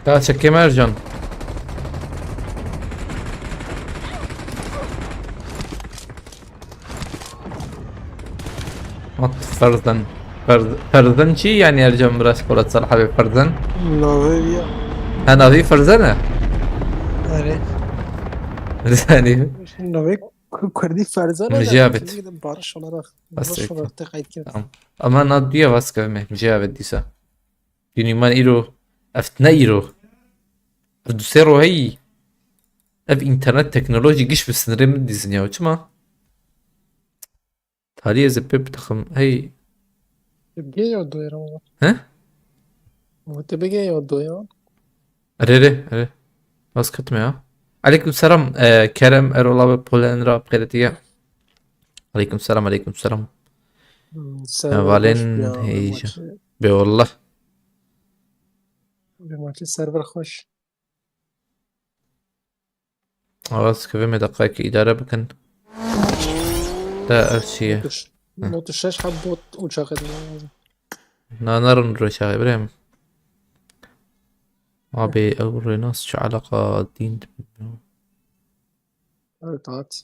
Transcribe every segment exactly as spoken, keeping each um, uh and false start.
Ya çekeyim Ercan. At ferzen. Ferz-, ferzen çi yani Ercan biraz Polat Salih abi ferzen? Navê ya. Ha navê ferzen e? Erê. Yani. Navê Ku-, Kurdî ferzen e. Mijabet. Barış olarak, barış olarak te kaydkir. Tamam. Ama na diye vaskevime. Mijabet dîsa. Dînî man îro, ev ne îro. Ev du sê ro heyî. Ev înternet teknolojî giş bi sinirê min dîzin ya. Çima? Talî ez ê pê bidixim. Hey. Bigê ya doyra. He? Te bigê ya doyra. Erê, erê, erê. Bas ketme ya. Aleyküm selam. E, Kerem Erol abi Polen ra qêretiye. Aleyküm selam, aleyküm selam. Hmm, sen Valen hoş ya, heyecan. Maçı. Be wallah. Bi maçî server xweş. Awa sikivê me deqayekî îdare bikin. Te ev çi ye? Notuz, Heh. Notuz şeş heb bot uçak edin lazım. Na, narin roşaxê birem. Abi ew Renas çi alaqa din? Evet, at.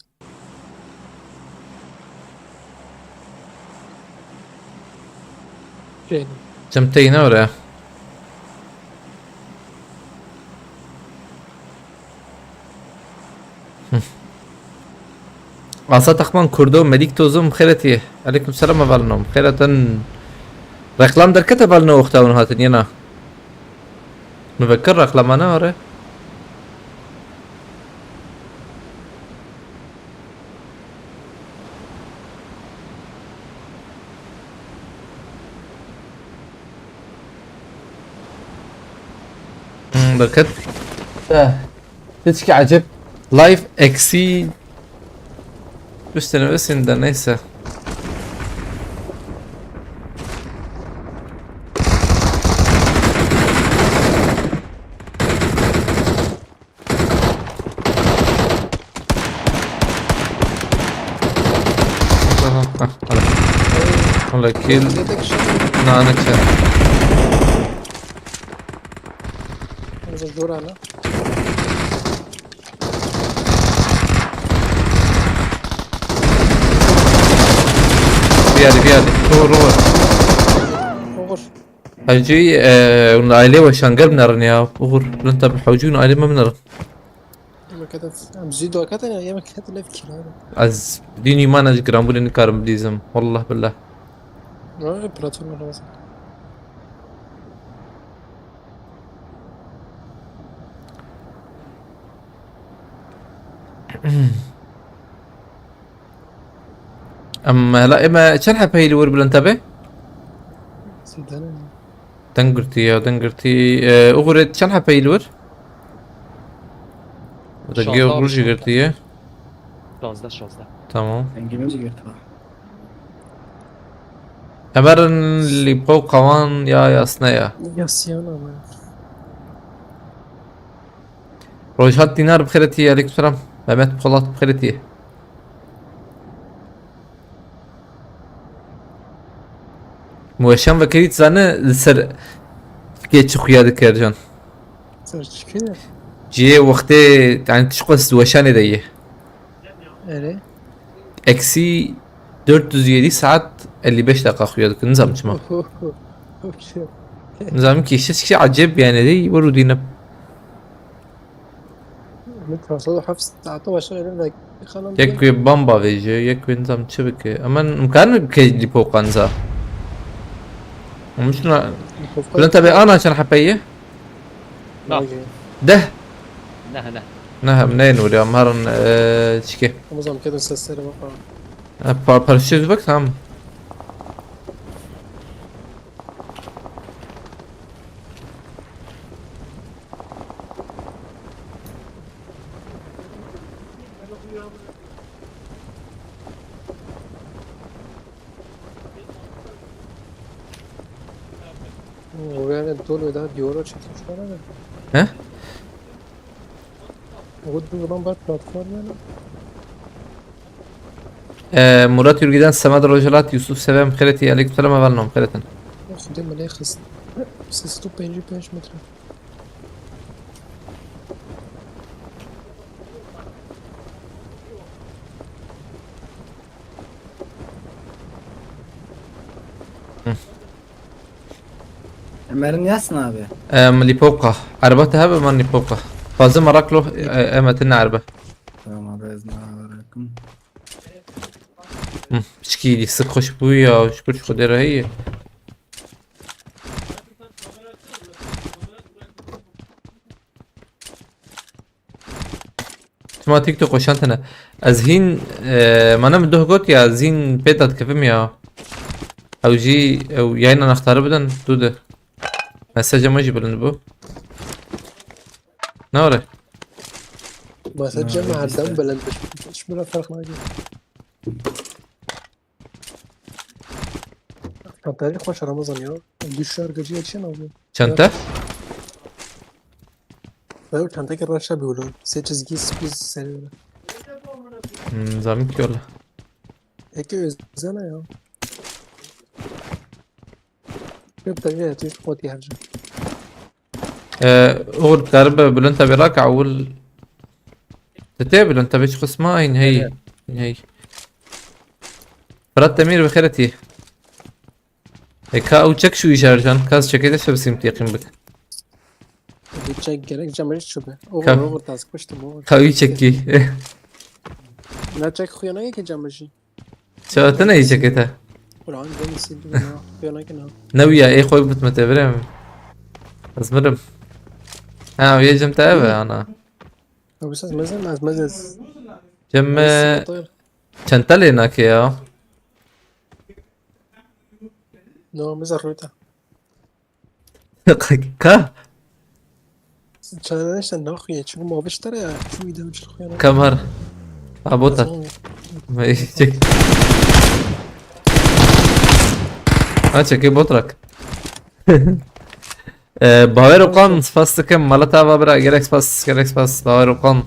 Şey. Çim teyne ore. Hı. Asa Takman Kurdo, Melik Tozum, xêretî. Aleyküm selam, evalnom. Xêretin. Reklam derkete evalno wexta hûn hatin, yena. Nivekir reklamane are. Hmm, bereket. Eh, hiç ki acep. Live eksi üstüne üstünde neyse. Aha, ha, hala. Hala kill. Nane çe. Zor ana. Bir yerde, bir yerde. Doğru var. Olur. Hacı, e, aile ve şangel mi ya? Uğur, lan tabi hacı aile mi? Yemek et, em zî dua kete ne, yemek et ne fikir abi. Ez dînî man ez giranbûlê nikarim bilîzim. Wallah billah. Öyle platform lazım. Em hela ême çend hepeyî li wir bilind hebe? Sî dene. Deng girtî ya, deng girtî. Ee, Uxurê çend hepeyî li wir? Şazda. Rengê Uxur jî girtî ye. Şazda, şazda. Tamam. Dengê min jî girtî. Hemerin li bo kawan ya yasne ya. Yasiyana me. Rojhat Dinar bi xêretî, aleyküm selam. Mehmet Polat bi xêretî. Weşan vekirî zane li ser fikê çi xuya dike Ercan? Ser çi fikê? Cihê wextê, yani tişt qas weşanê de ye. Erê. Eksi dört yüz yedi saat elli beş dakika xuya dike, nizam çima. Nizam ki işte, şey acayip yani, de vur dine. Mit hafta hafta saate başa elimde. Yek wê bamba vêje, yek wê nizam çi bike. Ama imkan mı bike li pokanza? Ama şuna. Lan tabi ana çend hepeye? Na. Deh. Ne, ne. Ne hem ne nuri am harın, eee, çike. Ama zam kedin sesleri bak. Ha, pa-, parçayı bak, tamam. Tol ve daha bir ora çekmiş var ama. He? O da zaman var platform yani. Ee, Murat Ürgü'den Semed Rojalat, Yusuf Seven, Xeretî, aleyküm selam, evel nom, Xeretin. Xwedê min lê xist. Sêsed û pêncî pênc metre. Emerin yasin abi. Em, Lipovka. Erba te hebe man Lipovka. Fazla merak lo, e, em etin erbe. Tamam abi, ez ne haber yakın. Hı, piçkî lîstik xweş bû ya, şükür ji Xwedê re heye. Çima TikTok xweşan tene? Ez hîn, e, mane min doh got ya, ez hîn pê de dikevim ya. Ew jî, ew yayna nextarî bidin, tu de. Mesaja me jî bilind bû. Ne were? Mesaja me her dem bilind bû. Hiç bile ferq nake. Çantayê xweş Ramazan ya. Du şarkıcı için abi. Çanta? Ew çantayê reşa bi oğlum. Sê çizgi spî serî. Hmm, zalim ki öyle. Peki özel ya. Yok tabii ya, Türk mod yarıcı. Ee, Uğur, dikaribe bilind tevî rake ewil. Te tê bilind tevî çi qisma? Hîn hey. Evet. Hîn hey. Firat Demir bi xêretî. E, ka ew çek şu işarjan, ka ez çekê de şebisîm teqîm bik. Bir çek gerek camı şu be. Oğur, Ka- Oğur, tas kuştum Oğur. Ka ew çekî. Ne çek xuyana ki camı. Çawa te neyê çekê te? Ulan ben sildim ya. Piyano ki ne? Ne wî ya, ê xwe bit me te birê min. Ez mirim. Ha, wê cem te ev e, ana. Abi siz mezin, az mezin. Cem me çente lê nake ya. No, mezin rüta. Ka? Çare işte naxuye, çünkü mavi işte ya, şu video için xuyana. Kamar. Ha, bota. Tamam. Çek. Ha, çekê bot rak. Ee, Bawer Okan, spas dikim. Mala te ava bira. Gelek spas, gelek spas. Bawer Okan.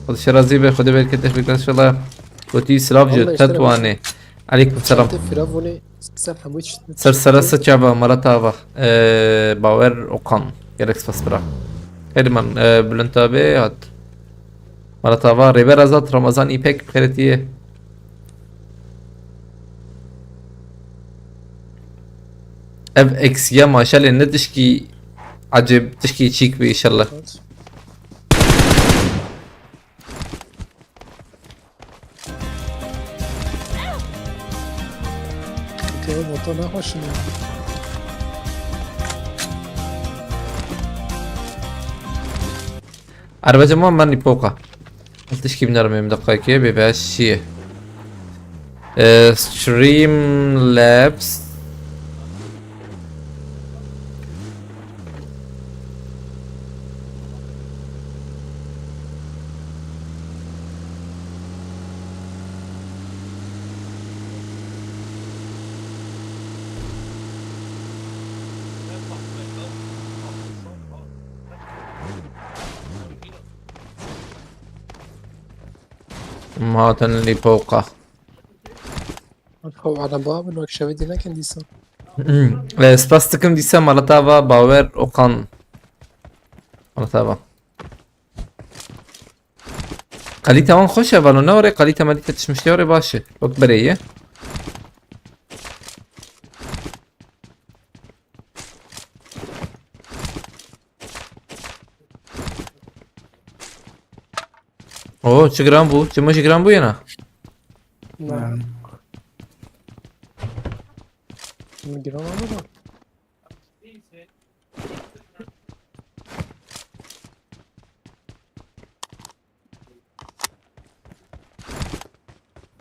Xwedê şerazî be, Xwedê bereket, teşekkür inşallah. Gotî silav ji Tetwanê. Aleyküm selam. Firavunê ser hemû tişt. Ser sere se çava, mala te ava. Ee, Bawer Okan. Gelek spas bira. Hêdî man, ee, bilind te bê hat. Mala te ava. Rêber Azad, Ramazan İpek, bi xêretî ye. Ev eksiya maşalê ne tişkî ecêb, tişkî çîk bî inşallah. Motor ne hoş ya. Arabacı mı, ben Lipoka. Tişkî binêrim êm deqayekê bê beş şiye. Ee, Streamlabs. Em hatin Lipoka. Xew araba bin wek şevê dî nekin dîsa. Hmm. E, spas dikim dîsa mala te ava Bawer Okan. Mala te ava. Kalîte wan xweş e valo, ne were kalîte malîte tişt miştê were baş e. Wek berê ye. Oo, çi giran bû? Çi min jî giran bû yena? Ne? Ne? Min giran ama da.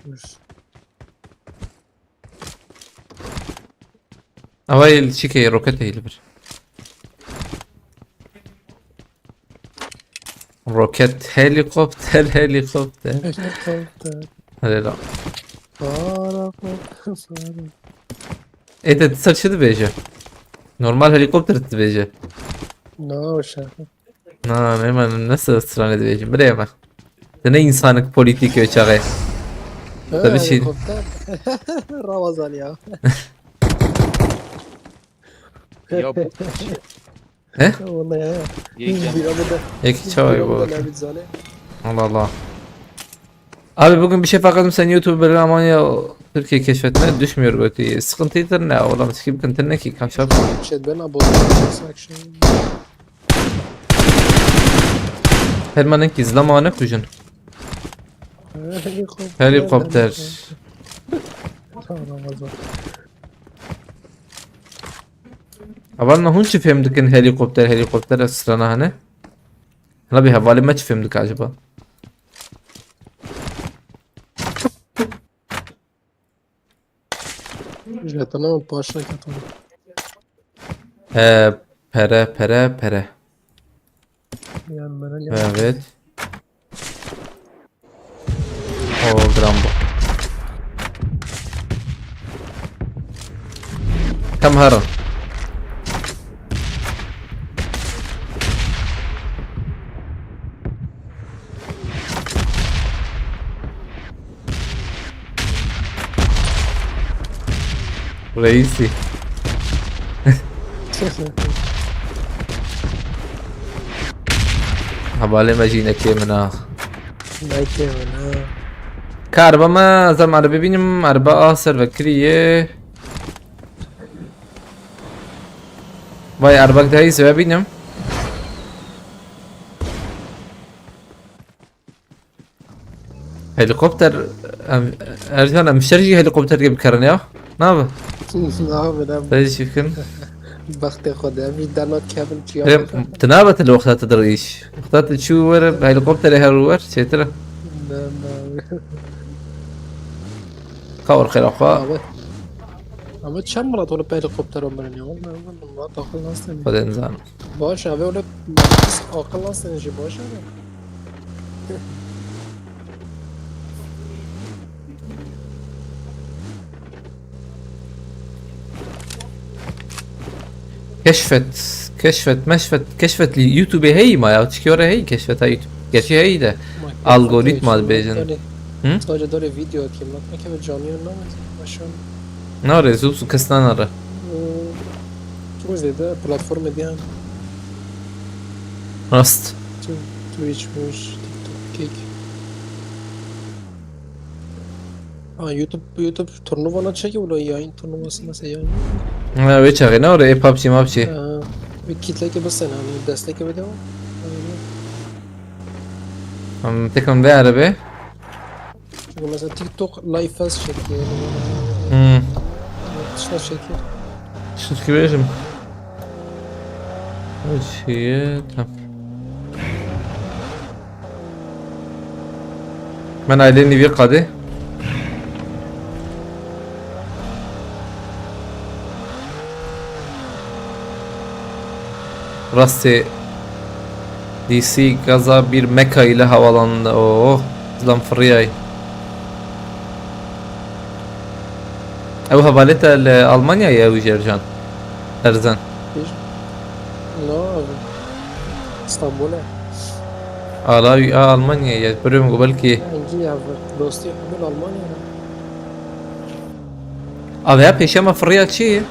Dur. Ava yê li çi kê, roket heye li vir. Roket, helikopter, helikopter. Helikopter. Hadi lan. Para, para, para. Ê te ser çi dibêje? Normal helikopter dibêje. Na, o şaka. Na, ne, ne, nasıl stranê dibêjim? Birê me. Te ne insanlık politik ve çağı. Tabii şey. Helikopter. Ramazan ya. Ya bu He? Vallahi ya. Yekî çawa. Yekî çawa bu? Allah Allah. Abi bugün bir şey fark ettim, sen YouTube'u böyle Almanya, Türkiye keşfetme düşmüyor götü. Sıkıntı yeter ne oğlum, sikim kıntı ne ki kaşar. Chat ben abone olacağız akşam. Herman'ın ki zlamane kujun. Helikopter. Helikopter. Tamam, o zaman. Hevalna hûn çi fêm dikin helikopter, helikopter strana hene? Hela bi hevalê me çi fêm dike acaba? Jetona paşa ketona. He, pere, pere, pere. Yan bana gel. Evet. O, giran bû. Tam herin. Reisî. Hevalê me jî nekê min a. Nekê min a. Ka erba me, ez em erbe bînim, erba a ser vekirî ye. Vay, erbak dayî zwe bînim. Helikopter, em, Ercan, em şer jî helikopter gibi bikerin ya. Ne abi? Ne abi, ne abi? Sen jî çi bikin? Bextê xwe de, em jî dernat kevin çiya. Em, tu nabe tu li wexta tu dir iş. Wexta tu çû were, helikopterê her wer, çêtir e. Ne, ne. Ka wer xêra xwe. Abi. Ama çend milat were bi helikopter mirin ya? Vallahi, vallahi, milat akıl nasıl? Xwedê nizan. Baş abi, öyle aqil nasıl jî baş abi. Keşfet, keşfet, meşfet, keşfet li YouTube'ê heyî ma ya, çikî were heyî keşfeta YouTube. Gerçi heyî de, algoritma dibêjin. Hı? Sadece dore video ki, bak, ne kadar canlı yayınlamaz. Başım. Nare, zû zû kes nanare. Ee, Çok zêde platformê diyan. Rast. Tu-, Twitch, Twitch, TikTok, Kick. Ha, YouTube, YouTube turnuvana çekî wilo yayın turnuvası mesela yayın. Ha, wê çaxê ne ore, e, PUBG, MUBG. Ha, bir kitleki bu sene hani destek eve devam. Em, tekan vê erebe. Çünkü mesela TikTok Live Fest çekiyor. Hmm. Yurt dışına çekiyor. Şişki verim. Şey, tamam. Ben ailenin evi kadı. Rastê D C gaza bir Meka ile havalandı. Oh, zlam firiyay. Ew hevalê te li Almanya ye, ew jî Ercan? Erzan. Bir. No, abi. İstanbul'e. Ala, a, Almanya ye. Pürüm belki. Hangi ya? Dosti hemen Almanya'da. Abi ya, pêşe me firiya çi?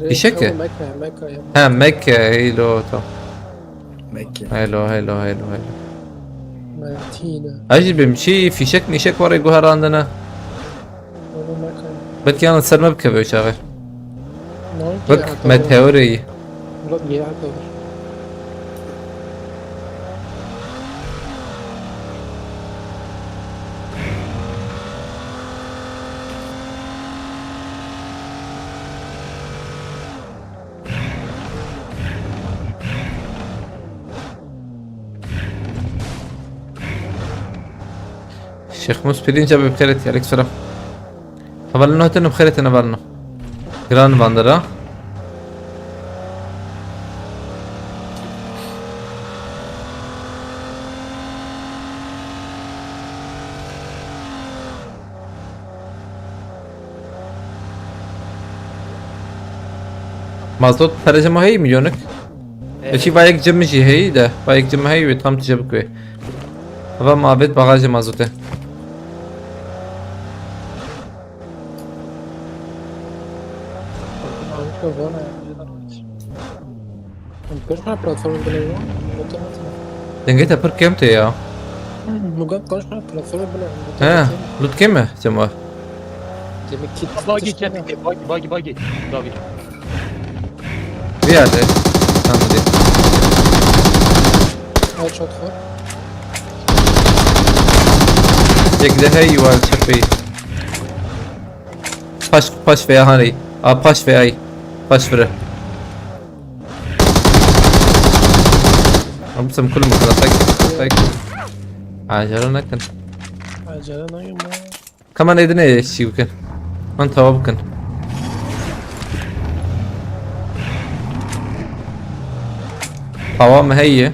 Fîşek e? Mekka, Mekka ya. Ha, Mekke, heylo, tamam. Mekke. Heylo, heylo, heylo, heylo. Medine. Ez jî bim çi, fîşek mîşek warê guherandine. Belki yan ser me bikeve çaxê. Bak, me teoriyê. Murat niye hatta var? Şêx Mûs Pirinca bi xêret, aleyk selam. Hevalino hatine bi xêret, hevalino. Giran bandera. Mazot perê ji me heyî milyonik. Eşî va yek cim jî heyî de. Va yek cim heyî wê tam tije bikwe. Eva ma avêt bagajê mazotê. Pêş me platforma binêrin. Dengê te pir kêm tê ya. Mugat kaç me platforma binêrin. He, lut kêm e, Cema. Demek ki Bagi çekti, bagi, bagi, bagi. David. Bir yerde. Tam bir. Headshot var. Yek de hey var çepey. Paş, paş veya hani. A, paş veya ay. Paş vire. Am sem kulum kula tek, tek. Acele nekin. Acele nekin. Kaman edine şî bikin. Man tava bikin. Tava me heye.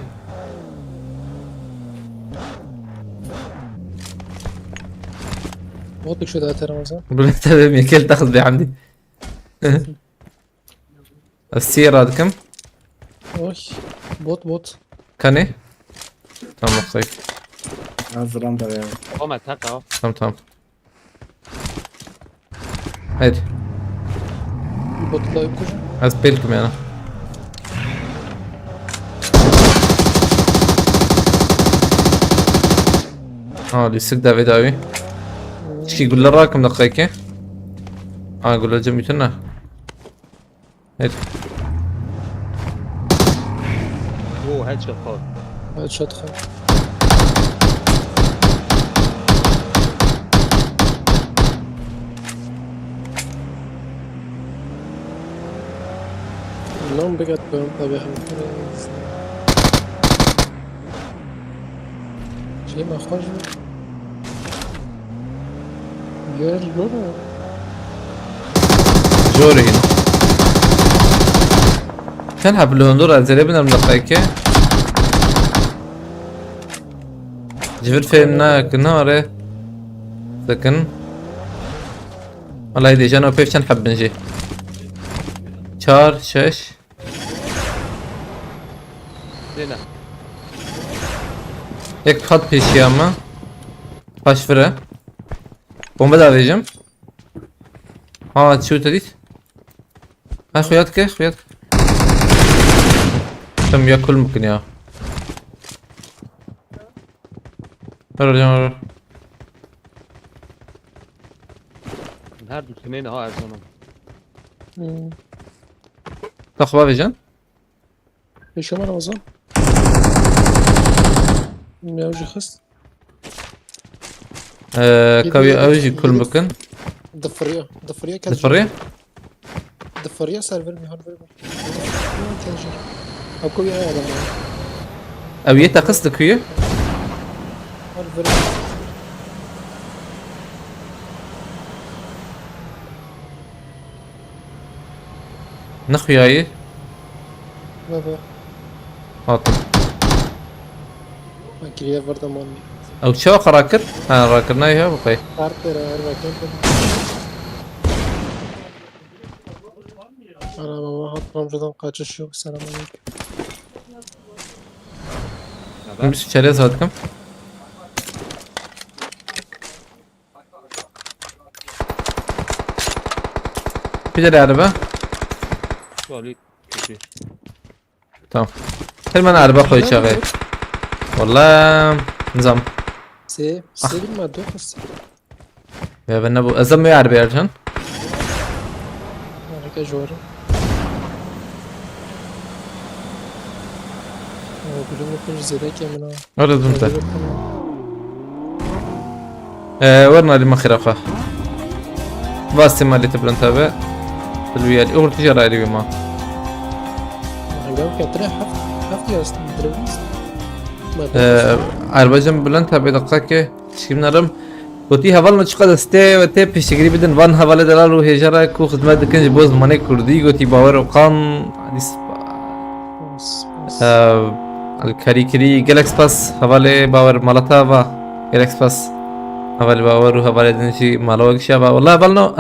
Bot şu da Ramazan. Bile tabii Mikel taxız be Hamdi. Ez siyê radikim. Oy. Bot bot. Kanê? Tamam, safe. Hazırlan da ya. Koma taka. Tamam, tamam. Haydi. Bot da yok. Ez pêl kim yani. Ha, lîstik devê dawî. Çi gulle rakim deqeyke. Ha, gulle cem ütüne. Her. Oo, headshot xwe. Headshot xwe. Lan bigat ben tabii. Şey mi, xwe ji Gel, gel. Jorî. Sen hep li hundur ez ê binem deqeyke. Ji vir fêm nakin are. Dikin. Alay dê jeno pêv çend heb bin jî. Çar, şeş. Zêne. Yek hat pêşiya me. Paş vire. Bombe da vêjim. Ha, çû te dît. Ha, xuya dike, xuya dike. Tim ya kul mikin ya. Ver hocam, ver. Her du timên ha erzanım. Hmm. Taxwa vêjin. Pêşe me Ramazan. Ya jî xist. Ee, Yedi, kawî yedi, ew jî yedi. Kul bikin. Difiriya, difiriya kes Difirî? Difiriya ser vir mi, har vir mi? Kes jî. Ew kawî ew adam ya. Ew yê teqis dikuyî? Har vir. Nexuyayî? Bebe. Hatim. Kiriye vurdu mami. Ew çawa qara kir? Ha, rakirina ya bu qey. Kar kir, her vakit. Ara baba, hat ramcadan kaçış yok. Selamünaleyküm. Biz içeriye sardık. Bir de araba. Tuvalet kötü. Tamam. Her ben araba koy çağı. Valla nizam. Se, Ah. Selim mi? Dokuz. Ya ben ne bu? Ez de mi araba yarcan? Harika, jor. Gülüm yapınca zedek yemin ha. Öyle durumda. Ee, werna li mexira xwe. Vastê malê te bilind hebe. Bilwiyel. Û tija rayli wê ma. Gel ketire heft, heft yaz, direwist. Ee, erbacem bilind hebe, dakika ki, şkim nerim. Gotî hevalno çiqas ez tê ve tê piştgirî bidin van hevalê delal û hêja re ku xizmet dikin ji bo zimanê kurdî, gotî Bawer Okan, Hadîs Ev, li karîkirî gelek spas hevalê Bawer mala te ava. Gelek spas. Hevalê Bawer û hevalê din jî mala we gişiya va. Wela hevalno.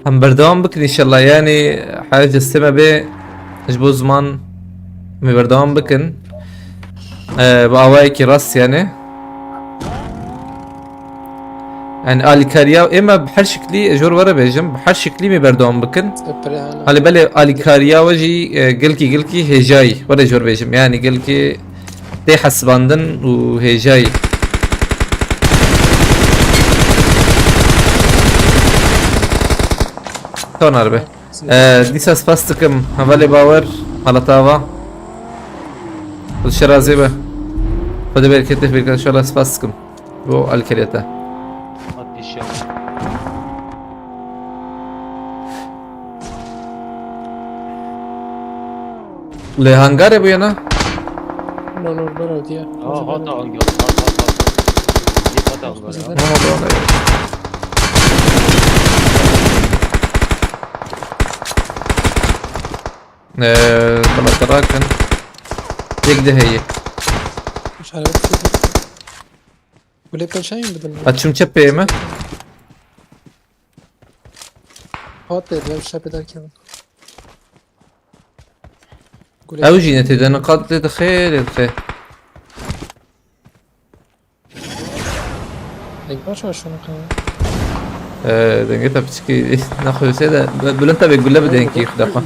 Em berdewam bikin înşallah, yanî her cestê me bê ji bo ziman me berdewam bikin. Ee, bi awayekî rast yanî. Yani alîkariya ê me bi her şiklî, ji we re bêjim, bi her şiklî me berdewam bikin. Hali belê alîkariya we jî, e, gilkî gilkî hêjayî. Were ji we re bêjim. Yani gilkî tê hesibandin û hêjayî. Tamam abi. Ee, dîsa spas dikim. Hevalê Bawer, halata ava. Xwedê şerazê be. Xwedê bereketê bike, inşallah spas dikim. Bo alîkariya te. Hadi inşallah. Li hangarê bûye ne? No, no, bera diye. Aa, hata hangar. Hat, hat, hat. Yek hata hangar ya. Tamam, tamam, evet. Ee, bana tarakin. Yek de heye. İşaret. Gulê pêşayî min bidin. Açım çepeyê mi? Hat dedi, ben şapê derken. Ew jî netê de niqat lê dixê, lê dixê. Tek baş var şunu kaya. Ee, denge te piçikî naxwese de, bi-, bilind tabi gule bidên ki xdafa.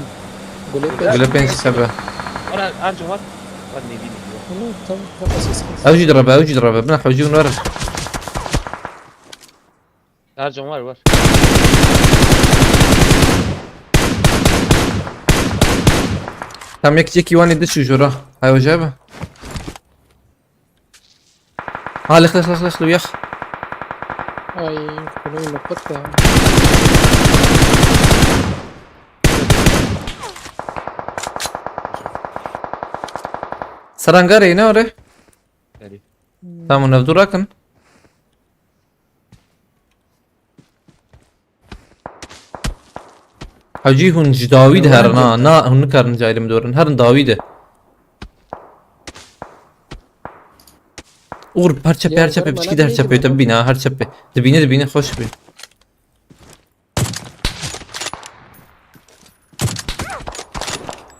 Gule pênc. Gule pênc sebe. Ora, anca var. Var ne bileyim. Bunu tam kafası sıkıntı. Ew jî direbe, ew jî direbe. Bina hewcî hûn werin. Her can var, var. Tam yek çekî wan ê diçû jora. Hay hoca be. Ha, lix, lix, lix, lix, lix, yax. Ay, bunu unuttuk da. Serangarê ne ore? Erê. Tamam, ev dû rakin. Hacî hûn ji dawî de herin ha. Na, hûn nikarin ji ayrê min dûr in. Herin dawî de. Uğur, her çepê, her çepê, piçkî de her çepê, te bibîne ha, her çepê. Dibîne, dibîne, xweş bî.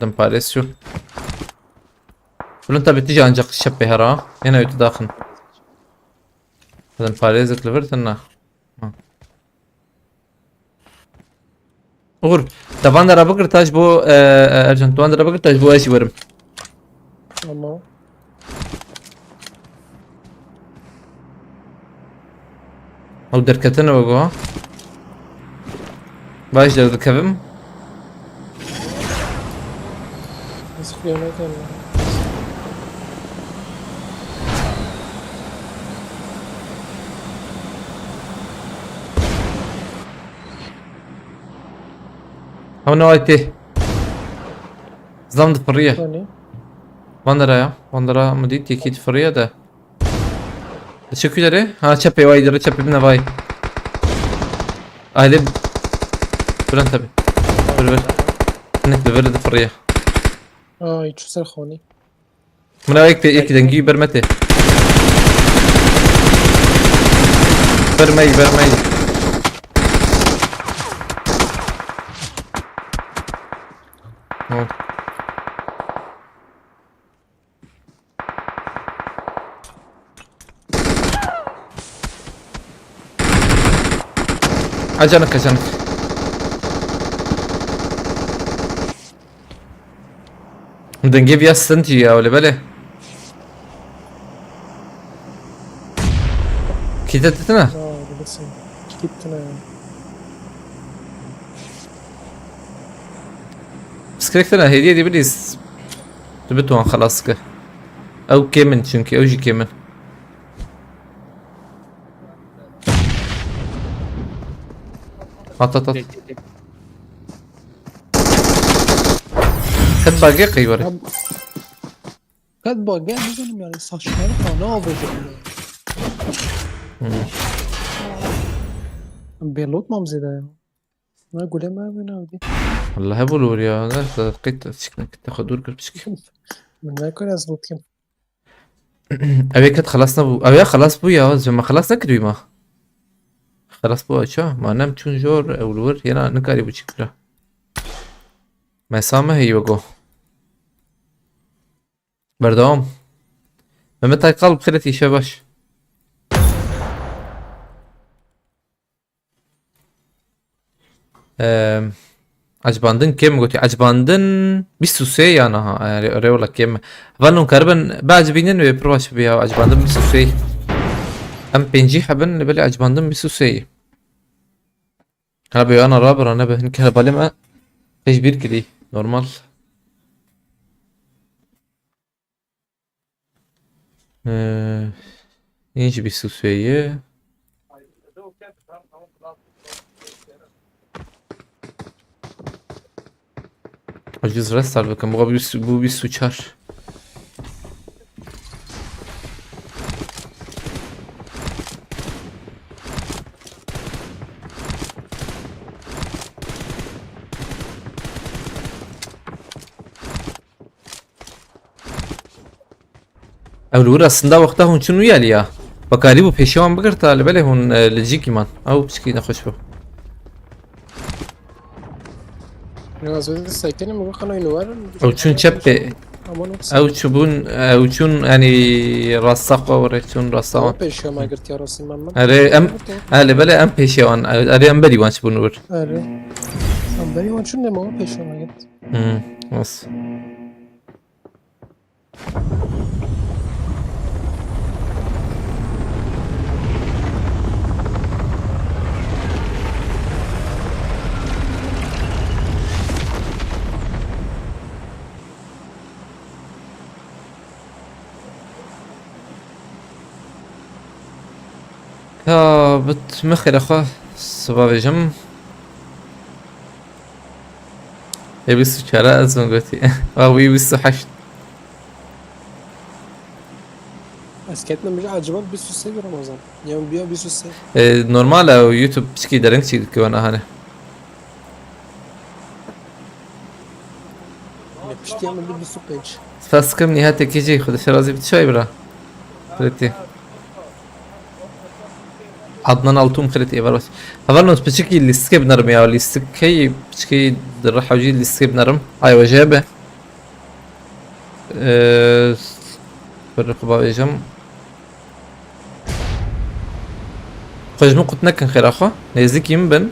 Dim parêz çû. Bilind tabi tije ancak çepê hera. Yine ötü daxin. Dim parêz et li vir tine. Ha. Uğur, te van dera bigir, ta ji bo, e, e, Ercan, tu van dera bigir, ta ji bo ez jî werim. Tamam. Ew derketine we go. Baş derdikevim. Ez xiyanet em. Ew ne aytê? Zam difiriye. Hani? Vandera ya. Vandera mı dît, yekî difiriye de. Teşekkür ederim. Ha, çepê vay, dere çepê bine vay. Aile. Bülent abi. Ver, ver. Net bir veri de fırıya. Ay, çu ser xoni. Buna ek de, ek dengî bermete. Vermey, vermey. Tamam. Acanik, acanik. Dengê viya stintî ya, öyle böyle. Kite titine. Aa, bilesin. Kit tine ya. Skrek tine, hediye edebiliriz. Tu bituan xelas ki. Ew kêmin çünkü, ew jî kêmin. At, at, at. Ket bagê qey were. Ket bagê, ne bileyim yani, saçmalık ya, ne yapacağım ya? Hmm. Belot mam zêde ya. Ne gule mi abi, ne abi? Allah, hep olur ya. Zaten qeyt çıkmak, te xwe dûr kir piçik. Min nekir ez lotkim. Ev ê ket xelas nebû. Ev ya xelas bû ya. Ji me xelas nekirî ma. Xelas bû aça. Ma nem çûn jor ew li wir yena nikarî bû çi kira. Mesame heyî wego. Berdewam. Mehmet Aykal bi xêretî şev baş. Eee, ecbandin kêm gotî. Ecbandin bîst û sê ya niha. Erê, erê wela kêm. Hevalno karibin biecibînin wê pir baş bî ya. Ecbandin bîst û sê. Em pêncî hebin, lê belê ecbandin bîst û sê. Hebe yana rabira nebe. Hinkî hevalê me pêş bîr kirî. Normal. Ee, Înc bîst û sê ye. Ucuz restart bikim. Bu bîst, bu bîst û çar. Ew li wir aslında wexta hûn çûn wî alî ya. Bekarî bû pêşiya wan bigirta, li belê hûn, e, li cîkî man. Ew piçkî nexweş bû. Ya, ez wê sekinî min got, "Xano, ino werin." Ew çûn çep pê. Aman, ew Ew çûbûn, ew çûn, yanî rasta xwe were çûn rasta wan. Pêşiya me girtiya rastî me min. Erê, em, erê, belê em pêşiya wan. Erê, em berî wan çûbûn wir. Erê. Em berî wan çûn, dema wan pêşiya me girt. Hmm, nas. Ka bit mixêre xwe siba vêjim. Ê bîst û çar ez min gotî. Wa wî bîst û heşt. Ez ketime, min acaba bîst û sê Ramazan. Yan biya bîst û sê. E, normal e, YouTube piçkî dereng çî dike wana hani. Ne piştî ya min bîst û pênc. Spas dikim Nîhat Ekîcî, Xwedê şerazî bit çay bira. Xirêtî. Adnan Altum xirêtî êvar baş. Hevalno piçikî lîstikê binerim ya, lîstikê piçikî di reha jî lîstikê binerim. Ay we jê be. Ee, bir kuba vêjim. Xwe ji min qut nekin xêra xwe. Nêzikî min bin.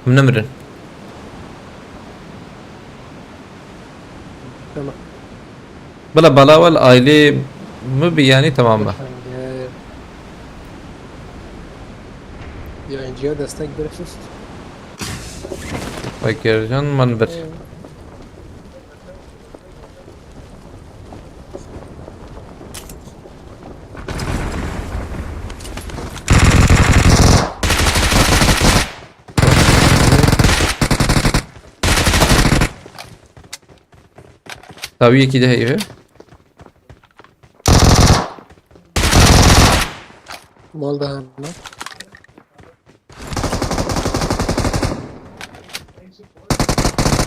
Em nemirin. Tamam. Bila bala wel ailê mi bi yanî tamam be. Ya, ya, destek bir. Bekircan man bir. Tabii ki de heyve. Mal daha ne?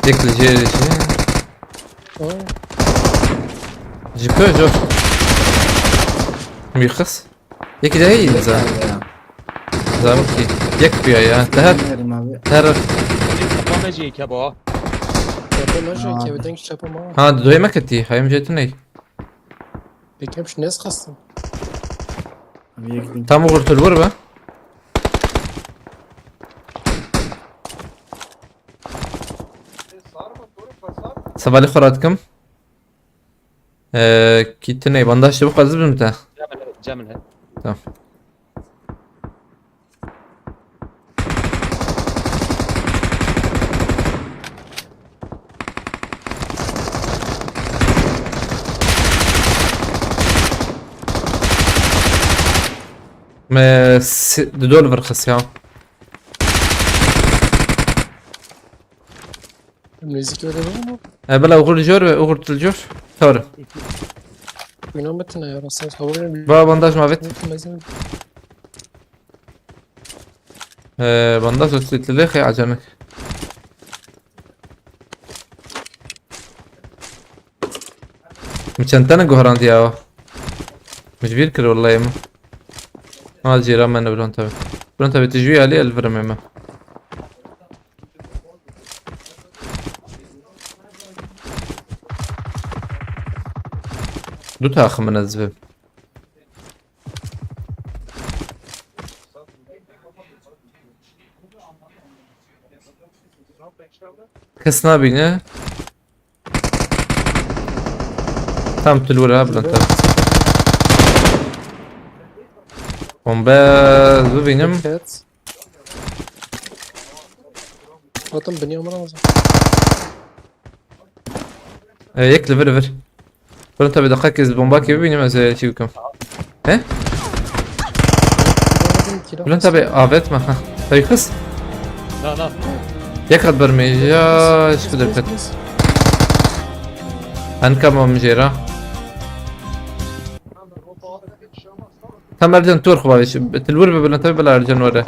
Tek li jê jî. Aa. Ji ku jor. Mîxis. Yekî de heyî za. Zarokî. Yek piya ya. Teher. Bilmiyorum abi. Teher. Çapa me jê keba. Çapa me jê Abi. Kebe, deng çapa ma. Ha, doyma ketî. Hayım jetin ey. Peki, hep şu ne sıkasın? Abi, yek bin. Tam oxir tu li wir be. Sevalê xwe radikim. Ee, kî tu ney, bandaj tu bixwe ez bim te. Cemil, Cemil he. Tamam. Me si-, di dol vir xis ya. Em nêzîkî were bûn mu? E, bila oxir jor ve oxir til jor. Tawre. Wîna me tine ya, rastî. Ba bandaj ma vet. E, bandaj û sitli xê acanik. Min çend tane guherand ya. Min ji bîr kir wellahî min. Ha, cêra me ne bilon tabi. Pronto, abi, tu ji wî alî, ez li vir im ême. Du taxim in ez bim. Kes nabîne. Tam tu li wir ha, Bülent abi. Bombe bibînim. Dikkat. Hatim biniyor mu Ramazan? E, yek li vir vir. Bülent abi, deqekê ez bombakê bibînim, ez ê çî bikim. He? Kilo, kilo. Bülent abi, avêt me, ha. Tabii kız. Na, na. Yek hat bermê, ya, şu derket. Kız, kız. Enkam am jêra. Tam Ercan, tu xwe bavêj. Tu li wir be, Bülent abi, bila Ercan were.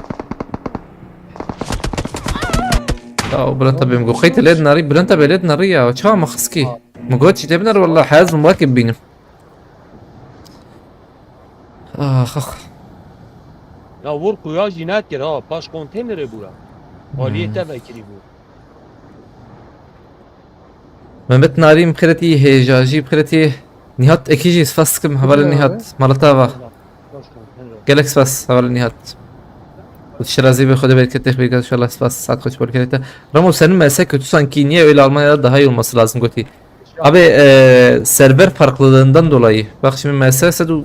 Ya, Bülent abi, min got, qey tu lê dinarî, Bülent abi, lê dinarî ya, çawa me xiskî? Min got, çi lê binar, wallah, hez min wekî bibînim. Ax, ax. Ya, wir kuya jî nedikir ha, paş konteynerê bûra. Aliyê te vekirî bû. Mehmet Narîn bi xêretî, Hêja jî bi xêretî. Nihat Ekî jî spas dikim, hevalê Nihat, Malatava. Gelek spas, hevalê Nihat. Şirazî ve Xwedê bereketê xwe bêga, inşallah spas, saat xweş bol kerete. Ramo, senin M S kötü sanki, niye öyle, Almanya'da daha iyi olması lazım goti. Abi, e, server farklılığından dolayı. Bak şimdi M S sed û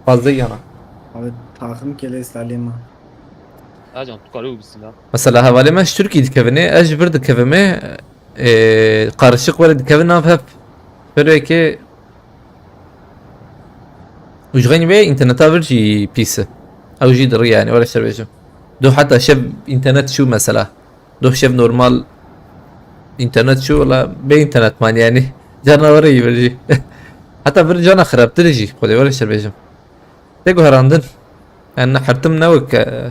fazla yana. Abi, takım kele salima. Ercan, tu karî wî bisîna. Mesela hevalê me ji Tirkî dikevine, ez ji vir dikevime, e, karışık were dikevin nav hev. Pêreke û ji xeynî wê înterneta vir jî pîs e. Ew jî dirî yani, were şer bêjim. Do heta şev înternet çû mesela. Do şev normal înternet çû, wela bê înternet man yani. Cana were yî vir jî. Heta vir cana xirabtir jî, Xwedê were şer bêjim. Tê guherandin. Yani nehirtim ne wek, e,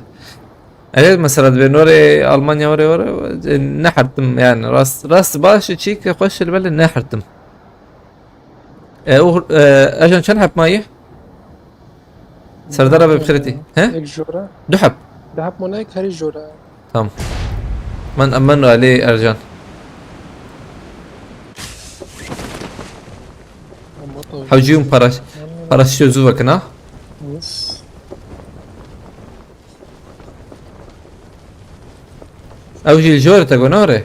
erê mesela dibê norê Almanya were were, e, nehirtim yani rast, rast baş çî ke xweş li belê nehirtim. E, o, e, Ercan çend heb mayî? Serdar abi bi xêretî. He? Ek jora. Du heb. Du heb mone ek herî jora. Tamam. من أمن عليه أرجان. Ama tabii. Hewciyum paraş-, paraşütü zuvakına. Of. Ew jî li jor te got, nare?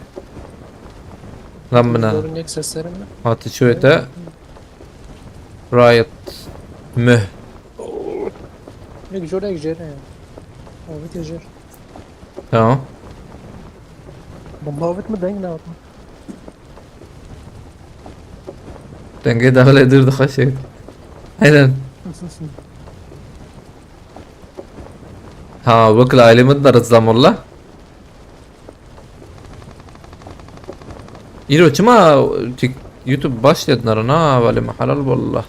Lan bina. Zorun yek seslerim mi? Hati çöğüte. Riot. Müh. Ek jor, ek jor. Abi te jor. Tamam. Bomba avêt mi deng ne atma? Dengê dawlê dûr dixweşe. Aynen. Ha, wek li ailê min de rizla molla. Îro çima tik-, YouTube baş lê dinere na, valê me helal wallah.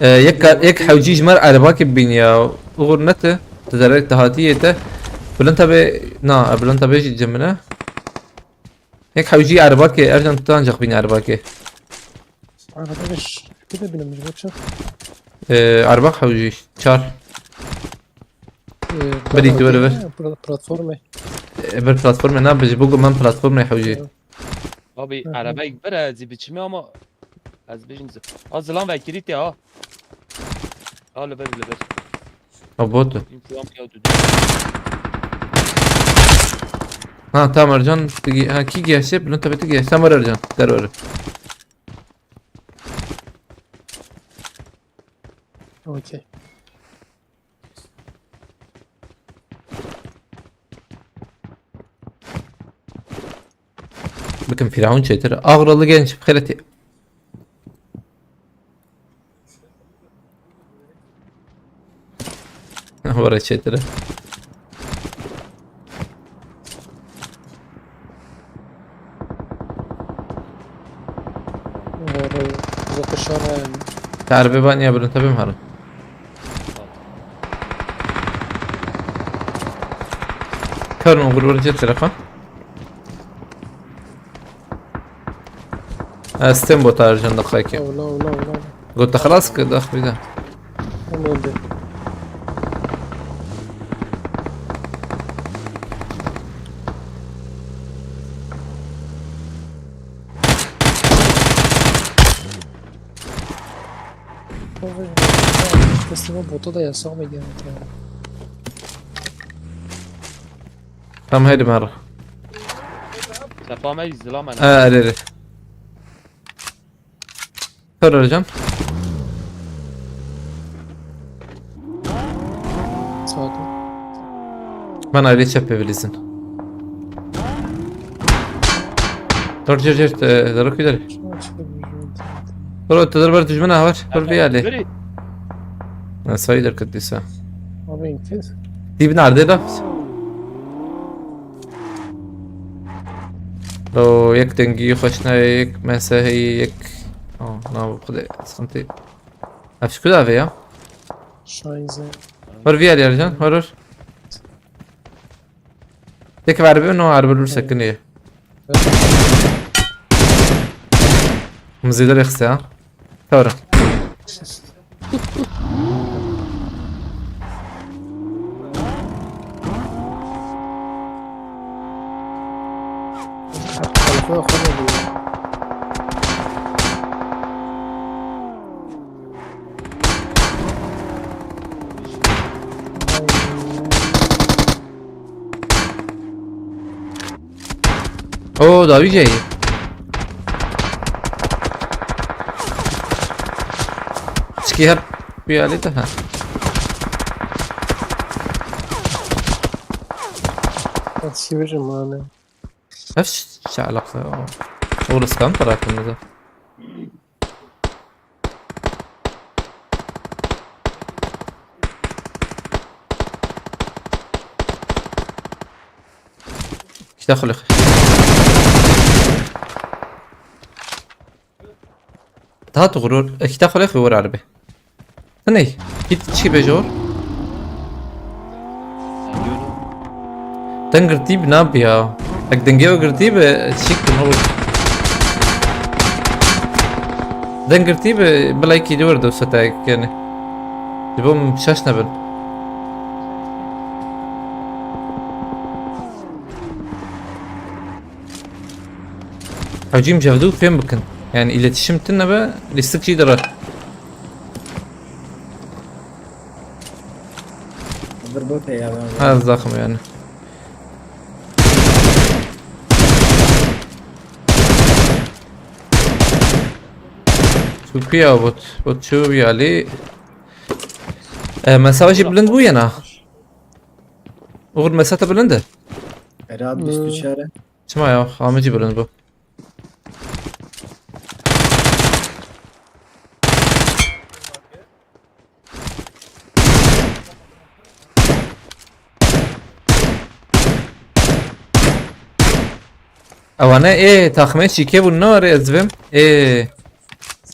E, yek ka-, yek hewcî ji me re erebakê bibîniya. Uğur ne ti? Ti zerek ti hatiyê te. Bilin tabi, na, e, bilin tabi jî cemine. Yek hewcî erebakê, Ercan tu ancak bîne erebakê. Araba beş. Bir de bilemeyeceğim, yoksa. E, erebak hewcî, çar. E, Bidî, ben tu were ver. Pla-, platformê. E, bir platformê ne, bi ji bo ku min platformê hewcî. Abi, Hı hı. Erebeyek bir ez ê biçime ama ez bêjim zi-, ha, zilan vekirî te ha. Ha, li vir, li vir. Ha, bot. Înflam ya tu. Ha, tamam Ercan, tu gi-, ha, kî giyaşe? Bunu tabii tu giyaşe. Tamam Ercan, der öyle. Okey. Bakın Firavun çetir. Ağralı genç, xeletî. Were çetir. Were, zokuşan yani. Te erebê ba niya birin, te bim herin. Karın ogur were cê tarafa. Ez tên bota Ercan, deqekê. Ola, ola, ola, ola. Got te xelas kir, dax bîde. Em öldü. Teslîma bota da yasax mı geldi yani? Tam heydi mer. Sefa me zila me. Ha, erê, erê. Kör Ercan. Sağ ol. Ben aile çep bilizin. Dur, dur, dur, e, dur, dur. Şuna çıkabilirim. Dur, dur, dur, dur, düşman ha var. Dur, bir yerli. Nereye? Ha, sayılır kıtlısa. Abi, intiz. Dibin ardı da. Lo, yek dengî xweş nayê, yek mesehî, yek. Oh, na, bu xwedê, sıkıntı. Ev çi ku davê ya? Şayze. Hor vî alî Ercan, hor, hor. Tek ver bir, no, harbi bir sekinî. Min zêde rêxiste ya. Tewr e. Oo, dawî jî heye. Çikî hep bir alî de ha. Ev çi, çi alaqa ya? Oğlum, sıkan tarafımıza. İşte xuluk. Daha doğru, iki de xuluk var abi. Ney? Git çi be jor? Deng girtî bi nabi ya. Ek dengê o girtî bi çik ne olur. Deng girtî bi bilay ki diyor da sete yani. Dibom şaş ne bin. Hewcîm cevdû fêm bikin. Yani iletişim tine be lîstik jî dirar. Hazır bot ya ben. Ha, zaxim yani. Çukuya bot. Bot çu yali. E, mesafe jî bilind bû ya na. Uğur, mesafe bilind e. Herhalde üstü çare. Çima ya? Amicî bilind bû. Ewane ê taxmê çîkê bûn ne were ez vim. Ê.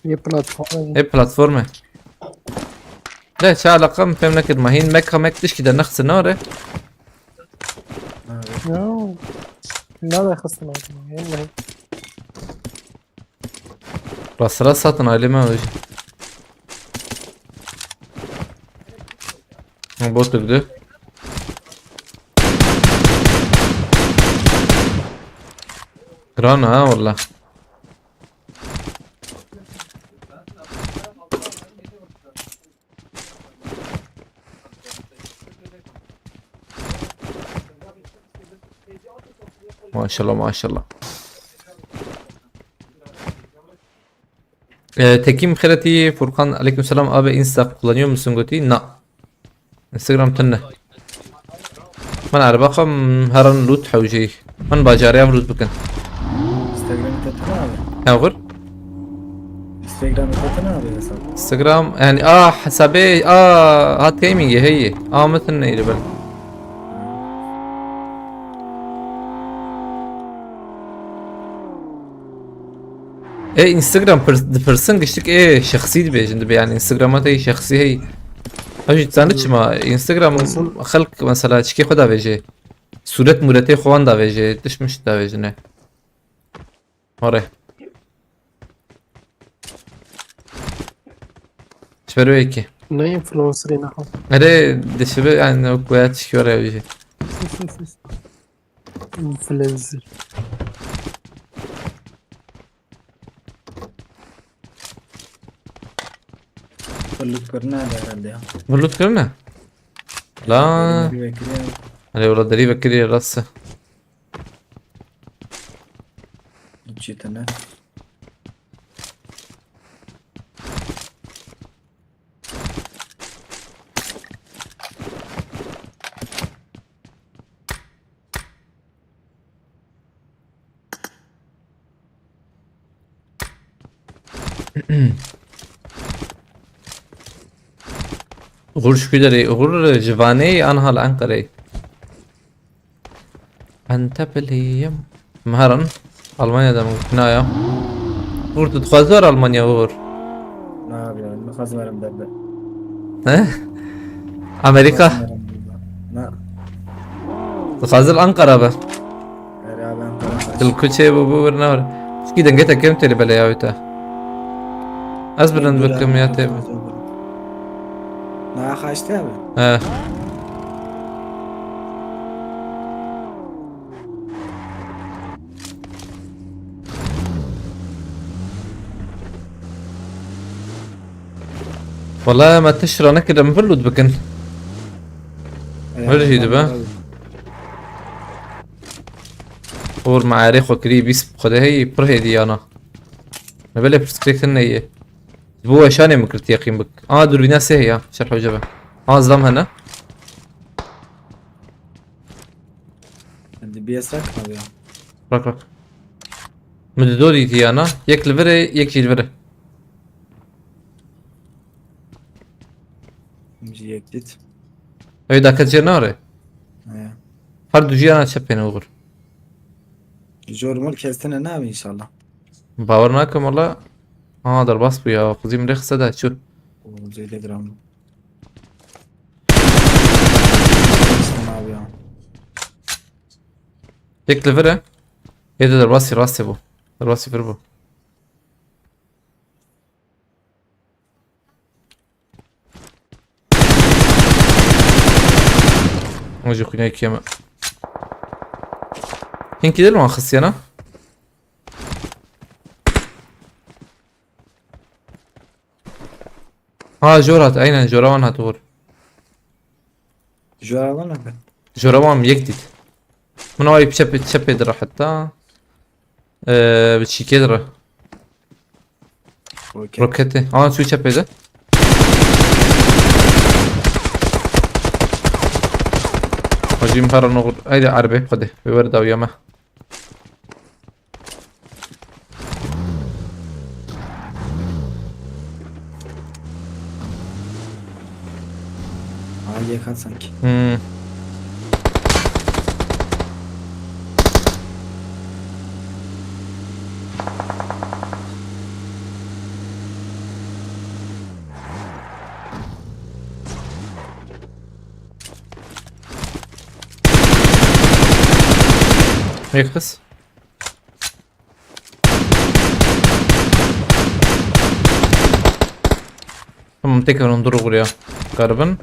Yê platform. Ê platforme. De çi alaqa min fêm nekir. Ma hîn meka mek tişkî de nexsi nare. Ya. Ne de xistin altına. Yallah. Rast rast satın aileme öyle. Ha, bot öldü. Kıran ha valla. Maşallah, maşallah. Ee, Tekin Xeretî, Furkan, aleyküm selam abi, Insta kullanıyor musun gotî? Na. Instagram tune. Min erbeqa herin loot hewcî. Min bacarê ev loot bikin. Instagram te tune abi. Hew xur? Instagram te tune abi hesap. Instagram, yani, a, hesabê, a, hat gamingê heye. A, min tune neyri ben. E, Instagram pir-, dipirsin giştik, e, şexsî dibêjin, dibê yani Instagrama te şexsî hey. Ew jî dizanî çima? Instagram xelk mesela çikê xwe davêje. Sûret mûretê xwe wan davêje, tişt mişt davêjine. Hore. Ji ber wê yekê. Ne influencerê ne xwe. Erê, dişibe yani o koya çikiyor ev jî. Influencer. Loot kirine de herhalde ya. Loot kirine? La. Derî vekirî ya. Hele wala derî vekirî rast e. Çi tane? Uğur Şüküderê, Uğur Civanê, anha li Enqereyê. Entepeliyim. Meheran. Almanya'da mı? Ne ya? Uğur, tu dixwazî were Almanya, Uğur? Na abi, ya, dixwazim werim berde. He? Amerika? Dixwazim werim berde. Na. Dixwazî li Ankara be. Erê abi, Ankara. Dil kuçê bu, bu bir ne var? Şikî dengê te kêm tê li belê ya wî te. Ez bilind bikim ya tê. Na, xaçtê abi. He. Wala me tişt ranekirin, vir loot bikin. Vir jî dibe. Or me erê xwe kirî bîst xwedê heyî pir hêdî yana. Me belê pirsgirêk tune ye. Ji bo weşanê min kir yeqîn bik. Aa, dûrbîna sê heye. Şerh hoca be. Aa, zilam hene. D B S rak abi ya. Rak, rak. Min di do dîtî yana. Yek li vir e, yek jî li vir e. Min jî yek dît. Ew daket jê nare. He. Her du jiyana çepên oxir. Jor mor kestine nabe inşallah. Bawer nakim wala. Ha, derbas bû ya. Xwezî min rê xise de çû. Oo, zêde giran bû. Kestine abi ya. Yek li vir e. Yê de derbasî rastê bû. Derbasî vir bû. Ew jî xwîna yekê me. Hinkî dil wan xistiyana. Ha, jor hat, aynen, jora wan hat, Uğur. Jora wan hat. Jora wan yek dît. Min awayî çepê, çepê dira heta. Ee, bi çîkê dira. Roket. Roketê. Aa, çû çepê de. Hacî min heran oxir. Haydi erbê xwedê. Wê were dawiya me. Aliyê kat sanki. Hmm. Yek kız. Tamam, tekrar onu dur buraya. Karbon.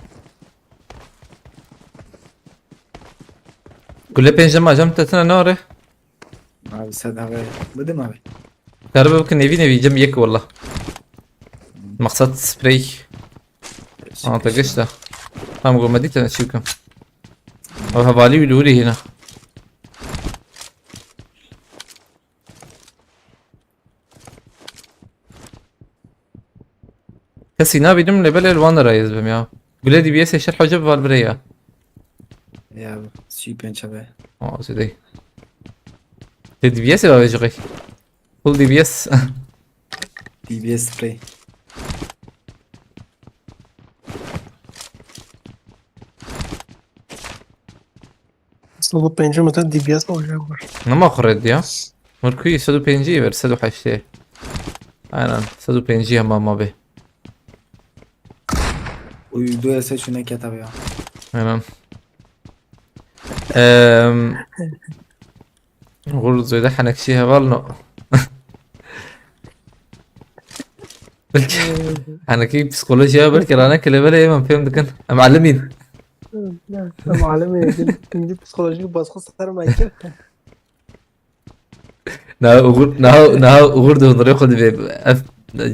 Gule pencereme acam tetine ne arı? Abi sen abi. Bıdım abi. Karbon bakın evi nevi cem yek valla. Maksat sprey. Aa, te gişta. Tamam, go medî te çi bikim. Ew hevalî wî li hûrê hêna. Kesî nabînim lê belê li wan de rayez bim ya. Gule D B S ê şer hoca bi val birê ya. Ya, sî pênc çabe. Aa, zêdey. Te D B S ê bavê ji qey. Full D B S. D B S spray. Sed û pêncî metre D B S olacak var. Nema xurret ya. Mirkuyî sed û pêncî ver, sed û heştê. Aynen, sed û pêncî hema ma bê. Uy, du ese şuna keta ya. Aynen. Ehm, Uğur zêde henekçî heval no. Belki henekî psikolojiya belki rane kelebele em fêm dikin. Em alimîn. Em alimîn. Psikolojik baskı ser me kir. Na Uğur, na, na Uğur de hunurê xwe dibe. Ev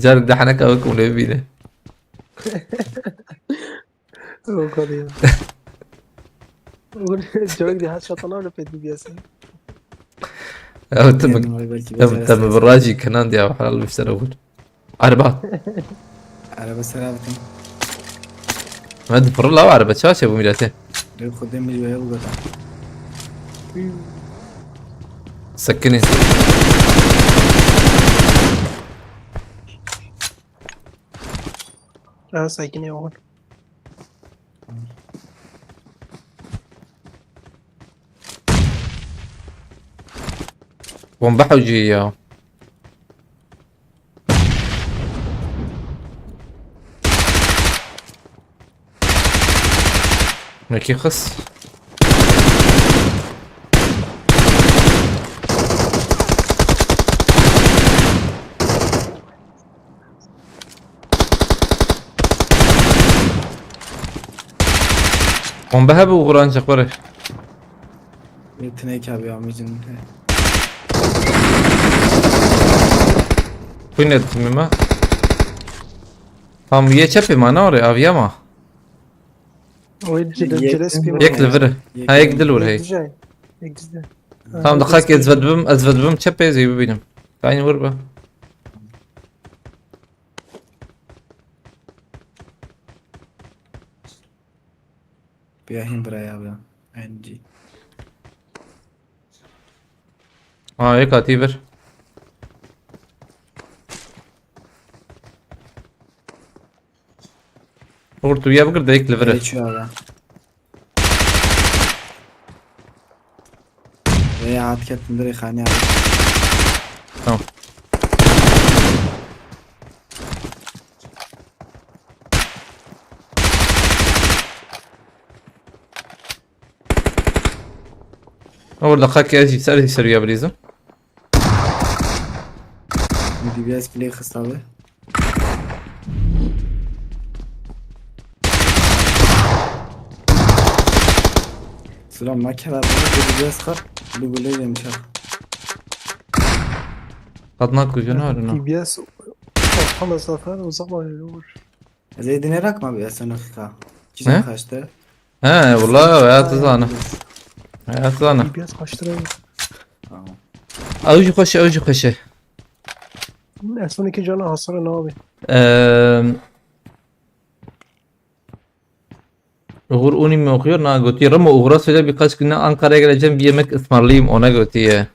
car de heneka wek hûn ê bibîne. O kadar ya. Cevek diye her şatan öyle pek bir yasa. Ya, te bi, Bilmiyorum, belki ya, te bi beceremez. Birajî kenan diye halal bir şeyler olur. Araba. Araba selametin. Hadi fırla araba, çaşe bu millete. Yok, o demir yaya bu kadar. Sakinin. Ha, sakin ya oğlum. Bomba hocayı ya. Nekî xist. Bombe hebe uğur ancak var. Yetenek abi amacın. Bu ne tümüme? Tam ye çepê ma ne oraya aviya ma? O yek Yek- Yek li vir. Ha, yek dil wir hey. Yek dil. Tamam, daqak ez vedibim, ez vedibim çepê zî bibînim. Aynı vur be. Biya hin biraya be. N G. Ha, yek hatî vir. Uğur, tu ya bigir de yek li vir. Geçiyor abi. Veya at ketin direkt hani abi. Tamam. Orada kaki ez jî ser jî seruya bilîzim. D B S play xist abi. Selam, makine abi, D B S xar. Lu gule yem çar. Kadına kuyruğunu arına. D B S orta mesafe uzak var ya, vur. Ez ê dinêrak ma bi S N X ka. Çi Ne? Kaçtı? He, valla hayat zana. Hayat zana. D B S kaçtı abi? Tamam. Ew jî xweş e, ew jî xweş e. Eslon iki cana hasarı ne abi? Eee, Uğur Uni mi okuyor? Na, gotiye Ramo, Uğur'a söyle birkaç güne Ankara'ya geleceğim, bir yemek ısmarlayayım, ona gotiye.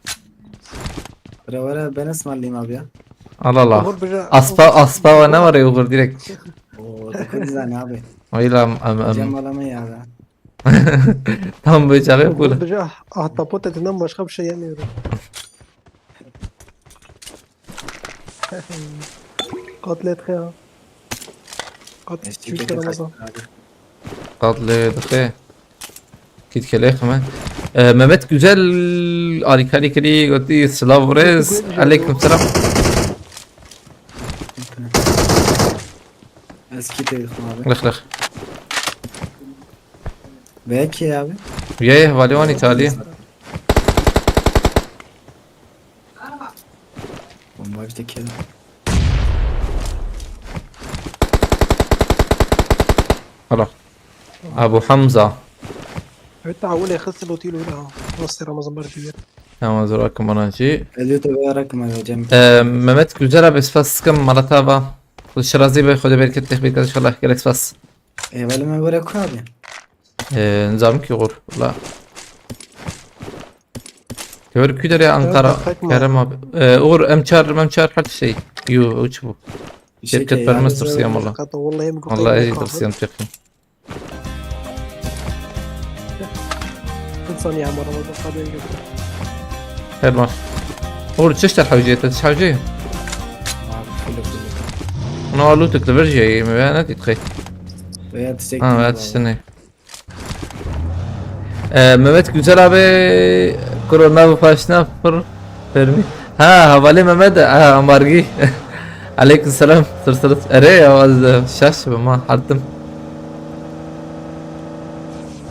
Bira, were ben ısmarlayayım abi ya. Allah Allah. Uğur, bira, Aspa, Uğur, Aspa ve ne var ya Uğur direkt? Oo, dokuz tane abi. Öyle am, am, am. Cem alama ya da. Tam böyle çağırıyor Uğur, bunu. Bira, ahtapot etinden başka bir şey yemiyorum. Katlet ya. Kat, Eşçi çüş kedi Ramazan. Kaçtı abi. Katlet, he. Kit kelek hemen. Ee, Mehmet Güzel, harika, harika, gotiye, silav rêz. Güzel, güzel. Aleyküm selam. Eski telefon abi. Lix, lix. Belki abi. Ye, ye, hevalê wan Îtalî. Bomba işte kedi. Hala. Abu Hamza. Evet, awul xist lotî lo ha. Rastî Ramazan ber diye. Tamam, zor akım bana şey. Elbette bir ara kıma vereceğim. Ee, Mehmet Güzel abi, spas sıkım, Malatava. Xwedê şirazî be, Xwedê bereket lêx bêke inşallah. Gelek spas. Ê, wele me were ku abi? Ee, nizam ki Uğur. La. Gör kü derê Ankara. Kerem abi. Ee, Uğur, M çar, M çar her şey. Yo, o çi bu? Şirket vermez tırsıyam valla. Vallahi tırsıyam çekim. Her var. Uğur, çeşit hewceye, te çi hewceye? Ona alu tıklı ver şey, mi veya ne titxê? Veya tiştek Ha, veya tiştini. Ee, Mehmet Güzel abi, korona bu paşna fır vermi. Ha, havale Mehmet, ha, amargi. Aleyküm selam, sır sır. Ere ya, az, e, şaş be ma, hartım.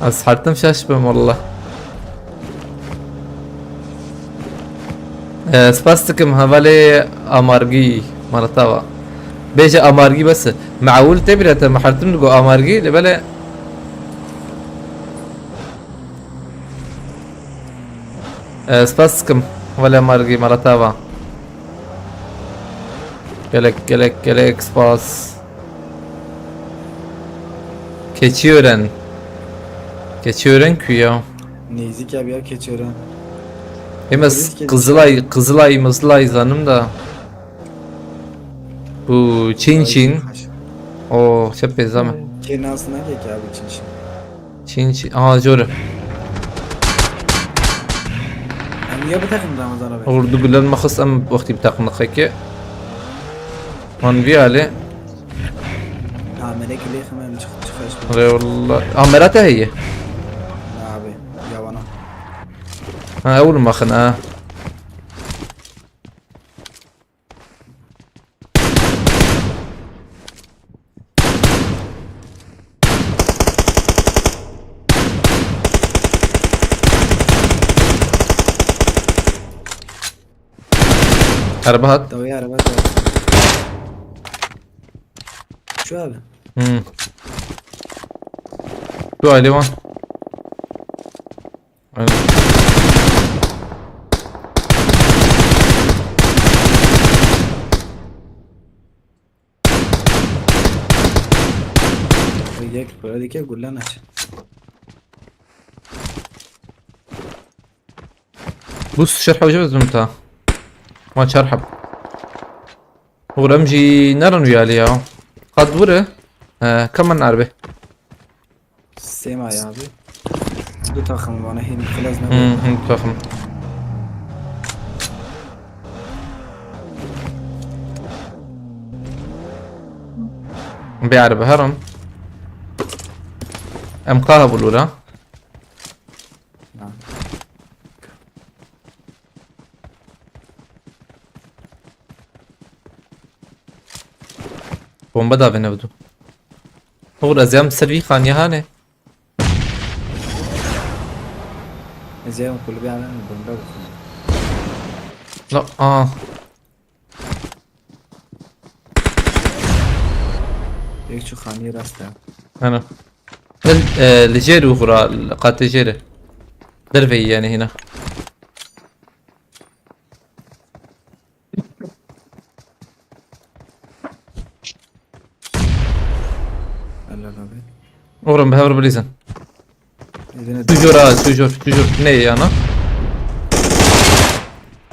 Az hartım şaş be valla. Ee, spas dikim, havale amargi, Malatava. Bêje amargî bes e. Meewil tê bîra te, me her tim digo amargî, lê belê. E, spas dikim. Wele amargî, mala te ava. Gelek, gelek, gelek spas. Keçiören. Keçiören ku ya? Nêzîk ya, bir yer Keçiören. Hem ez Nêzîk Keçiören. Qızılay, Qızılay, Mızılay zanim da. Bu Çin Ay, Çin. Haş. O, çep pêzame. Kê nas nake ki abi Çin Çin. Çin Çin. Aha, jore. Em niye bir takım Ramazan abi? Ordu gülen maxis em wextî bi takım nixeke. Man vî alê. Ha, melek lê xemen çık-, çıkış. Rê wallah. Amera te heye? Abi, yavana. Ha, ew li me xin, ha. Araba hat. Dawî araba da. Şu abi. Hmm. Şu aile var. Aynen. Yek böyle dike gullen aç. Bu şerh hocamız mı ta? Ma çarhab. Uğram jî nerin uyali ya. Qad vure. He, kaman arbe. Sema ya abi. Du takım bana hem klas ne? Hı hı, takım. Bir araba herim. Em kaha bulura. Ha. Bomba da bine budu. Oğur, ez yam ser vî xaniye hane. Ez yam kulübe alan bomba buxum. La, aa. Yek çu xaniye rast e. Ana. Li, e, li jêr û xura, li qatê jêr e. Derveyî yani hîna. Helal abi. Oğlum, bir hever bilirsin. Yine. Tujur ha, tujur, tujur. Ne yana?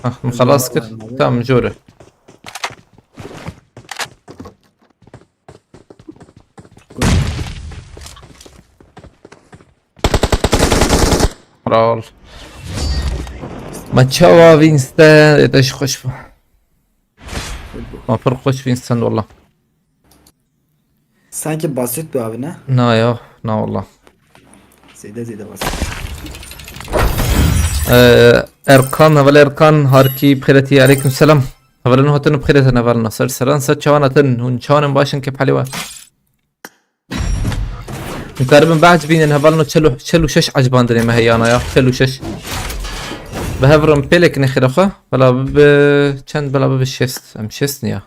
Ah, xelas kir. Tamam, jore. Kral. Ma çawa Winston, e, de xweş bû. Ma pir xweş Winston, wallah. Sanki basit bir abi, ne? Na ya, na wallah. Zêde zêde basit. Ee, Erkan, heval Erkan, harkî bixêretî, aleyküm selam. Hevalin hatin bixêretin, hevalin. Ser seran, ser çawan hatin, hûn çawan in, baş in, kep halê we. Hûn karibin behs bînin, hevalno çel û, çel û şeş ecbandinê me heyana ya, çel û şeş. Bi hev re pêlek nexêre xwe, bela bibe çend, bela bibe şêst, em şêst niya.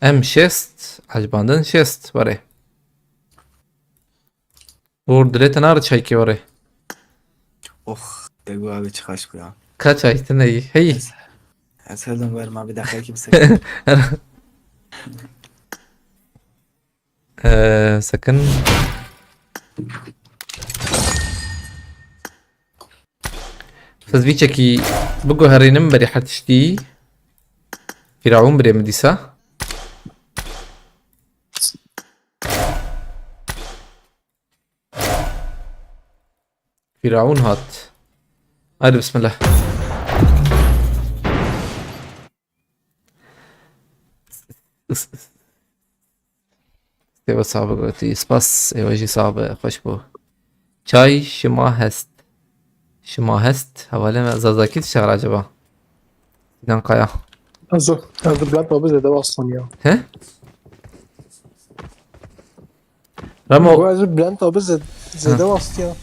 Em şêst, ecbandin şêst, were. Uğur dilê te nare çaykê were. Oh, degu abi çi xweş bû ya. Ka çay tune yî, heyî. Ez, ez her dem werim abi, deqeyekî bisekin. Ee, sekin. Siz vî çekî biguherînim berî her tiştî. Fîraûn birê min dîsa. Fîraûn hat. Haydi bismillah. Sêva sabe gotî, spas, êwe jî sabe, xweş bû. Çay şima hest. Şima hest, hevalê me Zazakî dişexile acaba? Sinan Kaya. Ez, ez Bülent abi zêde bastım ya. He? Ramo. Bu ez Bülent abi zê-, zêde bastı ya.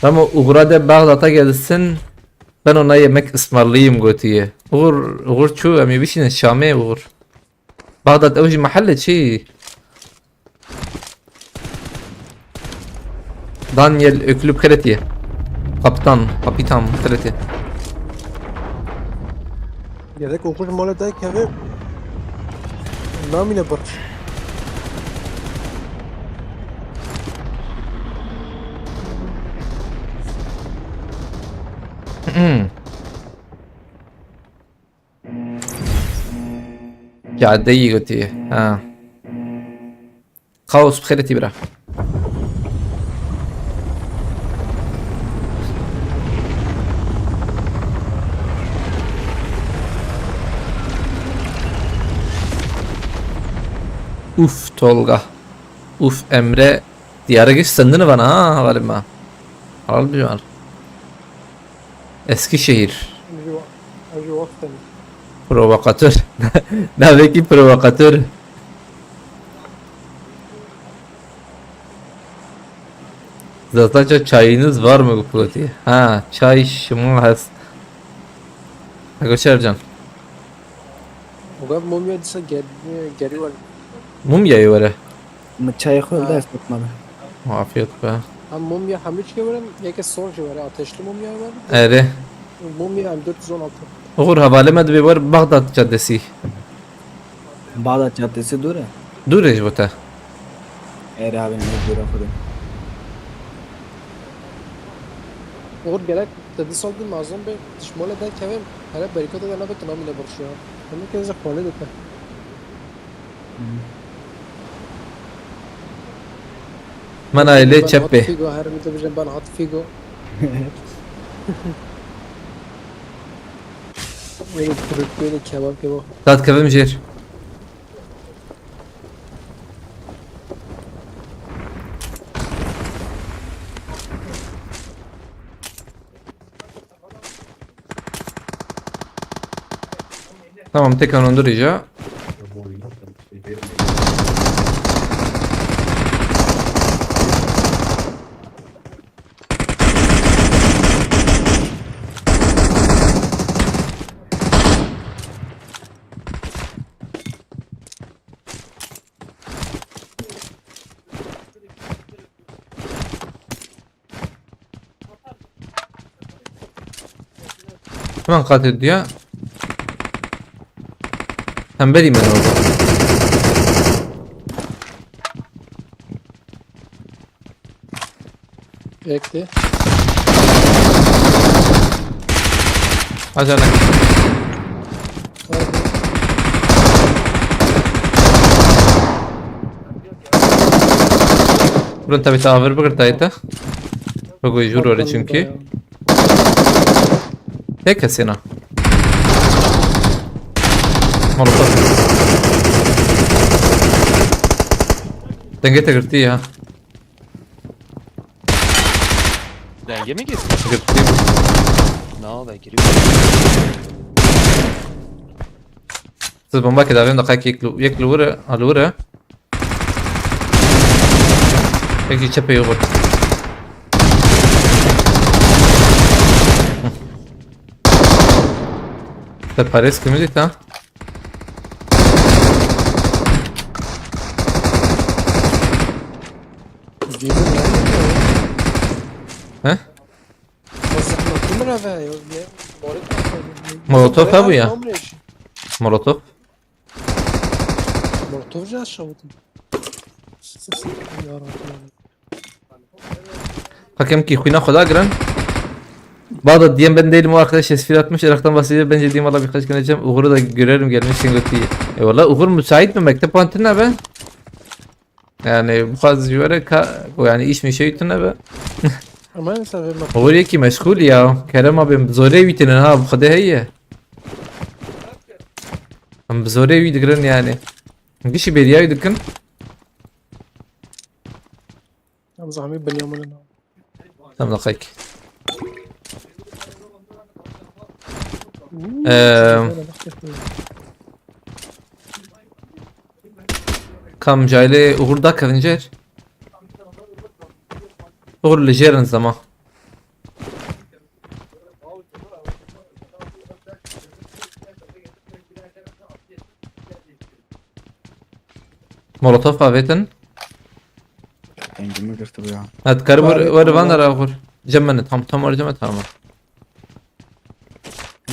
Ramo, Uğra de Bağdat'a gelsin, ben ona yemek ısmarlayayım gotiye. Uğur, Uğur çû, em ê bişînin Şamê, Uğur. Bağdat, ew jî mehelle çi? Daniel Öklü Kretiye. Kapitan, kapitan Kretiye. Gerek Uğur mala dayk heve. Namine bırak. Hmm. Cadeyî gotî. Ha. Kaos bi xêretî bira. Uf Tolga. Uf Emre. Diyarı geç sendin bana ha, haberim var. Al bir var. Eskişehir. Ev jî wa-, ev jî wextê min. Provokatör. Navekî provokatör. Zaten çayınız var mı, Gupulati? Ha, çay şıma has. Göçercan. O kadar mumya dise gel-, geri var. Mumyayı var. Min çayê xwe li dest xwe. Afiyet be. Hem mumya hem üç var, yeke sor jî var, ateşli mumya var. Erê. Mumya hem dört yüz on altı. Uğur, hevalê me dibê wer Bağdat Caddesi. Bağdat Caddesi dûr e? Dûr e ji bo te. Erê abi, ne dûr e xwedê. Uğur gerek te di sal din mazlum be, tişmole derkeve, hele bereket de nebe tu namine burşu ya. Hem de keze xwale de te. Mana ile çepe. Figo, her bir de ben hat Figo. Böyle kürük, böyle kebap gibi. Tat kevim jêr. Tamam, tek anondur iyice. Hemen kat ediyor. Hem vereyim ben orada. Bekle. Acele. Buranın tabi tavır bir tayta. Bak o jur öyle çünkü. Tek kesena. Molotov. Denge te girti ya. Denge mi girdi? Girti. Ne oldu? Giriyor. Siz bomba keda vim da kayık yeklu, yeklu vurı, alı vurı. Peki çepe yok. Te pares kimi dit ha? He? Molotov ha bu ya. Molotov. Molotov jî aşağı vurdum. Ya Rabbi ya. Hakem ki xwîna xwe dagirin. Bağdat diyen ben değilim, o arkadaş tesvir atmış. Irak'tan bahsediyor. Bence diyeyim valla birkaç gün edeceğim. Uğur'u da görelim gelmiş. Sen götü. E valla Uğur müsait mi? Mektep antine be. Yani bu kadar ziyore ka, yani iş mi şey tune be. Ama sen bir Uğur yekî meşgul ya. Kerem abi zorê wîtinin ha, bu kadar heye. Em bi zorê wî digirin yani. Gişî bêriya wî dikin. Em zehmî Binyamin'in. Tam da kayk. Eee, kam caylê Uğur da kevin jêr. Uğur li jêr in zema. Molotof avêtin. Dengimi girtibû ya. Ha, dikarî wer, wer van dera xur. Cem min, tam, tam wer cem, tamam.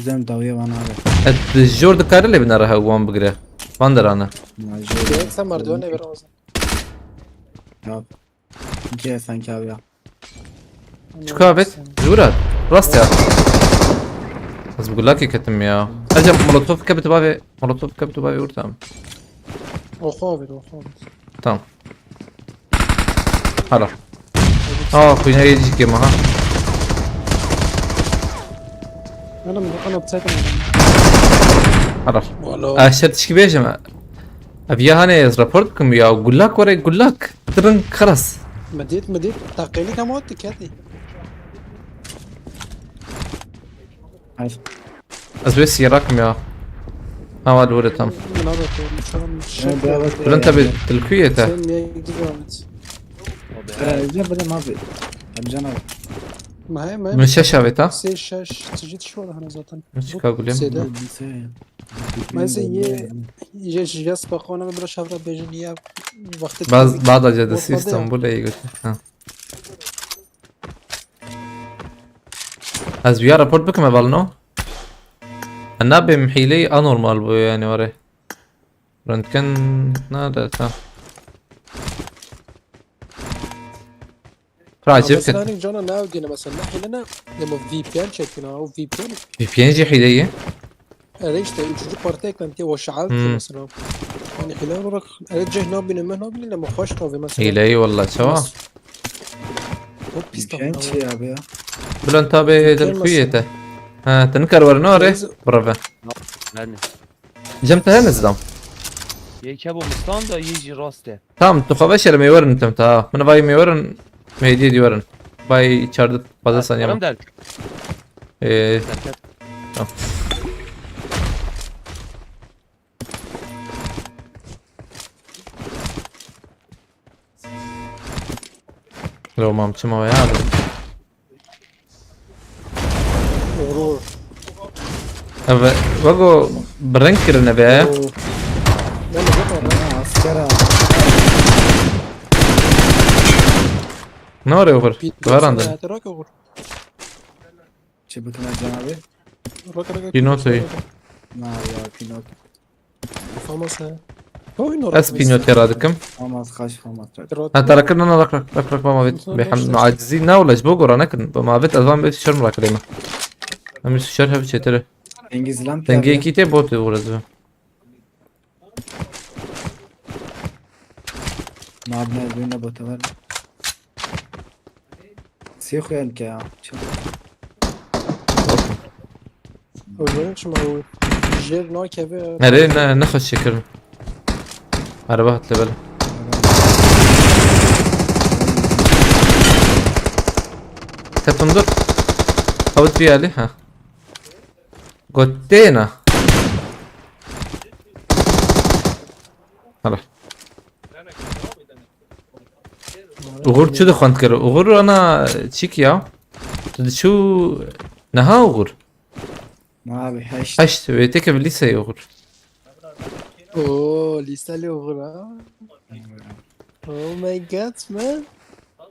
Cem dawiye van abi. Et jor dikarî lê binere hew wan bigire. Van derane. Sen merdiven ne bir ağzın. Ya. Gel sen ki abi ya. Çika bet? Zura. Rast ya. Ez bi gulakê ketim ya. Ercan molotof ke bi tu bavê, molotof ke bi tu bavê urtam. Oxo abi, oxo abi. Tamam. Hala. Aa, kuyuna yedi kema ha. Oğlum, bu kadar upside mi? Hala. Valla. Aşağı tişki bêjim. Abi ya hani ez rapor bikim ya. Gulak were gulak. Tırın karas. Medit, medit. Takeli kama otti kedi. Ay. Ez wê siyera kim ya. Ha, var, were tam. Buna bakıyorum şu an. Şaka. Bülent abi, tilkuye te. Sen niye gidiyorsun? Ee, Emre, Emre abi. Emcan abi. Ma he, ma he. Min şeş avêt ha. Sê şeş, çi tişt var hani zaten. Min çika gulê. Sêde. Bilgisayar. Mesela ye, ye, ye, spakona ve biraz şavra bejin ya. Baz, bada cadısı İstanbul'a iyi götür. Ha. Ez ya raport bikim eval no. Nabim hîleyî anormal bû yani were. Röntgen nade, tamam. Racib ket. Mesela hani cana ne evdine mesela ne hile ne demo V P N çekin ha, o V P N. V P N jî hîle ye. Erê işte üçüncü parti eklentiye o şaal ki mesela. Hani hile olarak erê ceh nabine me nabine ama hoş tabi mesela. Hîle ye wallah çawa. O pis tabi. Şey abi ya. Bülent abi del kuyete. Ha, te nikar were nare. Bravo. Yani. Cem te hene zidam. Yê kebo mistan da yê jî rast e. Tamam, tu xwe veşere me werin tim ta. Min vay me werin, me hediye di werin. Vay çardı fazla saniye. Kerem der. Ee, tamam. Lo mam çima ya. Doğru. Evet, vago breng kirine be. Oo. Ne mi bu kadar? Ha, askera. Ne var ya okur? Varandın. Çi bikim Ercan abi? Rak, rak, rak. Pinoto'yu. Na ya Pinot. Famas he. Oyun orası. Ez Pinot'e radıkım. Famas kaç Famas rak. Ha, tarakır nana rak rak rak rak mama bit. Behem acizî ne ola ji bo gora nekin. Mama bit ez van bit şerm rak reyme. Em şer hev çetere. Dengizlan. Denge iki te bot uğradı. Mabine duyuna bot var. Sê xuyên ke ya. Çi? Öldürün çi ma o. Jêr nakeve. Nereye ne, ne xweş çekirin. Araba hat lebel. Ketim dur. Avut bir yerli ha. Gotena. Hala. Uğur çi dixwend kir? Uğur ana çik ya? Tu diçû neha Uğur? Abi heşt. Heşt, wê têke bi lîseyê Uğur. Oo, lîseli Uğur ha. Oh my god, man.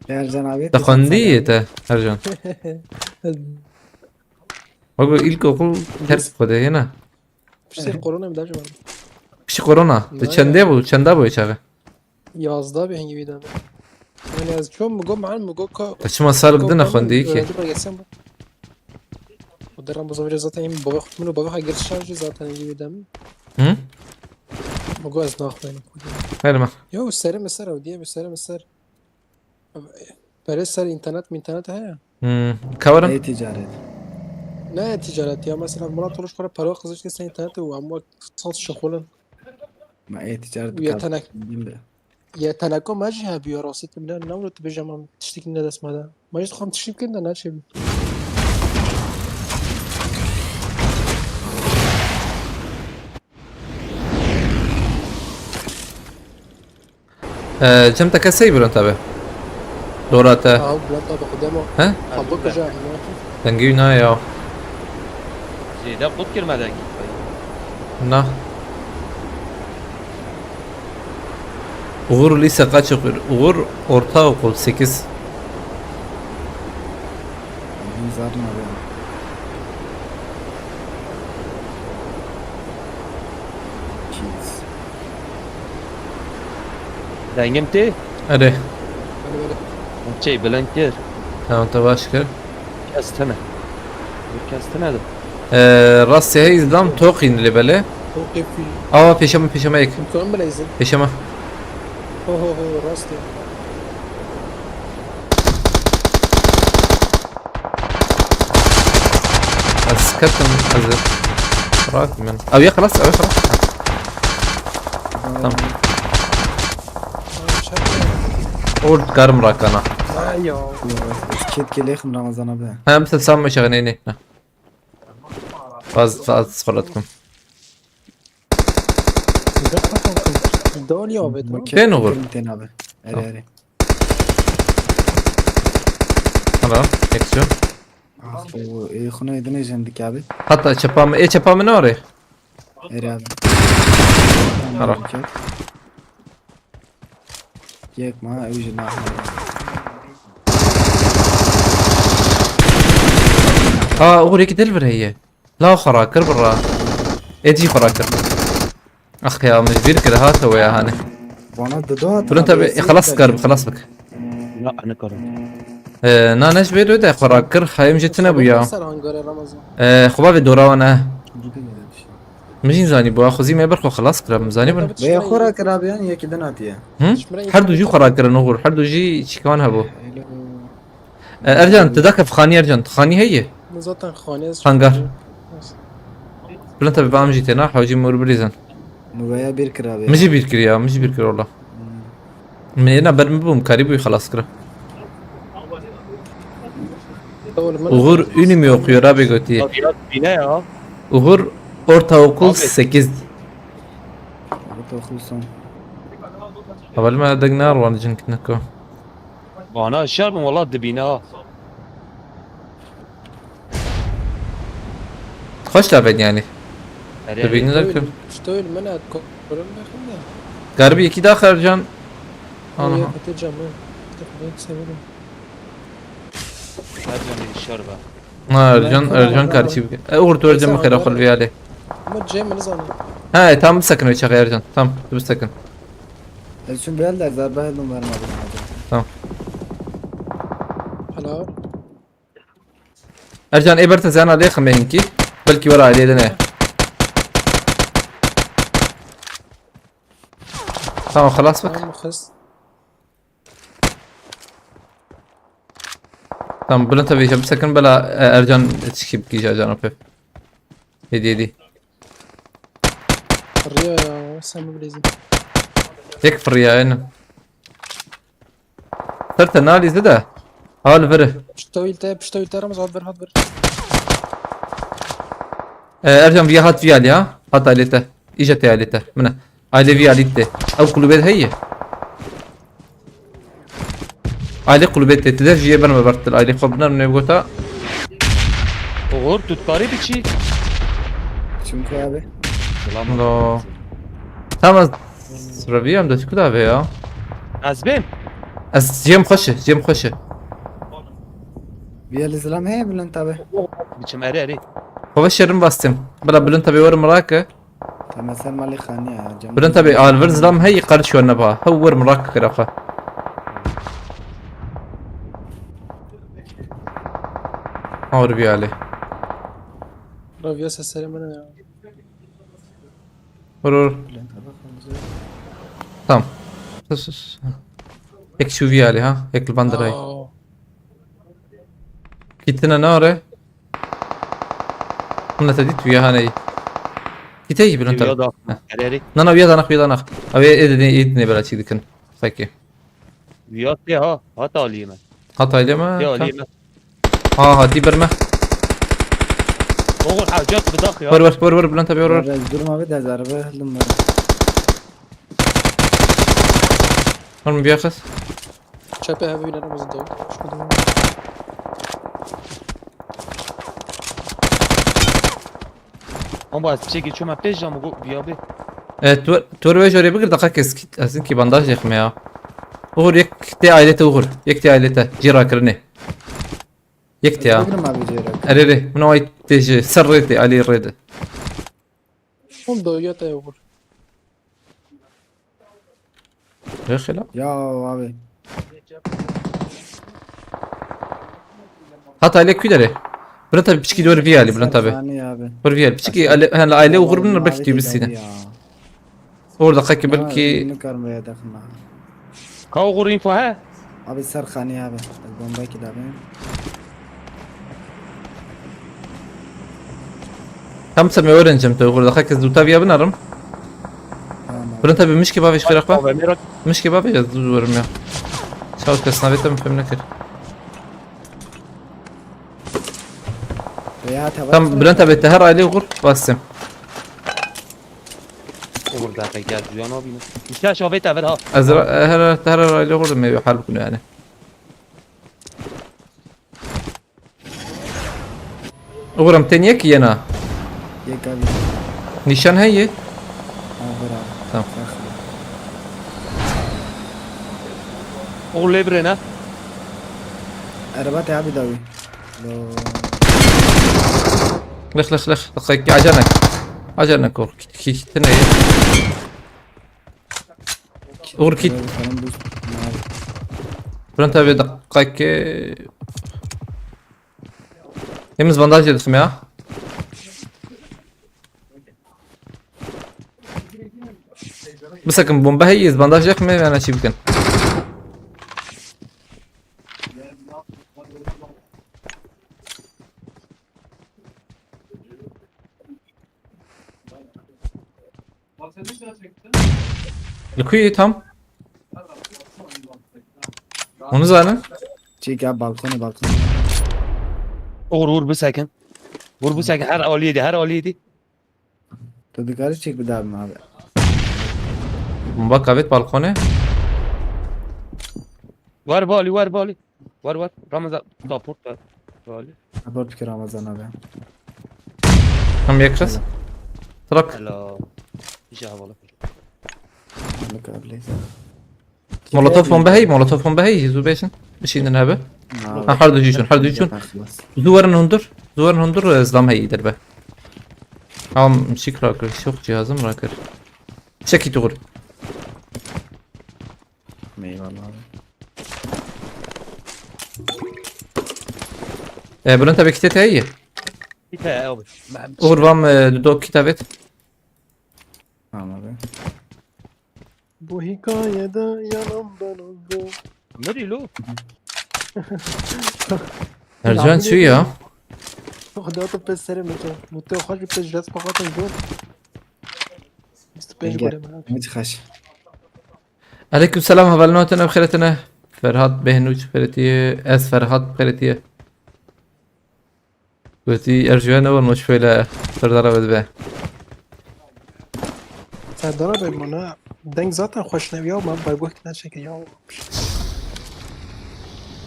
Ercan abi. Te xwendî yê te, Ercan. Uğur ilk okul terk xwedê yena. Piştî korona bir daha var. Piştî korona. Tu çendê bû, çenda bû çaxê? Yazda bir hangi bir tane. Yani az çok mu go mal mu go ka. Te çima sal gidin xwendî ki? Öğrenci belgesi bu. O dönem bu zaman zaten baba, bunu baba giriş şarjı zaten gibi dem. Hı? Bu go az daha koyayım. Verme. Yo, seri mi ser o diye bir seri mi ser. Pere ser internet mi internet he ya. Hmm. Kavarım. Ne ticaret? Ne ticaret ya? Mesela Murat Uluş para para kızıştı sen internet ve ama sal şokolun. Ma ê ticaret. Yetenek. Yeteneko me jî hebiyo rastî tu bile ne wilo tu bêje ma tiştekî ne dest me de. Ma jî dixwam tiştî bikin de ne çêbî. Ee, Cem te kesey Bülent abi. Dora te. Abi Bülent abi xudemo. Abi kuca. Dengî na ya. Zêde qut kirme dengî. Na. Uğur lise kaç okuyor? Uğur ortaokul sekiz. Benim zaten abi. Kids. Dengim tê? Hadi. Şey, bilind kir. Tamam, te baş kir. Kes tine. Bir kes tine de. Ee, rastê hey, îzdam toqîn lê belê. Toqê fîl. Awa pêşe me, pêşe me yek. Muhtarım bile izin. Pêşe me. Ho ho ho, rastê. Ez ketim, ez ê rakim. Ew ya xelas, ew ya xelas. Tamam. Ol karim rakana. Ay ya. Ez kêt gelêxim Ramazan abi. Hem sen sam meşe ne ne. Faz faz sıfırlatım. Dönüyor abi. Maket Tên Uğur. Tên abi. Ere Tamam. ere. Hala, action. Ah, o e xuna edine jendik abi. Hatta çapa mı, e çapa mı ne arı? Ere abi. Ara. Yek ma ew jina. Aa, Uğur iki dil bir heye. La xara kir bira. Eci xara kir. Ah ya, mecbur kir ha te ya hani. Bana da da. Durun tabi, xelas kir, xelas bik. Ya, ne karım. Ee, na neş bir de xara kir, hayım jetine bu ya. Ser hangara Ramazan. Ee, xuba ve doravan ha. Mijin zani bu, xuzî me bir xo xelas kir, em zani bun. Be xora kir abi yani yek din atiye. Hı? Her du jî xora kirin Uğur, her du jî çikan hebû. Ee, Ercan, tu dakif xanî Ercan, tu xanî heye? Bu zaten xanî ez Hangar. çok- Bilin tabi bam jî têna, hewcî mor bilîzin. Muvaya bir kir abi. Min jî bîr kir ya, min jî bîr kir ola. Min êna ber min bûm, karî bûyî xelas kira. Doğru, Uğur ünü mü okuyor abi gotî? Ya biraz bine ya. Uğur ortaokul Abi. sekiz. Abi toxusan. Heval me deg ne arwan cin kineko. Bana şer bin valla dibine ha. Hoş da ben yani. Her Tabii yerde. ne dakika. İşte öyle, ben at korum bakın da. Garbi iki daha Ercan. Aha. Yapacağım ben. İşte ben severim. Her zaman bir şer be. Ha, Ercan, Ercan karşı. E, Uğur tu Ercan mı kere xulviyale. Ama Cem ne zanıyor? Ha, e, tam bir sakın öyle çakı Ercan. Tam, bir sakın. Ez şun bel der zarba heldim vermedim abi. Helal. Ercan, ê ber te zana lê xime hinkî. Belkî were aliyê de ne. Tamam, xelas bik. Tamam, xız. Tamam, bilin tabii, bir sakın bela, e, Ercan çekip giyeceğiz Ercan o pep. Hedi, hedi. Riya ya, sen mi bilezin? Tek fırıya, aynen. Serte nalizi de. Hal veri. Piştoyil te, piştoyil te Ramazan, hat bir, hat bir. E, Ercan, viya hat viya ya. Hat alete. İje te alete. Mine. Aile viya alete. Ev kulübe de heye. Aile kulübe te. Tider jiye ben mi bertil. Aile xo biner ne gota. Uğur, tu dikarî biçî? Çünkü abi. Selam. No. Tamam. Sıra bir yanda çıkı da be ya. Ez bên. Ez cem xoşe, cem xoşe. Bir el izlam heye Bülent abi. Biçim eri eri. Xwe şerin bastım. Bila bilin tabi wer mirake. Tamam sen mali xaniye ya. Cem- Bilin tabi alver zilam hey, qal şu neba. Hew wer mirak kira xwe. Hawr bir ali. Raviya sesleri bana ya. Vur vur. Tamam. Sus sus. Ek şu viya li ha. Ek li bandiray. Aa, Kitine nare. Huna te dît viya haney. Kitey bilin Viya tabi. da. Eri eri. Na na, viya danak, viya danak. Abi edine edine bela çiğ dikin. Peki. Viya te ha. Hat aliyê me. Hat aile mi? Te aliyê me. Ha ha, di berme. Oğul hacet bidak ya. Vur vur vur vur, Bülent abi vur vur. Abi, durma bir de zarba heldim ben. Var mı bir yakız? Çöpe heavy ile Ramazan da. Şu kadar. Ama ez çekî çöme pêş cam bu viya be. E, tu, tu wê jorê bigir, deqa kes kî, ez in kî bandaj yek me ya. Uğur yek tê ailete Uğur. Yek tê ailete. Cî rakirinê. Yek tê ya. Bigrim abi cêrek. Erê rê. Min o ay tê ji ser rê tê, alî rê de. Hûn doyê te Uğur. Rê xêla. Ya abi. Hat aile kû derê. Bülent abi piçkî dor vî alî Bülent abi. Serxanî abi. Dor vî alî. Piçkî aile, hen aile Uğur bin belki tu bisîne. Uğur deqa ki belki. Nikarim vê dexma. Ka Uğur info he? Abi serxanî abi. Ez bomba ki abi. Tam se me öğrencim te Uğur deqa ki zûta viya binarim. Tamam abi. Bülent abi mişki bavê ji xêra xwe. Abi, merak. Mişki bavê ez zû werim ya. Çaw kes navê te min fêm nekir. Veya Tam Bülent abi te her aile Uğur bastim. Uğur deqe gel duyan abi ne? İşte şavê te ver ha. Ez ra-, her, her, her aile Uğur me hal bikune yani. Uğur em tên yek yena. Yek abi. Nîşan heye? Ha, bravo. Tamam. Uğur lê birêne. Ereba te abi dawi. Lo. Lix, lix, lix. Daqayekî acele nek. Acele nek Uğur. Kî, kî, kî, tine ye. Uğur kit. Bülent abi daqayekî. Hemiz bandaj yedim ya. Bisekin bombe heye, ez bandaj yakmaya yani şey bikin. Li ku yê tam? Hûn nizanin? Çîka balkonê, balkonê. Uğur, Uğur, bisekin. Uğur, bisekin. Her aliyê de, her aliyê de. Tu dikarî çek bidabim abi. Bomba kavêt balkonê. War balî, war balî. War, war. Ramazan, support ver. Balî. Support ki Ramazan abi. Tam yakışız. Helal. Trak. Helal. İşe havalı. Balık abi. Molotof bombe hey, molotof bombe hey, zu beşin. Bir şeyden abi. Ha, her dujuşun, her dujuşun. Zu verin hundur, zu verin hundur, e, zlam hey derbe. Tamam, şik rakır, çok cihazım rakır. Çek it Uğur. Eyvallah abi. E, Bülent abi kite te iyi. Kite abi. Uğur vam, e, do kite evet. Tamam abi. Bu hikayede yalan ben oldum. Ne diyor lo? Ercan çu ya? Xwedê tu pê serê min ke. Mûtê xweş bi pê ji dest paxatin zor. Bîst û pênc gole min. Hiç xweş. Aleyküm selam, hevalno tene bi xêretine. Ferhat Behnûç xêretiye. Ez Ferhat xêretiye. Gotî, Ercüye ne var, şöyle serdara ve be. Serdara be, bana deng zaten xweş neviya, ma baygoh kine çeke ya.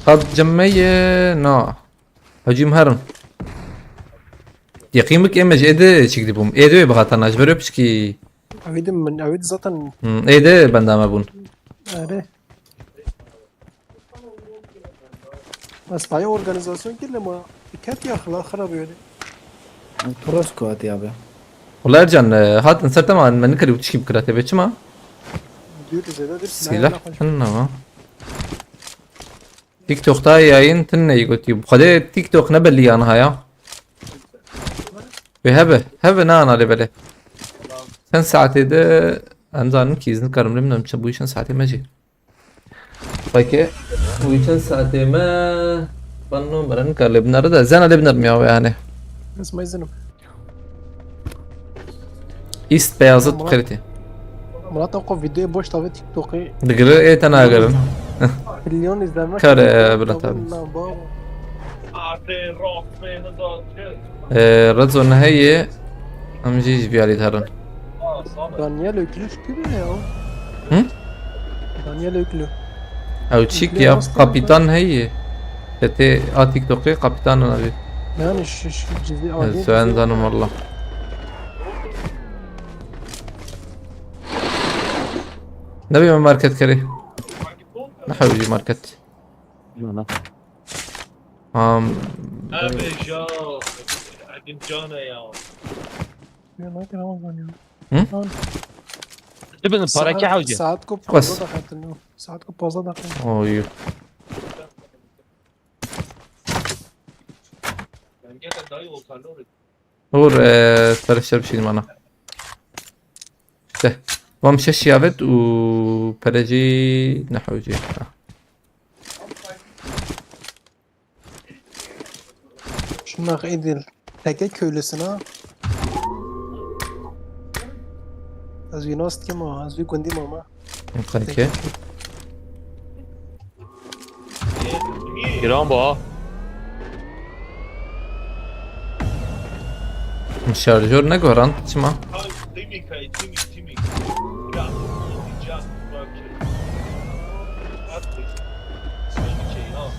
Qad cemmeye na. Hacim herin. Yaqîn bik ême ji êdî çik dibûm. Êdî wê bihata na, ji ber wê piçkî. Ewî de min, ewî de zaten. Hmm, êdî benda me bûn. Erê. Ez payê organîzasyon kir, lema ketiya xila xirab yeri. Prosko hatiye abi. Wala Ercan, e, hatin ser te ma, me nikarî tişkî bikira tê vê çima? Dûr zêde dir. Silah hin ama. TikTok'ta yayın tine gotî. Xwedê TikTok ne belî yan haya. Wê hebe, hebe na ana lê belê. Çend saetê de em zanin ki izin karim lê min çi bû çend saetê me jî. Peki, bu çend saetê me. Banno meren kar lê binare de zena lê biner mi ya yani. Ez mezinim. Ist Beyazıt kriti. Murat Ako videoyu boş tabi TikTok'u. Digiri e tena girin. Milyon izlenme. Kare bile tabi. Ee, Rezo ne heye. Em jî ji vî alî herin. Daniel Öklü kim ya? Hı? Daniel Öklü. Ew çîk ya, kapitan heye. Te tê a TikTokê kapitan nabî. Yani şu, şu cizî. Ez adî soyan zanim valla. Nebê me market kerê. Nehewî market. Mana. Am. Abi ya. Agin cana ya. Ya ne kadar var ya. Hı? Tamam. Dibin para ki Saat- hawce. Saat ko Bas. fazla da katın yok. Saat ko fazla da katın. Oy. Ben gel dayı o kalori. Ûr, e, perişer bir şey mana. De. Vam şeş yavet û perecî nehewcî. Ha. Şunlar edil. Teke köylüsüne. Ez wî nas dikim ama, ez wî gundî mama. Kanki. Giran bu ha. Şarjör ne gorant çima? Timmy kay, Timmy, Timmy. Ya, just bak. At. Timmy şey al.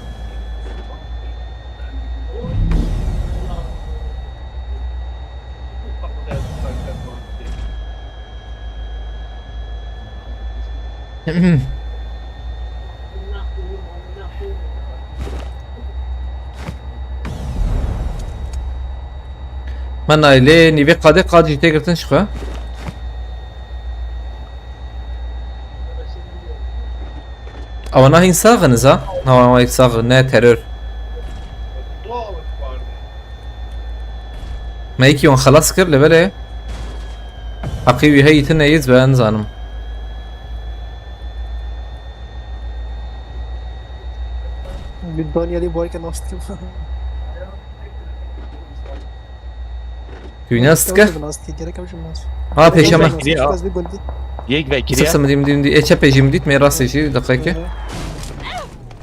Me naylê nîvê qadê qad jî tê girtin ji xwe. Ewana hîn sax in za? Ewana hîn sax in, ne terör. Me yekî wan xelas kir, lê belê heqî wî heyî tune yê, ez ben nizanim. Bir Daniel'i bu arka nas dikim. Wî nas dike? Nas dikim, gerek yok şimdi nas. Ha, pêşe me. Ya. Biraz bir gundî. Yek vekiriye. Sifse min dî, min dî, min dî. Ê çepê jî min dît, me rastê jî deqeke.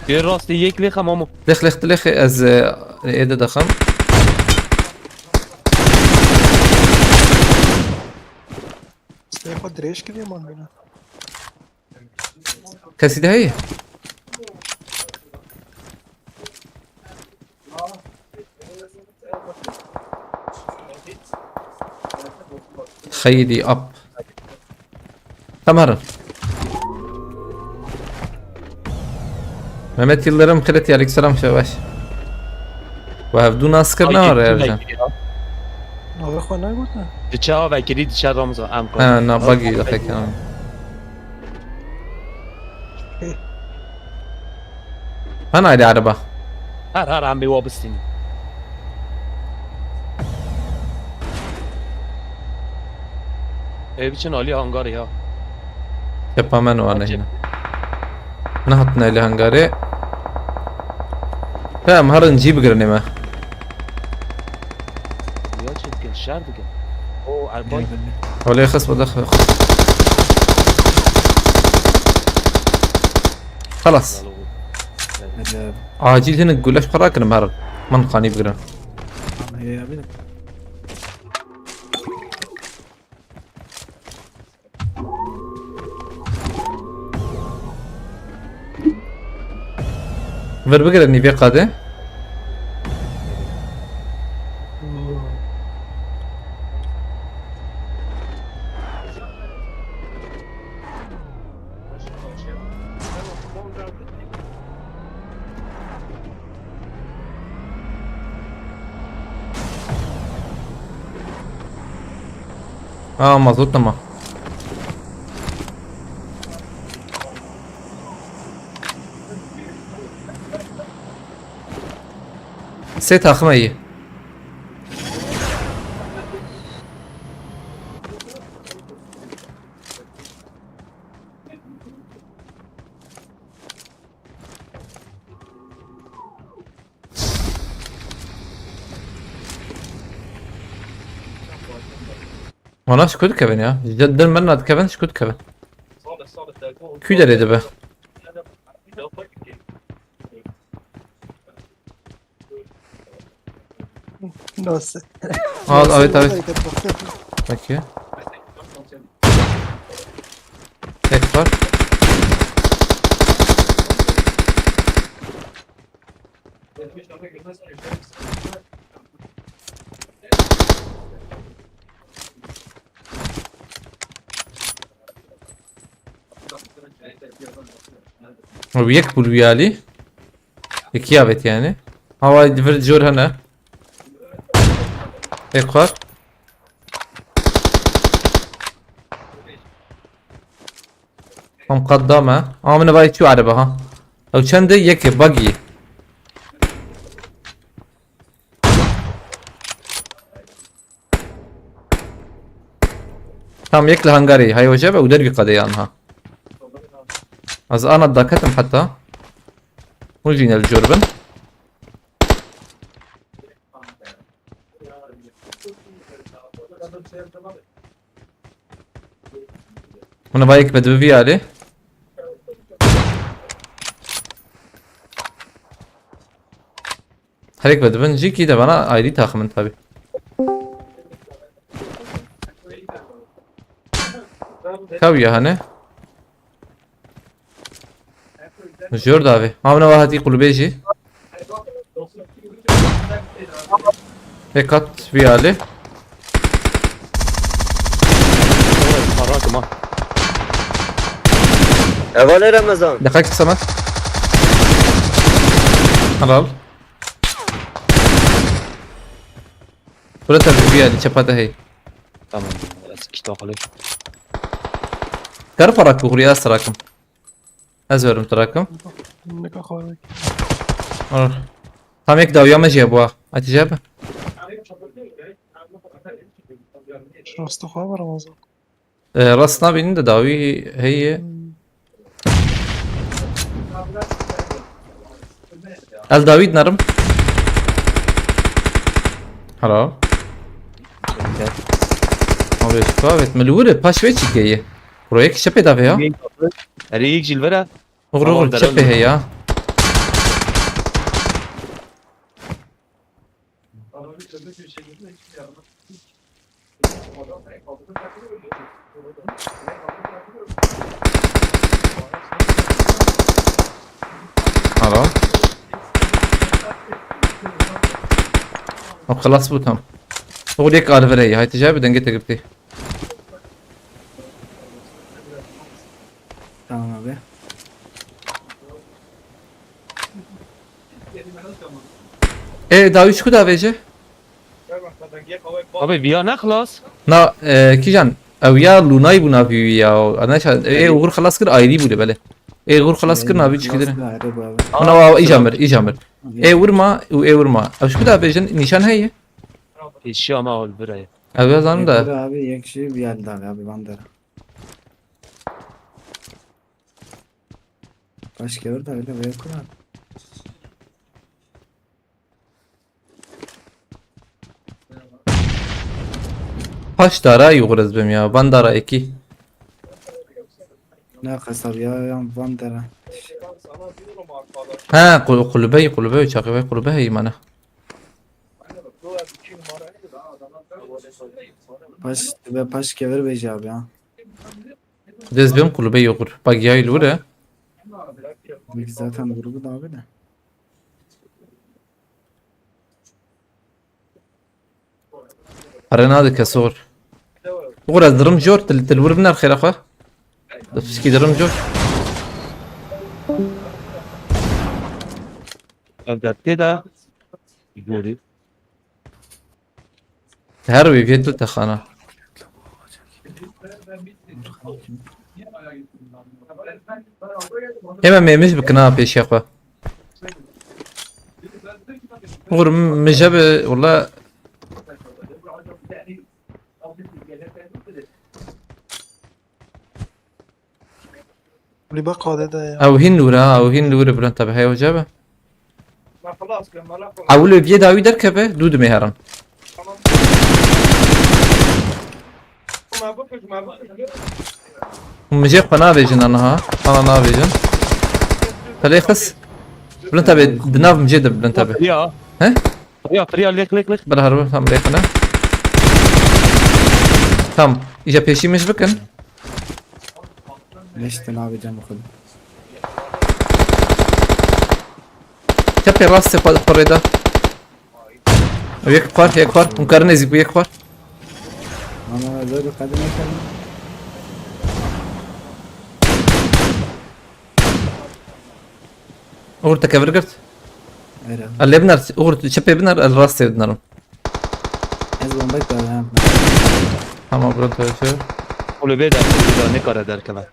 Bir rastê yek lê xemamo. Lêx, lêx, lêx, ez, e, ê de dexem. Stefan dirêj kiriyor man beni. Kesî de heye? Xeyidî ap. Tamam. Mehmet Yıldırım, Kret Yalik, selam, şebaş. Ve hevdû nas kir ne var ya? Navê xwe negote. Diçe avekirî diçe Ramza em Ha, na bagî de pek ha. Hana ayrı araba. Her her em bê wa bistînin. Ev biçin alî hangarê ya. Tepa me nû Acı. anehîne. Nehatine li hangarê. He, em herin cî bigirin ê me. Ya çi dikin, şer dikin. O erbay. Olê xis bide xwe. Xelas. Hadi abi. Acil hinek gule xwe rakirin herin. Min qanî bigirin. Tamam, hey abi. Vir bigire nîvê qadê. Aa, mazot nema. Sê taxime yî. Wana ji ku dikevin ya? Ji din min re dikevin, ji ku dikevin? Kû derê dibe? Nasıl? Al, evet, evet. Peki. Tek var. Ew yek bû li wî alî. Yekî avêt yani. Hawa li vir jor hene. Ê xwar. Tam qat da me. Ama min vay çû araba ha. Ew çend e? Yek e, buggy. Tam yek li hangarê, hay hoca be, û dervî qedê yan ha. Ez ana daketim heta. Hûn jî ne li jor bin. Hûn ê vayek be dibi vî alî. Herek be dibin jî kî de bana ayrî taxmin tabi. Kawiya hane. Jor davê. Hamle ve hatî kulübê jî. Hekat vî alî. Parak ma. Evale Ramazan. Deqek Samet. Helal. Burası bir yer, çapa da hey. Tamam. Sikişte oğlum. Kar parak bu hurya sırakım. Ez verim trakim. Nika xorek. Ar. Tam yek dawiya me jî hebû ha. Hatice abi. Rasta xwe var Ramazan. E, rast nabînin de dawî heye. Hmm. El dawî dinerim. Helal. Gel. Abi, evet, mi li wir e, paş ve çi geye. Buraya kişe peyda ve ya. Erê yek jî li vir e. Oxir, oxir, çepê heye ya. Alo. O xelas bû tam. Oxir yek alvere ya. Hay tijay bi dengê te girtî. Tamam abi. Ê, dawî çi ku davêje? Abi, viya ne xelas? Na, e, kîjan, ew ya Lunay bû navî wî ya. Ana ça, ê, ê, ugur xelas kir, ayrî bû de belê. Ê, ugur xelas kir, navî çi kidir? Ayrı bu abi. Ana wa, îca mir, îca mir. Ê, vurma, û ê vurma. Ew çi ku davêjin, nîşan heye? Pêşiya me hol birayê. Ew ya zanim de. Abi, yek şey bir yerde abi, abi, bandera. Başka yerde öyle bir yok lan. Paş dara yukarız bim ya. Van dara iki. Ne kasar ya, ya van dara. Ha, kul-, kulübe, kulübe, çakı ve kulübe heymana. Paş, be paş gelir bece abi ya. Dez bim kulübe yokur. Bak yaylı vur he. Biz zaten grubu da abi de. Arena de kesor. Uğur ez dirim jor, til, til vur biner xêra xwe. Dipsiki dirim jor. Ev dertê de. Gorî. Her wê vê tu texana. Ê me mêmij bikin ha pêşiya xwe. Uğur, m-, mije bi, wala. Kulübe kadede ya. Ew hîn li wir e, ew hîn li wir e, Bülent abi, hey hoca be. Ewil ê viyê dawî derkeve, dû dimê herin. Hûn mijê xwe navêjin aniha, ana navêjin. Telê xis. Bülent abi, di nav mijê de Bülent abi. Ya. He? Ya, ya, lêk, lêk, lêk. Bila herbir tam lêk ne. Tam, îca pêşî mij bikin. Neştin abi, canım okudum. Çepê rastê pa-, parê de. Yek xwar, yek xwar. Hûn karin nêzîk bû, yek xwar. Ama böyle kadın efendim. Uğur te kevir girt. Her an. El lê biner, Uğur çepê biner, el rastê binerim. Ez bombayı koyacağım. Tamam, bro, tabii şey. Oğlum, bir daha, bir daha ne kadar derken ben.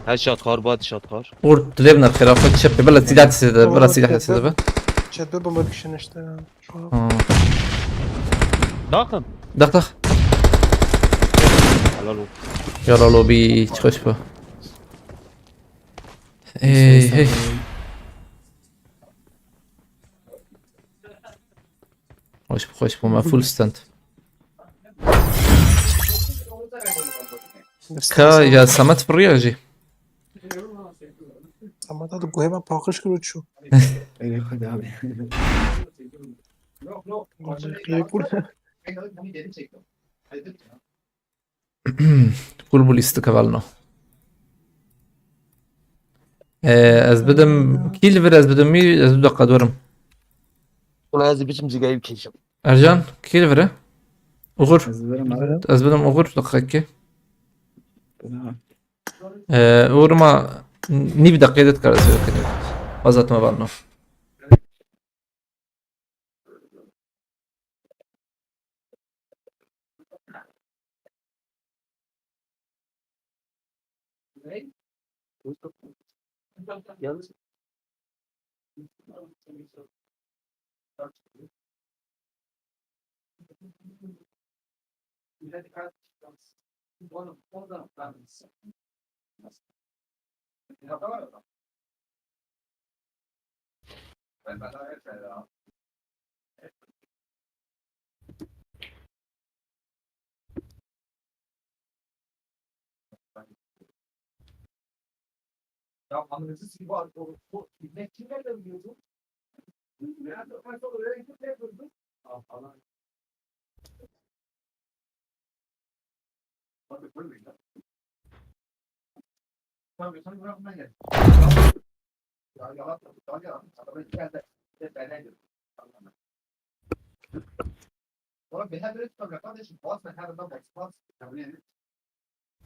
Headshot kar, body shot kar. Uğur tu lê biner, xirafa çepê, bela silah sesi de, bela silah sesi de be. Çadır bomba kişinin işte ya. Şu an. Ha. Bakın. Dak dak. Helal olsun. Yara lobi, çıkış bu. Ey, hey. Hoş bu, hoş bu, ma full stand. Ka ya Samet fırıyor jî. Samet hadi guhê me paqij kir û çû. Ey, hadi abi. Kul bu lîstik hevalno. Ee, ez bidim kî li vir, ez bidim wî, ez du deqa durim. Ulan ez biçim cigayı bir keyfim. Ercan, kî li vir e? Uğur. Ez verim abi. Ez bidim Uğur, deqekê. Tamam. Ee, Uğur ma nîv deqê de dikare sêr kene. Azat me vanno.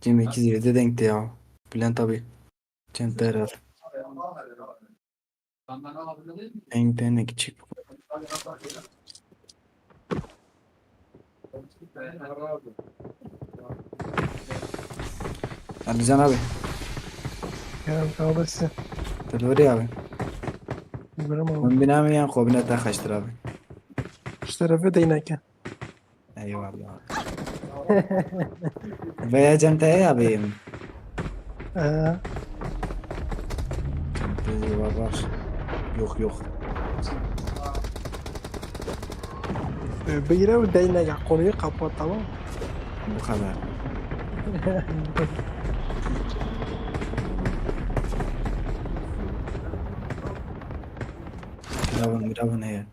Cem iki yüz yedi denkti ya. Bülent abi. Cem Terer. Denk denk küçük. Alican abi. Ya, sağ olasın. Delori abi. Bilmiyorum abi. Min binamê yan xwe bine te xeştir abi. Ji terefê deyneke. Eyvallah. Veya Cem te ya abi. Ee. Cem te eyvallah. Yok, yok. Ee, bir yere o deyneke, konuyu kapat, tamam mı? Bu kadar. Bravo, bravo ne ya?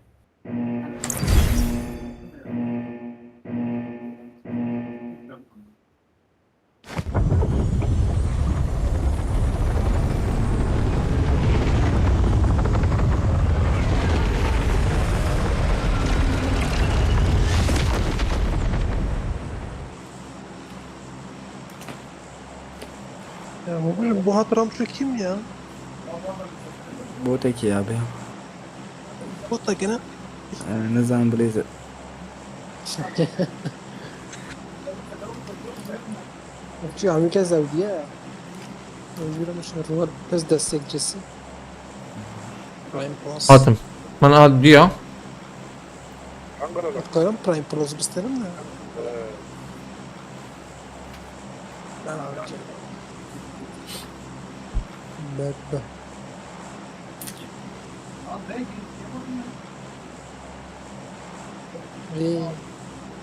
Ya, mobil bu hat Ramço kim ya? Botekî abi. Botekî ne? Ee, nizanim bilêze. Çi Amerîka zewdiye ya. Özgür Amiş Ruhat pes destekçisi. Prime Plus. Hatim. Man al diyor. Karan Prime Plus bisterim de. Bebe.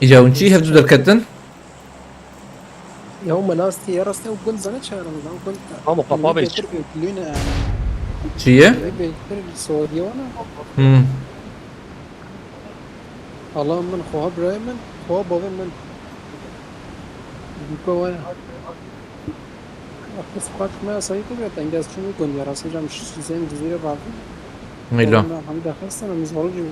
Îca hûn çi hevdu derketin? Ya me nastî ya rastî ew gund zane çaran lan gund. Ama qapa bê. Betir öklüne yani. Çi ye? Betir Saûdiye wana. Hmm. Allah min, xweha birayê min, xweha bavê min. Dîka waya. Wextê squat me sayî te bira tengez çûn û gund ya rastî cam şîzên Cizîrê bavê. Meyla. Hemî daxistin, hemî zor jî bû.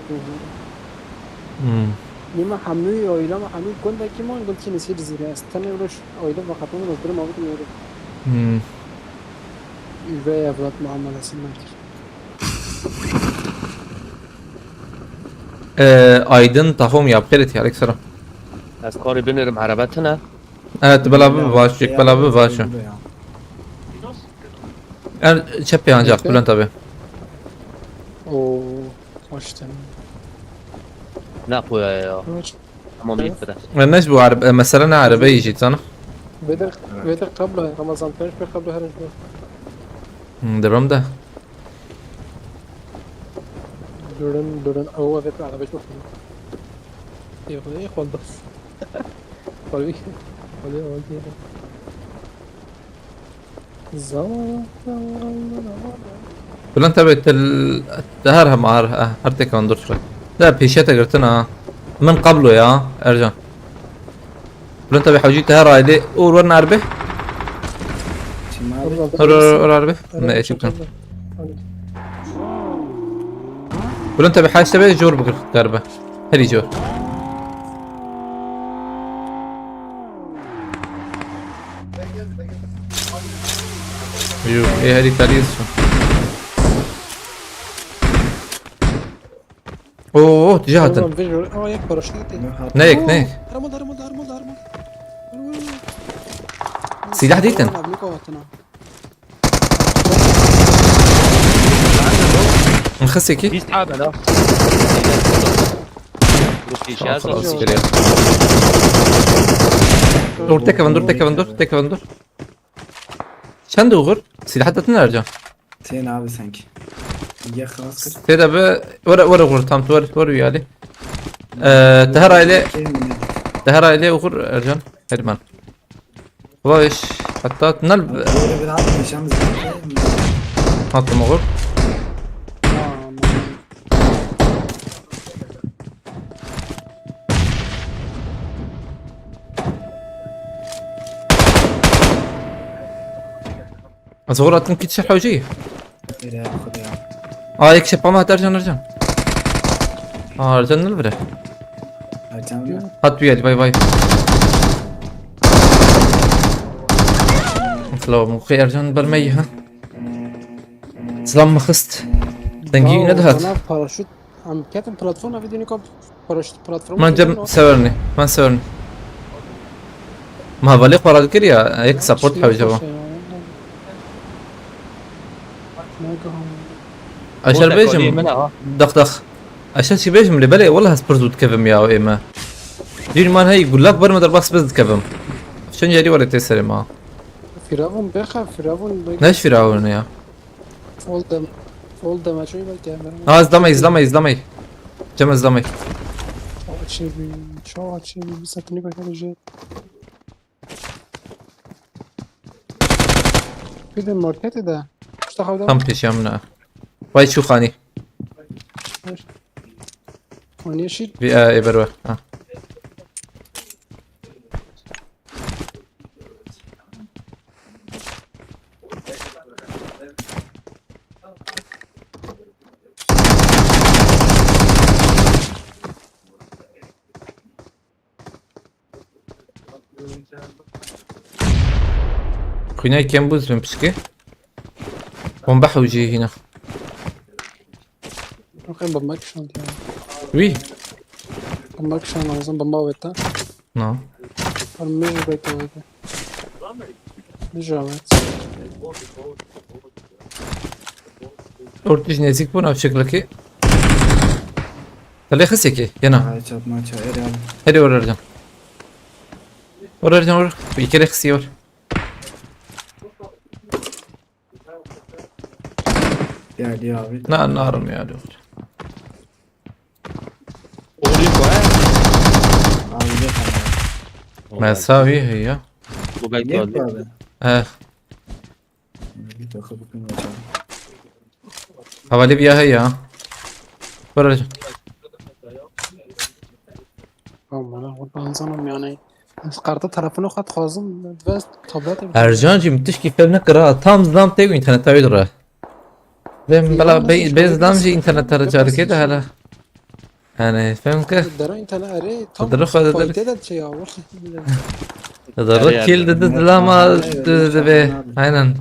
Hmm. Nîma hemû oylama hemû gundekî man gund çi nisî Cizîrê. Ez tenê wilo oylama xetim min, ez birim avêtim êrê. Hmm. Vê evlat muamelesi min kir. Ee, Aydın Tahom ya, bixêrê tî, aleyk selam. Ez karê binêrim, erebe tune. Evet, bela bi baş, yek bela bi baş. Er çepê ancak, Bülent abi. Oo, hoş değil. Ne koya ya? Hoş. Tamam, yeter. Neş bu araba, e, mesele ne araba yiyecek sana? Vedir, vedir kablo, Ramazan, pênc pê kablo her şey. Hmm, devam da. Durun, durun. Oo, evet, araba çok iyi. İyi, iyi oldu. Tabii. Tabii, oldu. Zaman, zaman, zaman. Bülent abi, tel, her hem her, her tek an dur şuraya. Da pêşiya te girtin ha. Min kablo ya, Ercan. Bülent abi, hewcî te her ailê û wer nerbe? Çima abi? Wer, wer, wer nerbe? Ne, eşik. Bülent abi, haşte be, jor bikir derbe. Herî jor. Yo, ê herî talî zî. Oo, tije hatin. Oğlum, bir, aa, yek paraşüt gitti. Ne yek, ne yek? Armada, armada, armada, armada. Silah dîtin. Abi, ne kovatın ha? Nxisê kî? Bîst habe la. Aa, xelas, kiriye. Dur, tek evin, dur, tek evin, dur, tek evin, dur. Çend oxir? Silah te tune Ercan? Tên abi sanki. Ya xelas kir. Tê de bi, were, were oxir, tam tu were, were uyali. Ee, te her aile, te her aile oxir Ercan. Herman. Baş, hatta nal. Böyle bir atmayacağım zaten. Attım oğur. Ez oğur attım, git şerh hocayı. Öyle ya, bu kadar ya. Aa, ek şepa ma hat Ercan, Ercan. Aa, Ercan ne vire? Ercan mı? Hat bir geldi, bay bay. Selam, bu Ercan vermeyi ha. Selam mı xist? Dengi ne daha? Bana paraşüt, am ketin platforma, vidini kop paraşüt platforma. Man cem severni, man severni. Ma hevalê xwe radikir ya, ek support hewce wa. Aşer bêjim, dax dax. Aşer çi bêjim lê belê, wela ez pir zû dikevim ya, ê me. Dîn man hey, gulak ber me derbas biz dikevim. Çend carî were tê serê ma. Firavun bexa, Firavun bexa. Neş Firavun ya. Oldem, oldem açıyor belki yani. Ha, izlemey, izlemey, izlemey. Cem izlemey. Açayım, çok açayım, bir satını bakalım. Bir de markete de. İşte havda. Tam peşiya min e. Vay şu xanî. Xanî yeşil. Bir, e, ê berwe. Ha. Xwînayê kêm bû, ez bim piçkê. Bombe hewceyê hîna. Okey, bomba kişand ya. Wî? Bomba kişand lazım, bomba avêta. Na. Armêj bek avêta. Nijawet. Ortij nêzîk bû nav şekilekê. Telê xisê kê, yena. Ay, çatma ça, erê abi. Herê were Ercan. Were Ercan, were. Tu îkê lê xisî were. Geldi abi. Na, narim ya, dur. Oğlum bu he. Abi de tamam. Mesavî heye. Bu belki Niye öldü. Abi? Eh. Bir dakika bakayım açalım. Hevalê biya heye. Were. Aman ha, kurban zanım yani. Ez kartı tarafını kat lazım. Ve tablet. Ercan cî min tişkî fêm nekira. Tam zlam tê û înterneta wî dire. Vêm bela bê, bê zlam jî înterneta re carikê de hele. Yani fêm ke. Dera înterneta erê tam. Dere xwe de der. Kalite de şey ya. Dere kîl de de zlama de de be. Aynen.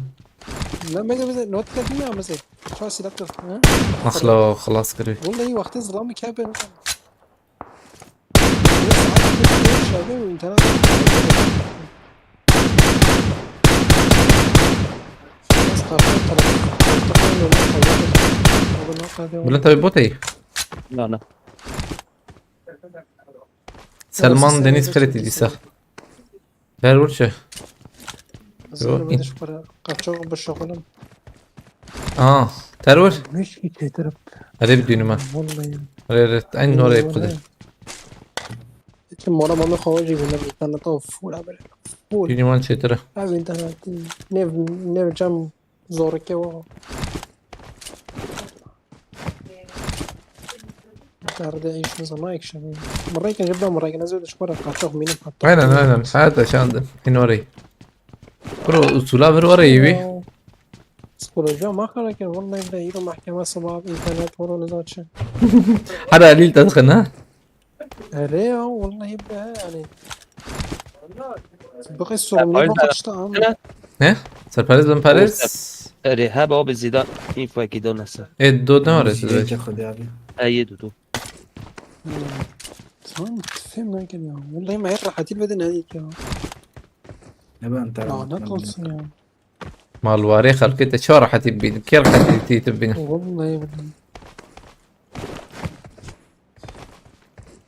Ne, meze, meze, not kadın ya, meze. Çawa silah tut, ha? Nasıl o, xelas kiriye. Vallahi wextê zilamî kevbe. Bülent abi, bot ey. Na, na. Selman Deniz Ferit dîsa. Terwir çi? Yo, Mesela ben de şu para kaçak bir şey oğlum. Aa, Terwir. Müş ki çetirip. Hadi bir düğünüme. Vallahi. Hadi, hadi, aynı oraya yapıldı. Şimdi bana bana kavacı bir de internet o full abi. Full. Düğünüme çetire. Abi internet. Ne ne cam zor ki o. Derde işin zaman action. Mırayken jibda mırayken ez öyle şu para kaçak minim hatta. Aynen, aynen. Hayat yaşandı. Aynı orayı. Bro, usula bir orayı bir. Psikoloji ama karakter vallahi bile yürü mahkeme sabah internet var onu zaten. Hadi Halil tadkın ha. Ere ya vallahi bile yani. Bakın sorumluluğu Hayır, kaçtı ama. Ne? Serperez ben Perez. Ere, hebe abi zida info ki donasa. E, do ne orası? Şey ki Xwedê abi. Eye dudu. Hmm. Tamam, fehim ne geliyor. Vallahi ma her rahatı beden ne ya. Ne ben taraf. Lanet olsun ya. Malware xelkê te çi rehetî bîn? Kê rehetî tî tu bîn? Vallahi billahi.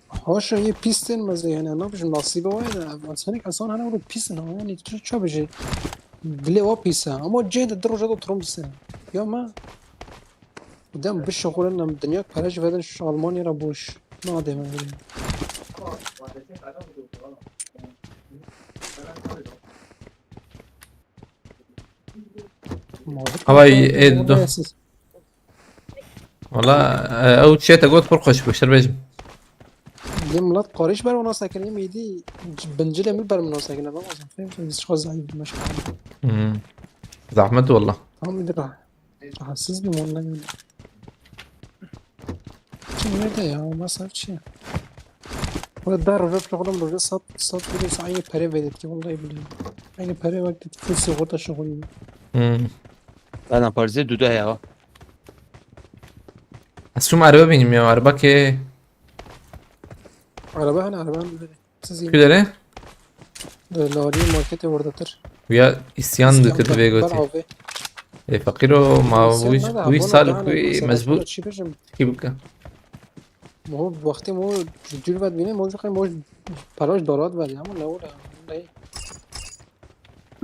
Hoş iyi pis denmez yani, ne yapayım, nasibi var ya. Sen insan hani öyle pis ne yani, ço ço bir şey. Bile o pis ha. Ama ceyde dur hoca da oturum sen. Ya ma. Dem bir şokulen nam dünya para verdin şu Almanya ra boş. Ne adem öyle. Havay, e, do. Valla, e, ew çê te got pir xweş bû, şer bêjim. Yê milet qarîş ber ona sekin, yê mîdî bincilê min ber min ona sekin, ben wazim. Fehmtim, biz çok zayıf bir maşallah. Hmm. Zahmet valla. Tamam, bir daha. Rahatsız bir ondan yani. Kim nerede ya? Masraf şey. Burada dar roja programı roja sat sat bir aynı para verdik ki vallahi billahi. Aynı para verdik. Full sigorta şokulen. Hmm. Ben aparze dudu ya. Ez çûm erbe bînim ya, erba kê? Araba hani araba hani böyle. Siz Kü dere? Lali markete oradadır. Ya isyan ditir vê gotî. Ê feqîro, ma wî sal wî mezbûr Çi bêjim? Kî bike? Mo wextê mo cür vet bîne mo jixin mo paraj darat vet ya, ama ne ora.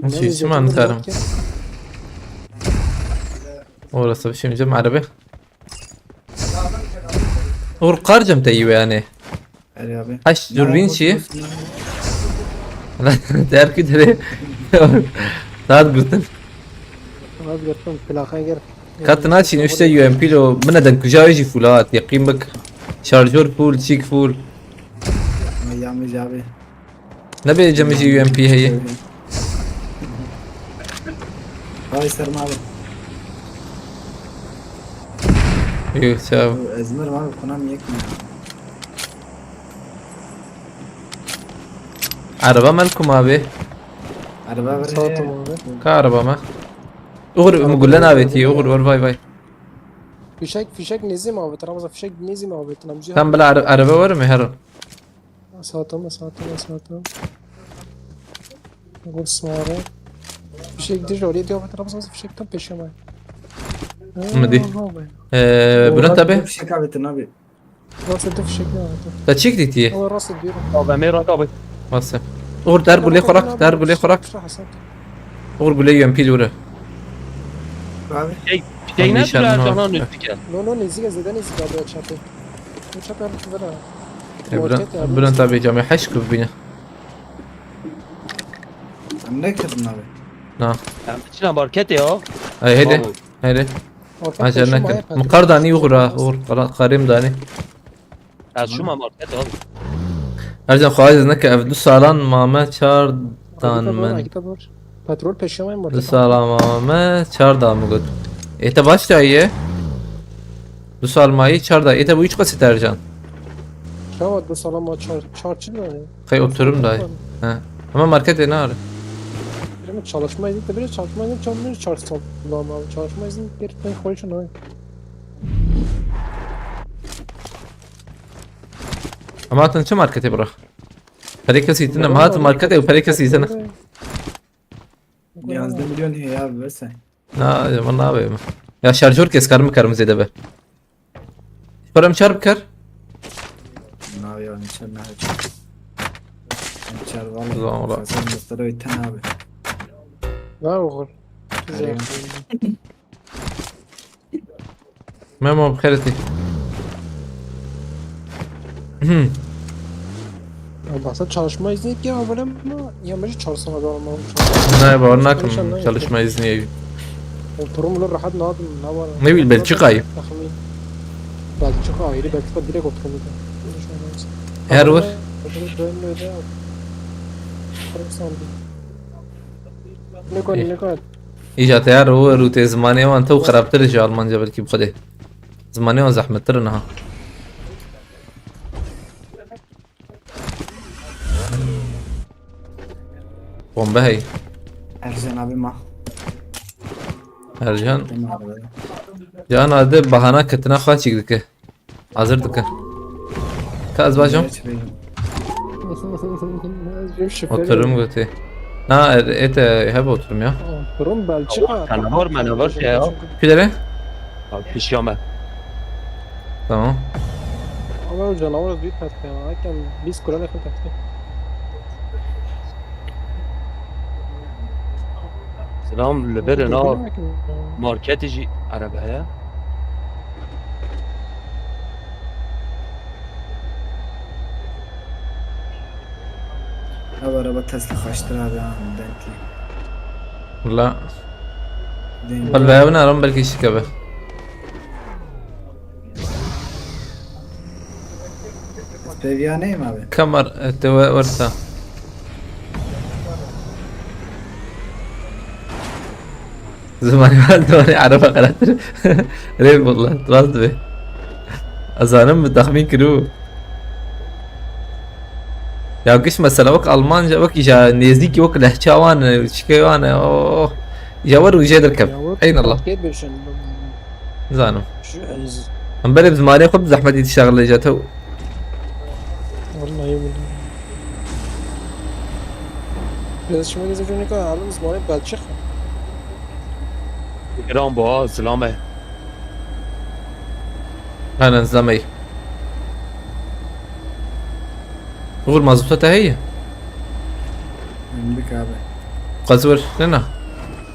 Çi çi man karim. Orası bir şey mi erbe? Uğur qarcım te yiwe yani. Erê abi. Haş dürbün çi? Derkü dere. Saat gurtun. Vazgeçtim, plaxa gel. Kat naçîn işte U M P lo bine den kuja jî fulat, yaqîn bik. Şarjör full, çîk full. Ay yağmur abi. Ne bê cemî jî U M P heye. Ay serma abi. Yok, çav. Ezmir abi, konam yek mi ya? Araba melkum abi. Araba ver. Sağ ol abi. Ka araba me. Uğur, mi gulle navêtî, Uğur, wer vay vay. Fişek, fişek nêzî me avêt, Ramazan, fişek nêzî me avêt, Ramazan. Tam bila are-, araba var mı her? Sağ ol, sağ ol, sağ ol. Gol smare. Fişek dij oraya diyor, Ramazan, fişek tam peşime. Midi. Ee, Bülent abi. Fişek abi, abi. Nasıl da fişek ne avêt? Da çek ditiye. Ama nasıl diyorum? Abi, Emir abi. Nasıl? Uğur der gule kurak, der gule kurak. Uğur gule yön pil uğru. Abi. Şey, şey ne tür canın üstü gel. No, no, nêzî, zêde nêzî abi ya çapê. Bu çapê abi kuvvera. E, Bülent, Bülent abi camê heş ku bine. Em ne kırdın abi? Na. Em çina markete ya. Ay hadi. Hadi. Acele nekin. Mukar dani Uğur ha. Uğur karim dani. Ez şuma markete abi. Ercan xwahiz neke ev du salan mame çar dan min. Petrol peşimayım Du burada. salan mame çar dan min got. Ete baş da ye. Du sal mayî çar da. Ete bu üç kasit Ercan. Çawa du salan ma çar, çar çi ne? Kay oturum da. Ha. Ama market ne ar? Çalışma izni de bile çalışma izni çalmıyor çarşamba abi. Çalışma izni bir tane koyuşun abi. Ama hatin çi marketê bira? Perê kesî tine, ma hatin marketê û perê kesî tine. Yazdı milyon heye abi versen. Na, ya, valla abi. Ya şarjör kes karım karım zede be. Param çarp kar. Ne abi ya, niçer ne abi. Niçer valla. Ulan, ulan. Sen mustara öten abi. Ne olur? Güzel. Memo, bi xêr hatî. Hmm. Ya bahsa çalışma izni ki ya böyle mi? Ya mecbur çalışsana da olmam. Ne, bawer nakim çalışma izni. Oturum bile rahat ne yapayım, ne var? Ne bileyim, Belçikayê. Belçika ayrı, Belçika direkt oturum. Her var. Ne kadar, ne kadar? Îca te ya ro ro tê zimanê wan tew xirabtir ji Almanca belkî bi xwedê. Zimanê wan zehmettir in ha. Bombe hey. Ercan abi ma. Ercan. Deme abi. Can ade bahana ketina xwe çîk dike. Hazir dike. Ka ez bajim. Geç beyim. Oturum gotê. Na, ete hep oturum ya. Oturum Belçika. Canavar menavar şey ya. Külere? Abi pişiya me. Tamam. Ama o canavar büyük hatta ya. Hakan biz kuran yakın kattı. Selam li vir in a marketê jî erebe heye. Abi araba Tesla kaçtır abi ha, Bentley. Valla. Değil mi? Xwe li veye binarim belkî şike be. Seviye neyim abi? Kamar, e, te we orta. Zimanê wan zimanê ereba xelattir. Rê valla, rast be. Ezanim bi texmîn kiriw. Ya giş mesela wek Almanca, wek îja nêzdîkî wek lehça wan, e, çikê wan, e, oh. Ya wer û jê derkev. Eyn Allah. Zanim. Em berê bi zimanê xwe bi zehmetî diştaxile îja tew. Vallahi billahi. Biraz şimdi de Jonika alın zimanı Belçika. Giran bu ha, zilame. Aynen, zilame. Uğur, mazota te heye? Bindik abi. Qazwir, ne na?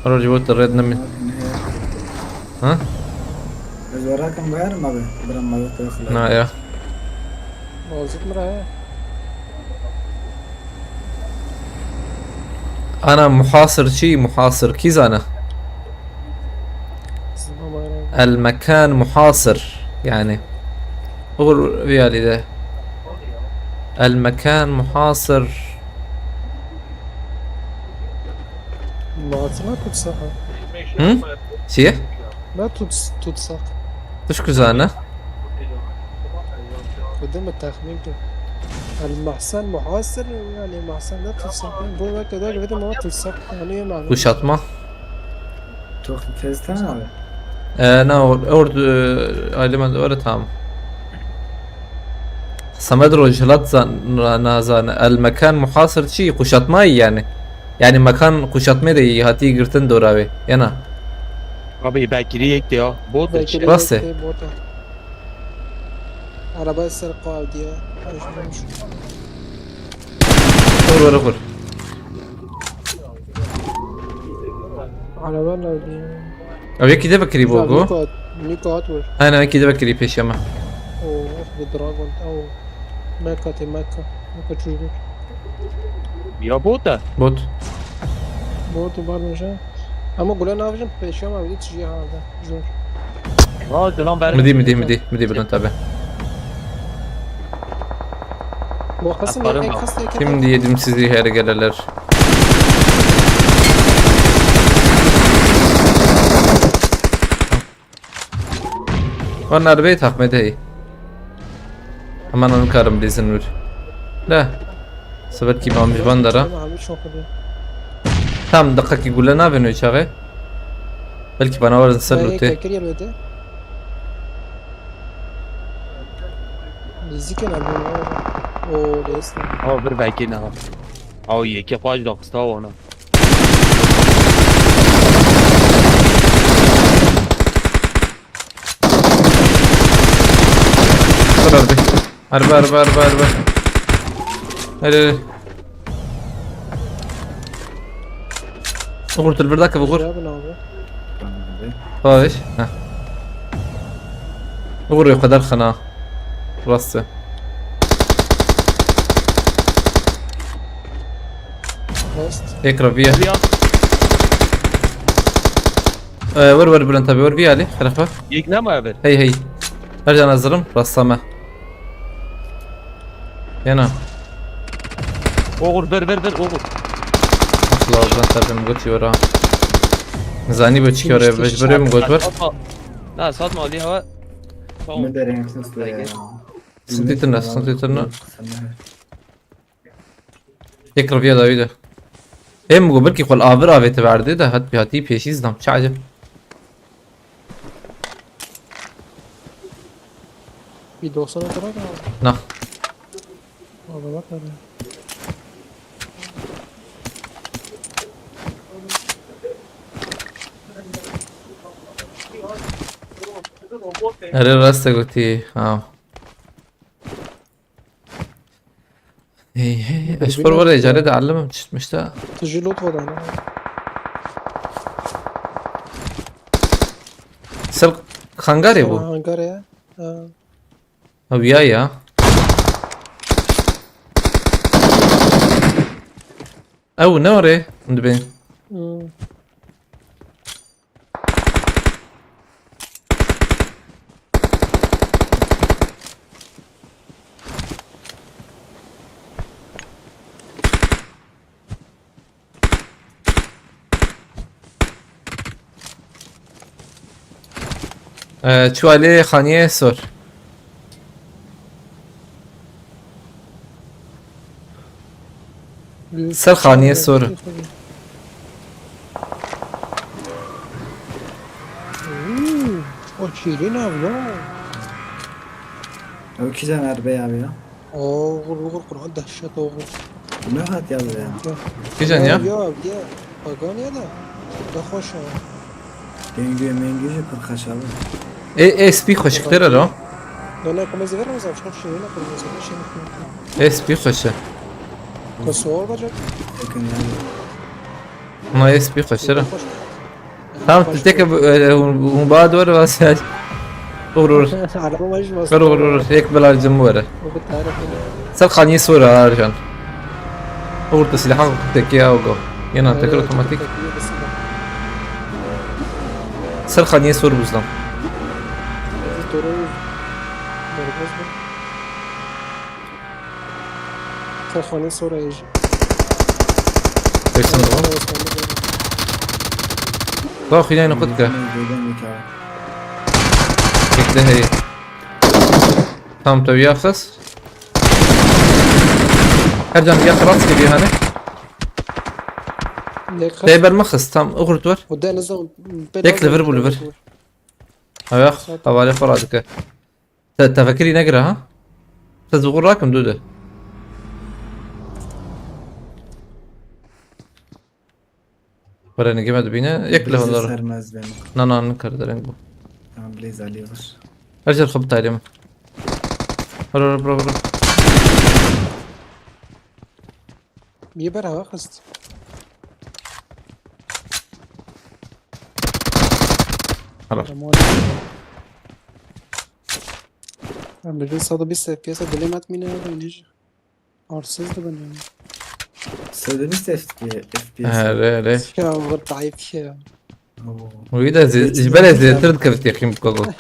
Aracı bot red ne min. Abi ne ya? Ha? Ez werakim bayarım abi. Bira mazot yok. Na ya. Mazot mı rahe? Ana muhasir çi? Muhasir kî zana? Zilama. El mekan muhasir. Yani. Uğur viyali de. El mekan muhasir. Mazot tutsak ha. Hı? Çiye? Ne tuts tutsak? Tişku zana? Kudum mu tahmin ki? El mahsen muhasir yani mahsen ne tutsak? Bu ne kadar bir de ma tutsak. Yani yemin. Kuşatma. Çok tezden abi. Ee, na or, or, e, aileme de öyle tamam. Samed Rojhilat zan, na, na zan. El mekan muhasir çi? Kuşatmayı yani. Yani mekan kuşatmayı da iyi. Hati girtin doravi. Yana. Abi bekiri yekti ya. Bot Belki için. de Rast e. Belki bota. Araba ser kaldı ya. Karıştırmış. Vur vur vur. Araba nerede ya? Ev yekî de vekirî bû ku. Niko, Niko at vur. Aynen, yekî de vekirî pêşiya me. Oh, the dragon. Oh. Mecca te Mecca. Mecca çocuk. Ya bot e. Bot. Bot var mı şey? Ama gule ne yapacağım? Peşiyor ama bir de çiğ halde. Zor. Ha, selam ver. Midî, midî, midî. Midî bilin tabi. Bu kısım Atarım ne bak. kasta iki Kim diye dimsizliği her geleler. Van arbeyê taxmê de heyî. Hemen onu karım bizin vur. La. Sever ki mam ji van dara. Abi çok iyi. Tam deqekî gule nabin wê çaxê. Belkî bana werin ser Hey, lûtê. Kakir gel öte. Nêzîkê ne bu? O, lês. Ama bir belki ne var. Aw yeke paç da kısa ona. Dur abi. Araba, araba, araba, araba. Hadi, hadi. Uğur, dur, bir dakika, Uğur. Ya bu ne abi? Baş. Heh. Uğur, o kadar xina. Rastı. Post. Ekra, via. Hadi ya. Ee, vur, vur, Bülent abi, vur, via Ali. Xerafa. Yek ne mi ever? Hey, hey. Her can hazırım. Rastlama. Yana. Oğur ver ver ver oğur. Nasıl lazım tabii mi götüyor ha. Zanî bu çıkıyor ya, mecbur mu götür? Satma. La satma Ali hava. Tamam. Ne derin kız ya. Sıkıntı etme, sıkıntı etme. Tek revya da öyle. Hem bu belki kol avir aveti verdi de hat bir hati peşiz dam. Çağcı. Bir doksana kadar da Nah. Abi bak hadi. Ere rasta gotî. Ha. Hey hey. Eşber var ya, carê de allimim çitmiş de. Tijî lot var yani. Sel hangarê bu. Hangar ya. Ha. Ha, ya ya. Ew ne orê? Dibên. Hmm. Ee, çuvalê xaniyê sor. Ser xaniyê sor. Oo, o şirin abi ya. Ew kîjan erbeyê abi ya? Oğur oğur Kur'an dehşet oğur. Ne hat ya be ya? Kîjan ya? Ya ya. Pagan ya da. Da hoş o. Dengê mengê jî pir xweş abi. E, e, spî xweşiktir e lo. Dona kırmızı verir misin? Çok şirin kırmızı. Şey. E, spî xweş e. Nasıl olacak? Yakın yani. Ma e, spî xweştir e. Hoş. Tamam, tu teke bu, e, hûn, hûn ba dor vas ya. Vur vur. Araba var mı? Vur vur vur. Yek bela cim were. Bu bir tarif. Ser xaniyê sor ha, Ercan. Vur tu silahı teke ya go. Yena teke otomatik. Ser xaniyê sor buzdan. Doğru. Doğru. Ser xaniyê sor e. Peysen de var. Daha xiyayını kut ke. Bekle hey. Tam tabii ya xas. Her can ya xelas gibi hani. Tê ber mixist, tam uxurt wer. O deniz o. Yek li vir bû, li vir. Ayax, hevalê xwe radike. Te tefekirî negire ha? Te zuxur rakim dû de. Were nigê me dibîne, yek li hondor. Sermez ben. Na na, nin kar dereng bû. Tamam, lêz alî vir. Her cer xwe bitaylim. Vur vur vur vur. Niye beraber kız? Helal. Tamam. Ben bir de sağda bir seviye piyasa bilemet mi ne öyle? Arsız da ben yani. Sırada bir ses F P S. Here, here. Ya, bu zayıf ya. Oo. Wî de zê-, ji berê zêtir dikevit yexîn bi Google.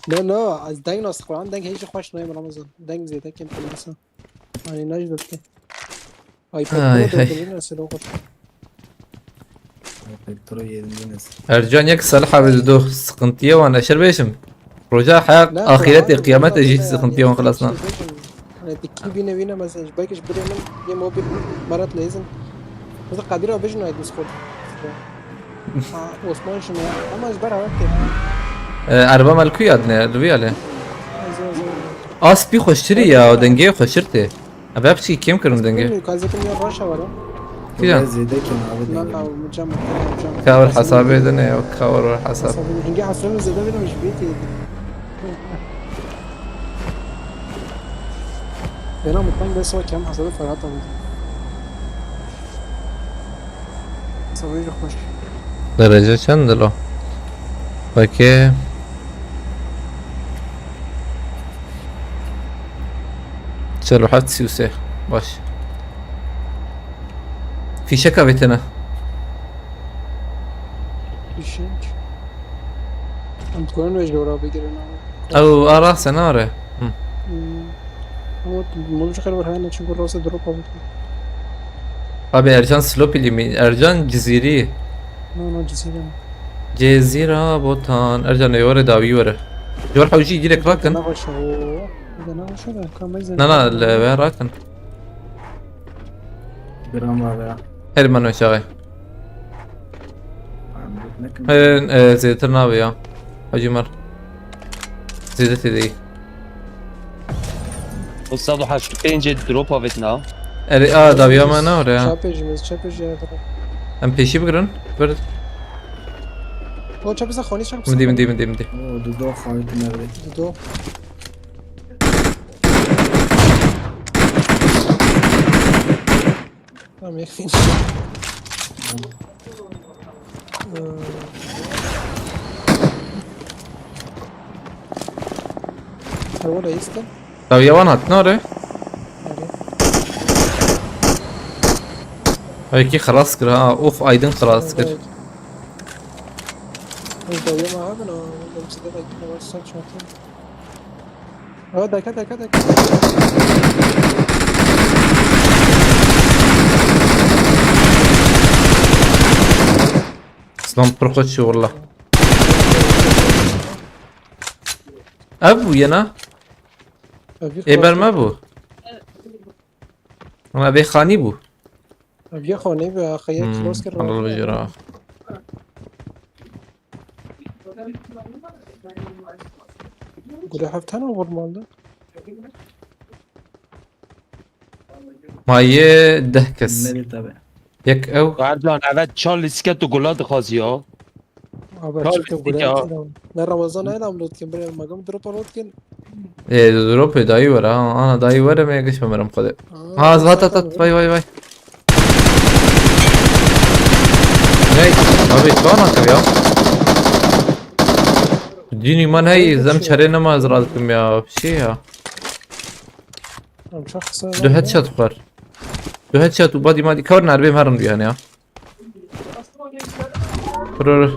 No, no, ez deng nas Kur'an deng hêjî xweş nayê Ramazan. Deng zêde kem kılmasa. Hani ne jidetke. Ay, Ay, pek ay. Dengin nasıl olur? Elektro yerinde nesil. Ercan yek Salih abi dido sıkıntıya wan eşer beşim. Roja hayat Ne, ahiret Kur'an, kıyamet Kur'an eji ne sıkıntıya yani? wan xelasna. Hani dikki bine bine mesela. Belki bir bire min ye mobil marat lazım. Mesela Kadir abi jin aydı Discord. Ha, Osman şunu ya. Ama ezber hava ki. E, erba me li ku yadine, li vî alê. Zor, zor. A spî xweştirî ya, dengê xweştir tê. Ev hep çî kêm kirin dengê. Bilmiyorum, kazetim ya raşa var ha. Kîjan? Zêde kim abi dengê? Lan abi, cam, cam. Kawir hesabê de ne ya, kawir hesab. Hesabı, henge aslanı zêde vermiş, bir teydi. Bena mutlan ben sonra kem hesabı Ferhat abi. Sabahî xweş. Derece çend lo? Peki. Çel û heft, sî û sê. Baş. Fîşek avêtene. Fîşek. Em dikarin wê ji ora bigirin ama. Ew a rastê nare. Hı. Hmm. Ama tu, bunu çıkar var, hani çünkü rastê drop alır. Abi Ercan Slopili mi? Ercan Cizîrî. No, no, Cizîrî. Cezîra Botan. Ercan ê were dawî were. Jor hewjî direk rakin. Ne baş o. Ne baş o da, kamayı. Na, na, le ve rakin. Gram var ya. Her man aşağı. Herin, e, zêdetir nabe ya. Hacı Umar. Zêde tê deyî. O sed û heşt û pêncê drop avêtina. Erê, a, dawiya me ne ore ya. Çapê ji mêz, çapê ji ya. Em pêşî bigirin. Bir. O çapê se xanî çap. Min dî, min dî, min dî, min dî. O, dudo xanî tu nerede? Dudo. Tamam, yakın. Ee, Araba da işte. Dawiya wan hatin ore? Nerede? Ay ki xelas kir ha. Of, Aydın xelas kir. Evet. Dawiya ma abi, no, ben size de gitme var, sen çarptın. Aa, dakika, dakika, dakika. Slam pir xweş çû walla. Ev bû yena. Ev Ê ber me bû. Ama vê xanî bû. Ev yê xanî be, axa yek Hmm, kilos kir Allah rahat. Bijira. Gule heft tane vurmalı. Ma yê deh kes. Meri tabi. Yek ew. Ercan, evet, Charles ke tu gula dixwaz ya. Abi, Charles açıkta gule ya. Ne Ramazan ayda mı lotkin bre, magam drop lotkin. E, drop e, dayı var ha. Ana dayı var ama yakışma benim kadar. Aa, Ha, zat at at, vay vay vay. Ney? Abi, bana ya. Dini man hey, zem çare namaz razım ya. Bir şey ya. Tamam, çok kısa. Du headshot var. Du headshot, u body madi. Kawr nar benim harim diyor yani ya. Dur, dur.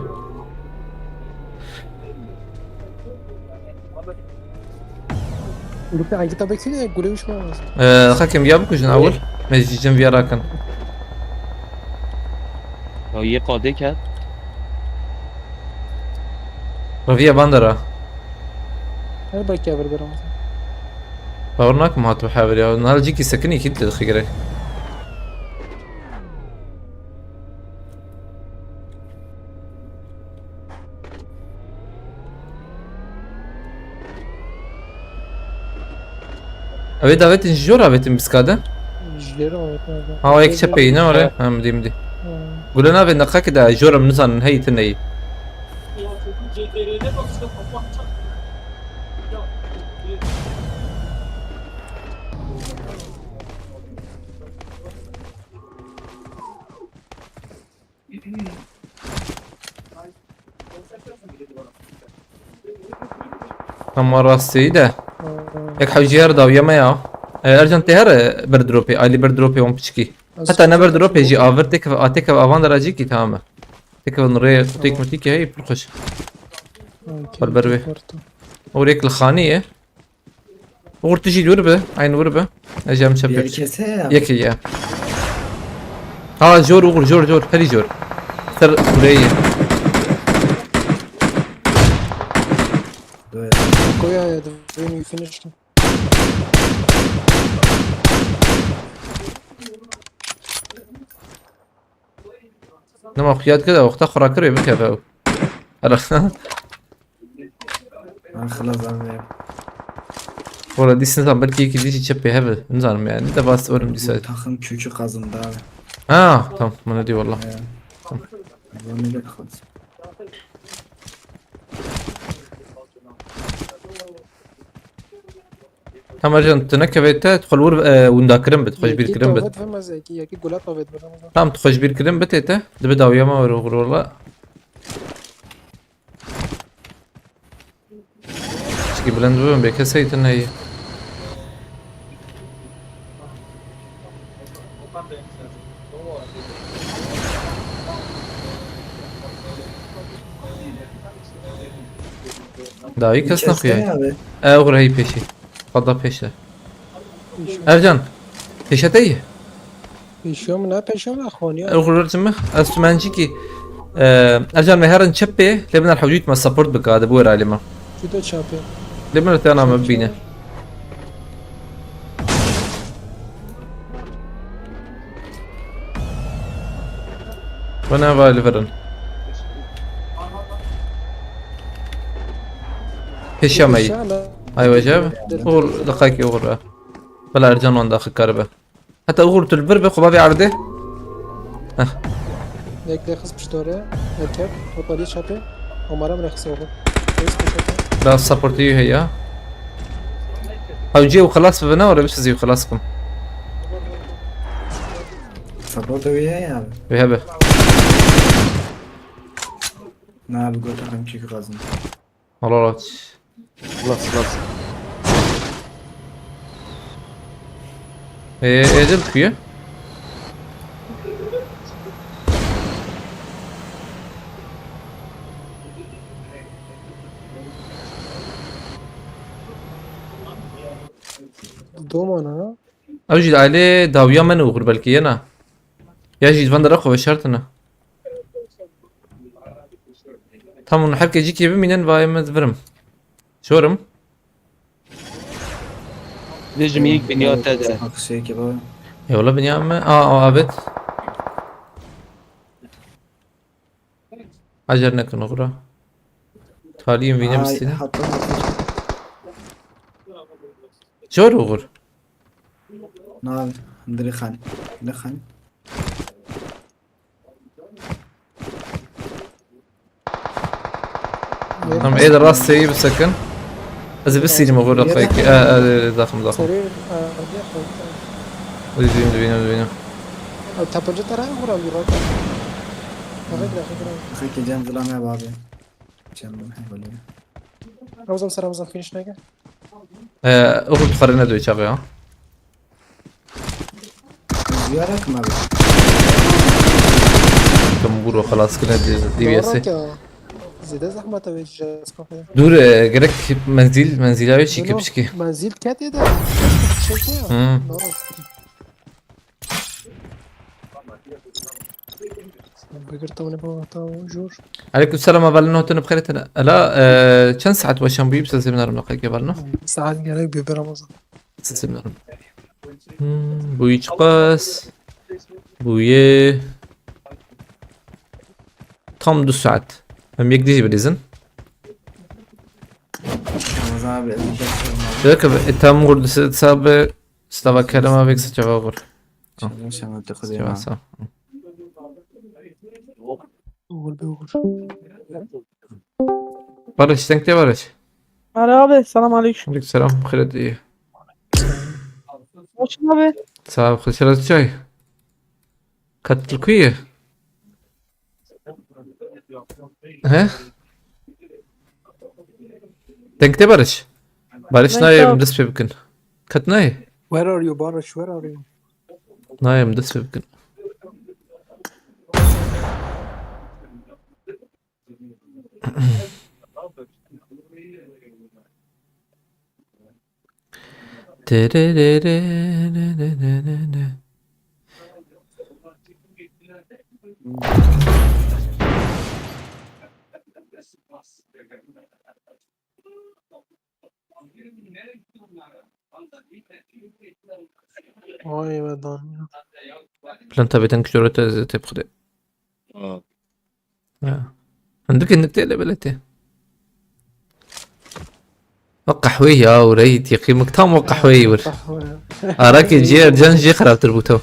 Grup hangi tabi ki de gule uçma lazım. Ee, hakem ya bu kujun awul. Mecicim bir ara kan. Ya, yê qadê ket. Reviya bandera. Her bak ya bir bir ama. Bawer nakim hat bi hever ya. Nal cîkî sekinî kî dixigire. Ew ê davetin ji jor avetin biskade? Ji jor avetin, evet. Ha, o yek çepeyî ne ore? Evet. Ha, min dî, min dî. Ha. Gule navê neqekê de jor em nizanin heyî tu neyî. Ama rastî de. Yek hewcîyar dawiya me ya. E, Ercan tê here bir dropê, alî bir dropê wan piçikî. Heta ne bir dropê jî avir têkeve, a têkeve avan de racî kî tamam e. Têkeve rê têk mi tîkê hey pir xweş. Bar ber wê. Orêk li xanî ye. Oxir tu jî li wir be, eyn wir be. Ez jî em çep Diğer pêk. Kese ya. Yekê ye. Ha, jor oxir, jor, jor, herî jor. Ser kuleyê ye. Koya ya, the when you finish. Nema xuya dike de wexta xwe rakir wê bikeve ew. Ara. Ha, xilas abi. Wala dîs nizam belkî yekî dî jî çepê hebe. Nizanim yani. De bas orim dîsa. Takım kökü kazındı abi. Ha, tamam. Bana diyor valla. Ya. Tamam. Bunu da kaz. Tamam Ercan, tu nekevê te, tu xwe li wir, e, windakirin bit, xwe ji bîr kirin bit. Yekî tavêt vemeze, yekî, yekî gula tavêt vemeze. Tamam, tu xwe ji bîr kirin bit ê te. Dibe dawiya me were oxir wala. Çikî bilind bibin, bê kesey tu neyî. Dawî kes nexuye. Abi. E, oxir hey pêşî. Fada pêşe. Ercan. Pêşe te yî. Pêşiya min, ne pêşiya min, xaniya. Ew xurur çi mi? Ez tu mencî kî, e, Ercan me herin çepê, lê biner hewcît me support bika, de bu eralî me. Çuto çapê. Lê biner te ana me bibîne. Bana va li verin. Pêşiya me yî. Pêşiya me. Ay weceb. Dur. Oxir, deqayekî oxir be. Bela Ercan wan daxil karibe. Heta oxir tu li vir be, xwe bavê erdê. Heh. Yek rêxis piştore, erkek, otalî çapê, Omara min rêxis oxir. Rêxis piştore. Da supportî heye. Hewcê û xilas bibe ne, were bisizî û xilas bikim. Support wî heye abi. Wî hebe. Na abi, gota hem çek kazın. Alo, alo. Las, las. Ee, Ecel kuye? Domana. Ew jî li alê dawiya me ne oxir belkî yena. Ya jî van dera xwe veşartine. Tamam, her ke cîkê bimînin, vayê me divirim. Çorim. Vêjim yek binya te de. Bak şey ki bak. Eyvallah binya me. Aa, aa, evet. Acer nekin oxira. Taliyim vînim. Ay, istine. Hatta, hatta. Jor oxir. Na, dirixan. Dirixan. Tamam, ê de rastê yî bisekin. Ez ê bisînim oxir deqayekî. E, e, e, daxim, daxim. Serê, e, e, e, e. Dibînim, dibînim, dibînim. Ew tepilci te re vura lî raka. Rek, rek, rek. Xekî cem zilame babi. Cem bin heveliye. Ramazan ser Ramazan finish neke. E, oxir dixwere nedoyê çaxê ha. Ziyaret mi abi? Tam buro xelas kine di, di viyesi. Doğru ki. Zêde zehmet e vê cihaz kafaya. Dur, e, gerek menzil, menzila wê çî kipçikî. Menzil ketê de. Çekê ya. Hı. Doğru. Bigir tavne baba tav jor. Aleyküm selam, avalin, hotun bixêr tene. Ela, e, çend saet weşan bûyî, bi sezê min arim laqekê valin. Saet gerek bê, bê Ramazan. Sesê min arim. Hmm, bûyî çiqas. Bûyê tam du saet. Em yek dî jî bilîzin. Ramazan abi, elinde sorma. Diyor ki, e, tam vurdu, se-, sabe, stava kerema vek se çava vur. Şema, şema, te xwedê. Çava na. Sağ. Oğur be oğur. Barış, sen de Barış. Alo abi, selam aleyküm. Aleyküm selam, xêr dî. Hoş abi. Sağ ol, xêr çay. Katil kuyu? He? Denkte Barış. Barış, nayê em dest pê bikin. Ket nayê? Where are you, Barış? Where are you? Nayê em dest pê bikin. Vay be dan ya. Plan tabi ten kilo te, te xwedê. Aa, Hindikê nuktê lê belê tê. Wek qehweyî ya, û reyî tîqî min tam wek qehweyî wir. Qehwe. Arakê cî Ercan jî xerabtir bû tew.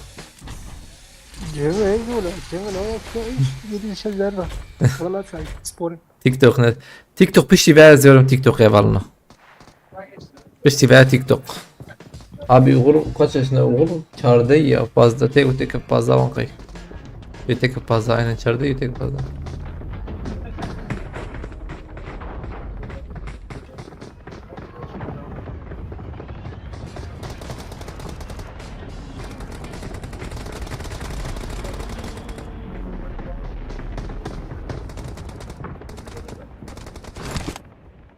Cemil, en güzel. Cemil, o yapıyor. Yedi şey ver. Valla çay, spor. TikTok ne? TikTok piştî ve ez diyorum TikTok'e valına. Piştî veya TikTok. Abi oğul kaç yaşında oğul? Çardeh ya, fazla tek tek fazla wan qey. Tek fazla aynen çardeh, tek fazla.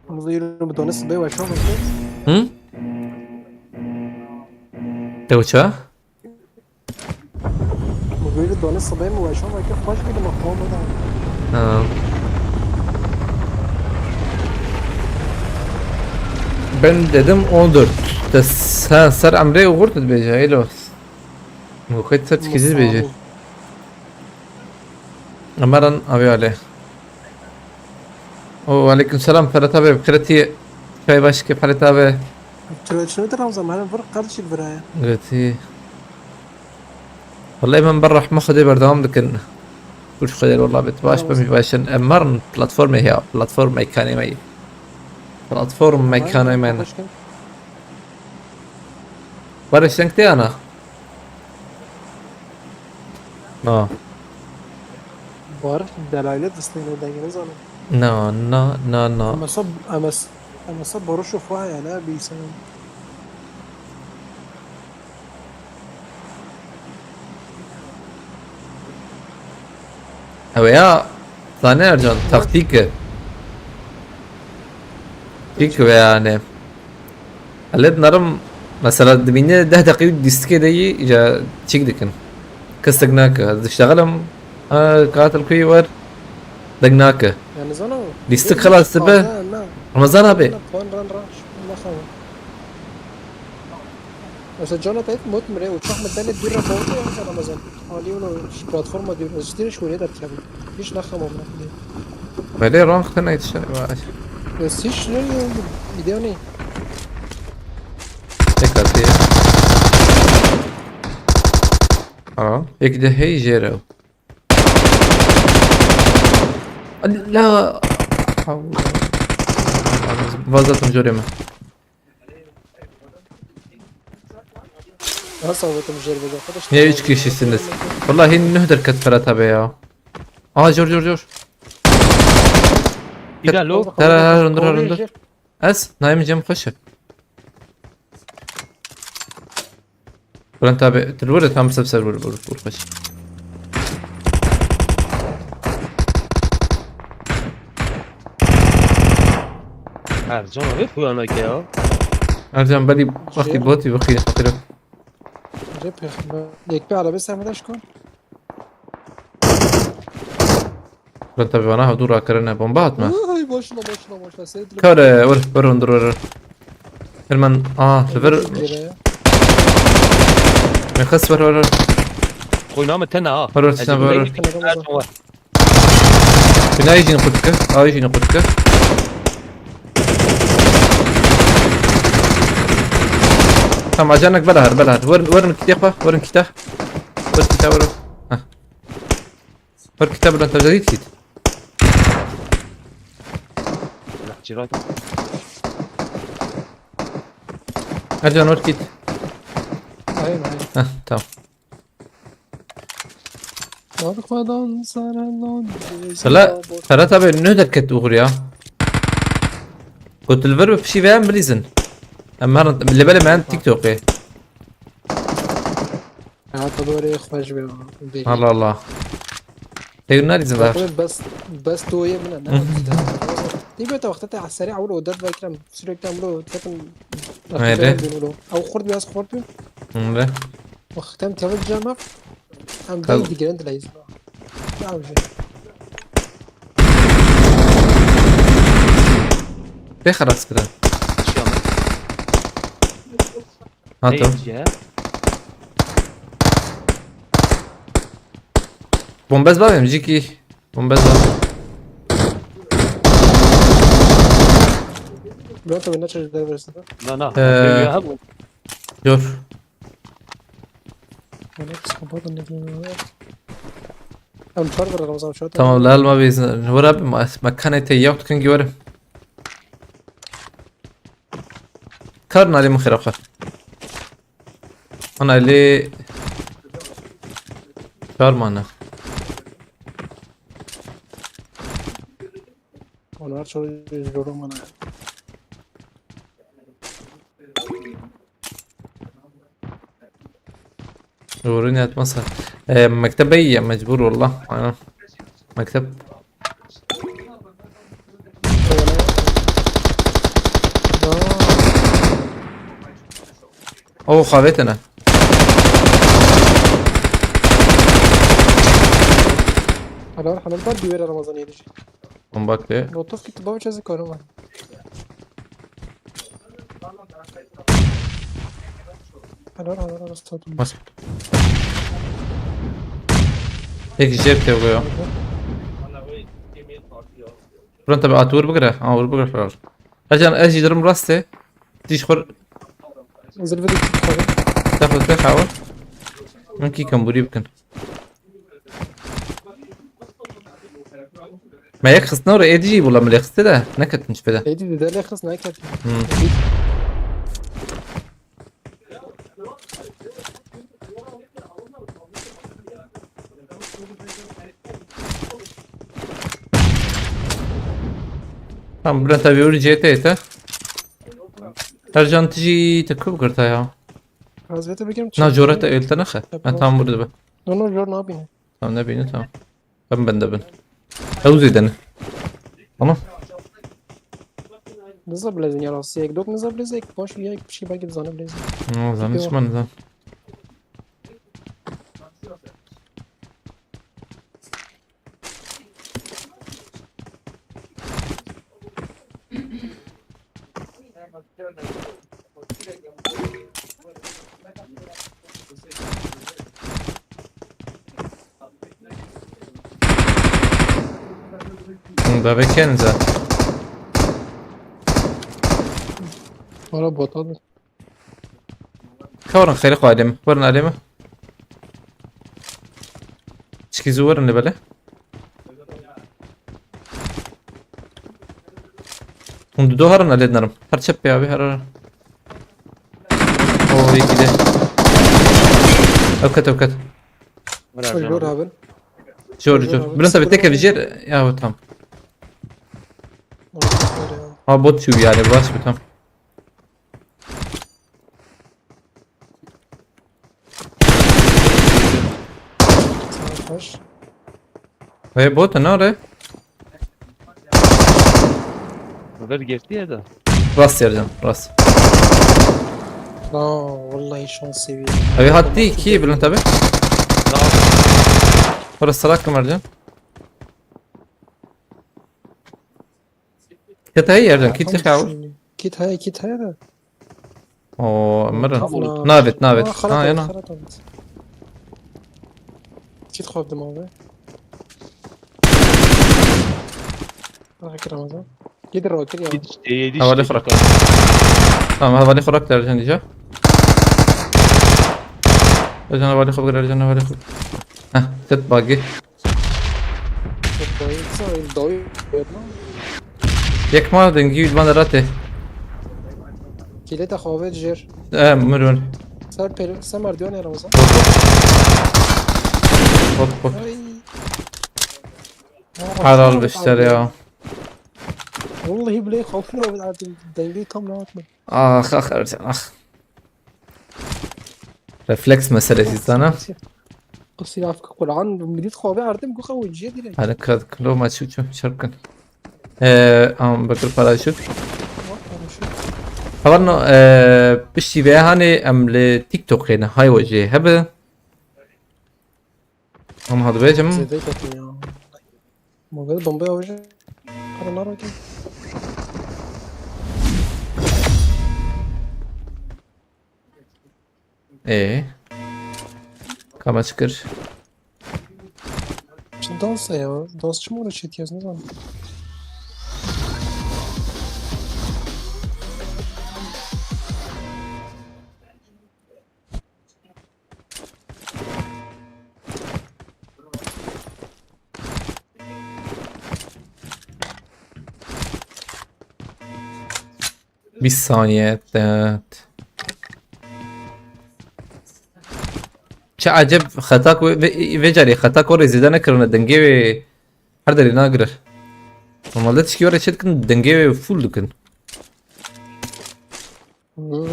Muzayir bir tane sıbay var şu an. Hı? Te uça? Muzayir bir tane sıbay mı var şu an? Belki hoş bir de makam da. Ha. Ben dedim on dört. Te sen ser emrê uğur dedi bence, öyle olsun. Mukayyet ser tüketici bence. Amaran abi ale. O aleyküm selam Ferhat abi. Kreti çay başke Ferhat abi. Türkçe de Ramazan, hani vur kardeşim buraya. Kreti. Vallahi ben ber rahme Xwedê berdewam dikin. Kuş Xwedê wallah bet baş, bemî başin. Em marin platformê ya, platform mekanê me. Platform mekanê me. Barış, sen te ana? Na. Barış, delaylı disteyine dengini zanın. Na, na, na, na. Ama sa, ama sa, ama sa Barış o faya ne bilsen. Ew ya, zane Ercan, taktîk e. Taktîk ve yani. Elet narim, mesela dibîne deh deqî û dîstikê de yî, îca çîk dikin. Kes deng nake. Ez diştexilim, ha, katil kuyî wer, deng nake. Yani zana o. Dîstik xelas dibe. Ramazan abi. Puan ran ran, şükür, naxewe. Mesela cana tayt mot mire, uçak mı tane dür raportu ya, sen Ramazan. Hali onu şu platforma diyor, özüstüne şu oraya da tabii. Hiç naxewe amına koyayım. Belê ran xitine yetişe. Vay. Ya hiç ne ya, video ne? Tek atı ya. Aa, ek de hey jero. La. Vazatim jore mi? Nasıl avlatım jeri bacak? Niye üç kişisiniz? Vallahi nuh derket Ferhat abi ya. Aa, jor, jor, jor. Bir de lo. Her, her, her, her, her, her. Ez, Naim Cem Xweşe. Bülent abi, tu li wir tam ser ser vur, vur, vur, xweş. Ercan abi, bu yana ki ya. Ercan, belî wextî botî bixî, fakir. Rep, yek bir araba sen de şkon. Bülent abi, vana hevdû rakirine bomba hatme. Ay, boşuna, boşuna, boşuna. Seyit. Kare, vur, vur, vur, vur. Hemen, aa, li vir. Me xist, vur, vur, vur. Koyna mı tena ha? Vur, vur, vur, vur. Binayê jî xurt dike, awê jî xurt dike. Tamam, acanek bela her, bela her. Verin, verin kitê xwe, verin kitê. Ver kitê, ver. Heh. Ver kitê, Bülent abi, git, git. Cirak. Ercan, ver git. Hayır, hayır. Heh, tamam. Arkadan seren lan. Sala, Ferhat abi, ne derket uğur ya? Got li vir bi pişî ve em bilîzin. Em herin, li belê me TikTokê. Ha, tabii oraya xweş be. Allah Allah. Tevir nerede var? Bes, bes tu ye bile ne? Dibe te wexta te serî awul odet ve kiram sürekli amro tekin. Nerede? Aw xurt biraz xurt. Nerede? Wextem tevir cama. Em deng digirin dileyizma. Çaw jî. Pê xelas kirin. Şiya min. Ha, tamam. Neyse. Bombez var mı? Jiki. Bombez var. Bülent abi ne çeşit derversin? Na na. Ee, Ee, hebû. Dur. Bana psikopat ne diyeyim ya. Em çar bir Ramazan şu an. Tamam, la elma bezin. Wara bi ma, ma kanê te yok kin göre. Kar nali min xira xwe. Ana li çar mana. Onlar çok zor mana. Doğru ne atmasa. E, mektebe iyi ya, mecbur valla. Aynen. Mektep. O xavetene. Helal helal var bir Ramazan yedici. Bombak de. Rotof gitti baba çözü koruma. Helal helal helal stadım. Mas. Tek jeb te vuruyor. Buran tabi at vur bigire. Ha, vur bigire falan. Ercan, ez jî dirim rastê. Diş xur. Zilve de gitti. Daxil pê xawa. Min kî kembûrî bikin. Me yek xistine re êdî jî bula milê xiste de. Neketin ji pê de. Êdî de lê xist neket. Hmm. Tamam, Bülent abi, öyle C T te. Ercan tijî te kub girta ya. Hazreti Bekir'im Na jora te ölte naxe. Ben tam burada be. No no jor nabîne. Tamam, ne beyni tamam. Ben bende bin. Ew zêde ne? Tamam. Niza bilezin ya rastî. Ek dok niza bilezin, ek baş ya ek bir şey belki de zane bilezin. No, zan hiç man zan. Hûn bavê kenza. Para bota da. Ka werin xêrê xwe alê min. Werin alê min. Çikî zû werin lê belê. Hûn dido herin alê dinerim. Her çep pê avê her herin. O yekî de. Ew ket ew ket. Jor abin. Jor jor. Bilin tabi tek evijêr. Ya tamam. Orası var ya. Ha bot çû yani baş bir tam. Savaş. Hey bot ne oraya? Ver geçti ya da. Rast yerden rast. Aa, vallahi şans seviye. Abi hattı iki bilin tabi. Orası salak mı Ercan? Kit heye Ercan, kit heye. Kit heye, kit heye de. O Emre. Tamam. Navet, navet. Aa, Ha yana. Xarat. Kit xwebdim abi. Bak Ramazan. Gidir o, gidir ya. Yedi işte, yedi Havale işte. fırak. Tamam, havale fırak derken diyeceğim. Ercan havale fırak, Ercan havale fırak. Heh, set bagi. Çok doyuyorsa, doyuyor. Yek ma dengî û van derate. Kile de xavet jer. E, mirun. Ser peri, ser merdiven ya Ramazan. Bot bot. Ay. Helal beşler ya. Vallahi bile xafir abi artık dengeyi tam rahat mı? Ah ah Ercan ah. Refleks meselesi sana. Qısî afka Kur'an millet xavi ardim gu xavi ciye direk. Hadi kilo maçı uçu çarpkın. Eee am bakır paraşüt. Havarno eee piştî vê hanê em li TikTokê ne hay wecê hebe. Em hadibêjim. Zêde ketim ya. Mobil bombe avcı. Para nar okey. Ee. Kama çıkır. Şimdi dansa ya. Dansçı mı uğraşıyor ne zaman? Bîst saniye. Evet. Çi eceb xeta ku vê, vê, vê carê xeta ku rê zêde nekirine dengê wê her derê nagire. Normalde tişkî were çê dikin dengê wê full dikin. Hmm.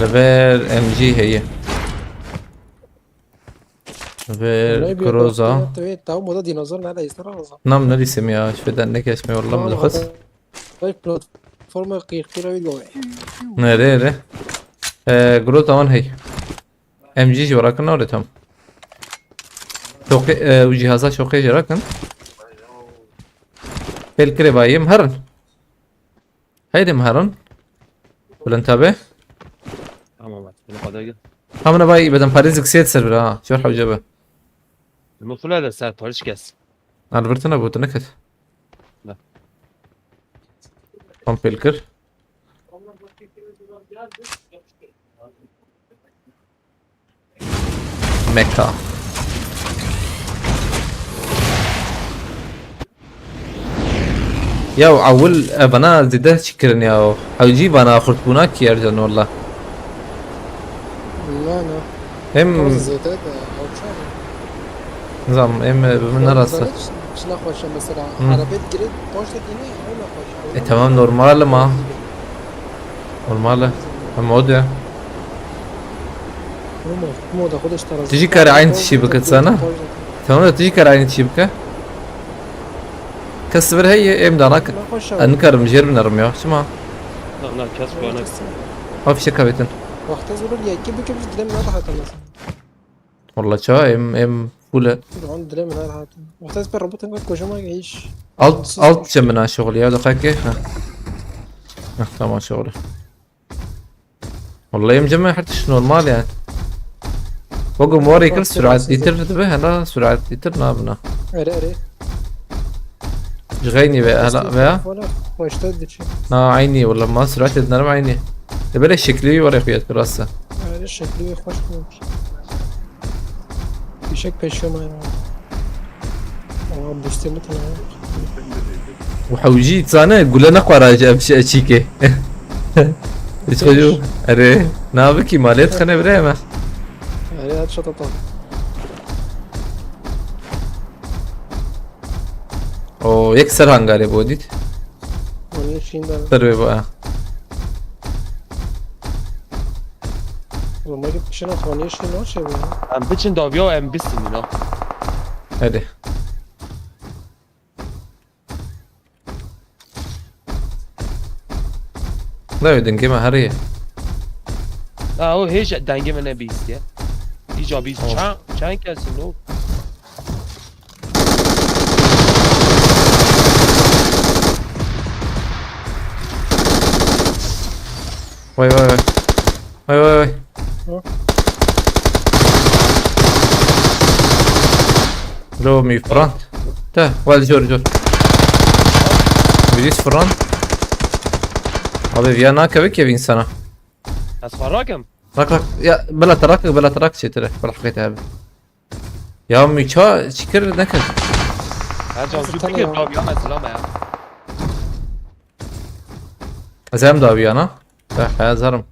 Li vir M G heye. Li vir Groza. Wê taw moda dinozor nade, îsra roza. Nam nedîsim ya, ji vê dernekê ez me wallah min dixwest. Vay platforma qîrqîra wî goye. Nere, nere. Ee, Groza wan hey. M G jî were kin nare tam. Şoqê, e, û cîhaza şoqê jî rakin. Pêl kirê bayê em herin. Heydi em herin. Bilind tabe. Tamam, bak, bunu kadar gel. Hamına bay bedenparêz diksê ser bira ha. Jor hewce be. Mutlu de ser parış kes. Albertina bu, tu neket. Ne? Tam pêl kir. Meka. Ya ewil, e, vana zêde çi kirin ya. Hewcî vana xurtbûna kî Ercan walla. Na, na. Hem zêde de hewça. Nizam, em, e, bi min ne rasta. Çi nexweşe mesela. Hı. Arabet girê, paşta dîne, ew nexweşe. E, tamam, normal ama. Normal e. Ama o da. Ama, ama da xwe de işte. Tu jî kare aynı tişî bike sana. Tamam da tu jî kare aynı tişî bike. Kes vir heye, em danak. Nexweşe. En karim jêr binerim ya. Çima? Na, na, kes bana. Ha, fişek kavetin. Wexta zor ya, ki bike biz dilem ne rahat anlasın. Walla ça, em, em full e. Dur, onu dilem ne rahat. Wexta ez per robotin kot kocama hiç. Alt, alt çemina şoxul ya, daxake. Ha. Ha, tamam şoxul. Walla em cem her tişt normal yani. Wego morê kir sürat dîtir dibe, hela sürat dîtir nabina. Erê, erê. Ji xeynî ve, hela veya? Wala, xweşte diçî. Na, eynî, wala ma sürat edinerim eynî. De böyle şekli were xuyet kirasa. Erê, şekli xweş kurmuş. Fişek peşiyor maymun. Aa, boost'e mi tane? Û hewcî zane gule nexwara ji ev çîkê. Hiç xwe jû. Erê, navê kî malê dixine birê me. Erê, hadi şata tam. O yek ser hangarê bo dît. Onu şimdi. Ser wê bo, ha. Oğlum, hadi bir şey yok, onu şimdi o şey bu ya. Em biçin daviya em bisin ya. Hadi. Ne ödün kime her iyi. Ha, o hiç dengê min nebîstiye. Hiç abîst. Oh. Çend, çend kesin o? Vay, vay, vay. Vay, vay, vay. Hı. Lo, mi front. Te, wal jor, jor. Virîs front. Abi, viya nakeve ki ev insana. Ez xwe rakim. Rak, rak. Ya, bela te rak, bela te rak çêtir e. Bela heqê te hebe. Ya Mîça, çi kir, nekir? Her can Ez zû tanıyorum. Fikir, tabii ya, ez zilama ya. Ez hem dawiya, na? Eh, ez herim.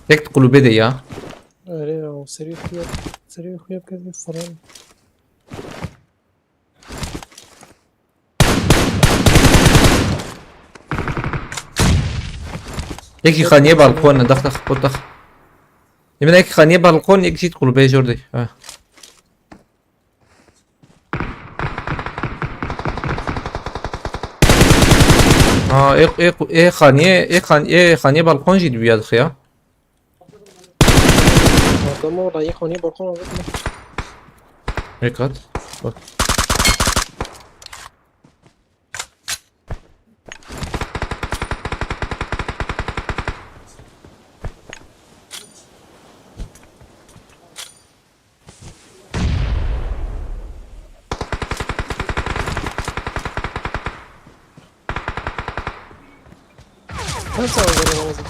Yek di kulübe de ya. Öyle ya, o seri kuya, seri kuya bir falan. Yekî xaniyê balkon e, dax, dax, pot dax. Yemin yekî xaniyê balkon, yek jî kulübê jor de. Ha. Ha, ê, ê, ê xaniyê, ê xan-, ê xaniyê balkon jî dibiya dixiya. Adamı orada yıkıyor, niye balkona bakma? Dikkat. Bak. Bak. Bak. Sağ ol, bana lazım.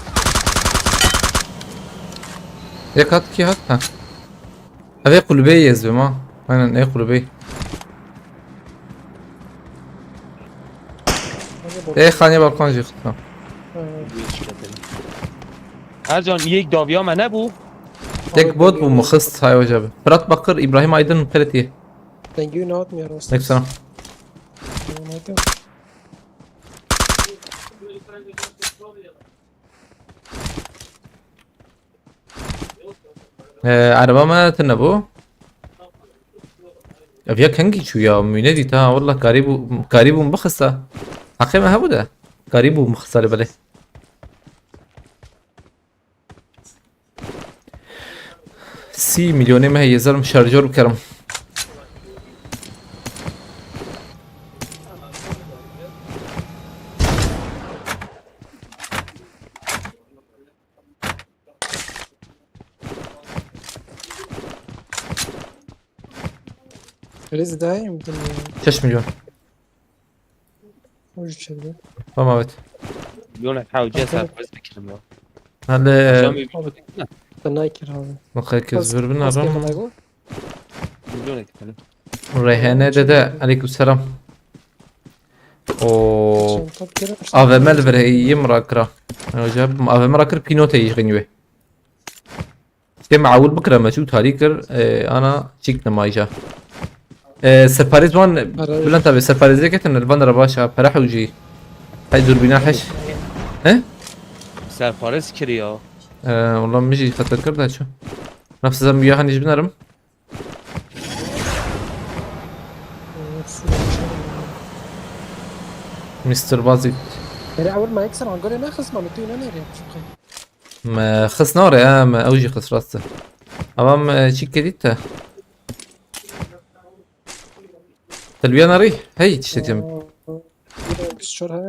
Yek hat, iki hat. Ha. Ev ê kulübeyê ez bim ha. Aynen, ê kulübeyê. Hadi bak. Ê xanê balkon jî xitna. Ha. Ercan, yek daviya me nebû. Yek bot bû, mu xist, hay hoca bi. Fırat Bakır, İbrahim Aydın, Ferit ye. Dengê wî nehatmiye rast. Aleyküm selam. Selam aleyküm. Ee, araba me tune bû. Ev ya kengî çû ya, mîne dît ha, wallah karî bû, karî bû bixista. Heqê me hebû de. Karî bû bixista lê belê. Sî milyonê me heye, zerim şarjor bikerim. Rêz dayê min dinya. Şeş milyon. O jî çevre. Tamam, evet. Milyonek hewce serpriz bikirim ya. Hadi. Akşam bir Abi, te nakir abi. Bak, herkes Bas-, birbirine bas aram. Milyonek efendim. Reyhane dede, aleyküm selam. O Geçen top kere A V M li vir heyim rakira. Hoca A V M rakir pînoteyî xinî wê. Ştê me ewil bikire, me çû tarî kir, e, ana çîk nema îja. E, separêz wan, Bülent abi, separêzê ketin, li van re baş a, pere hewcî. Hey, durbîna heş. He? Serparêz kiriya. E, wala min jî xeter kir de çû. Nefsizem biya hanî ji binerim. Mister Bazit. Hele ewil me yek ser angarê nexist, me tu yine nereye çıkayım? Me xist nare, ha, me ew jî xist rast e. Ama me çî kedî te. Telviya narî? Hey, tiştekî. Aa, yine bir sor ha.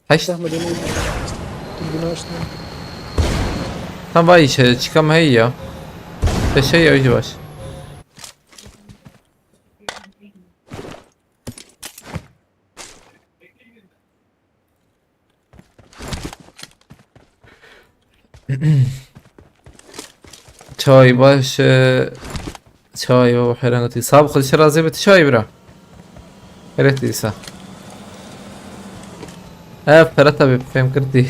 Heşt. Zahmet edin. Dur, bunu açtım. Tam vay işe, çıkam hey ya. Te şey ya, baş. Çay baş, e, çay o, herhangi bir. Sağ ol, Xwedê razî be, çay bira. Evet, dîsa. Ev pere tabi fêm kirtî.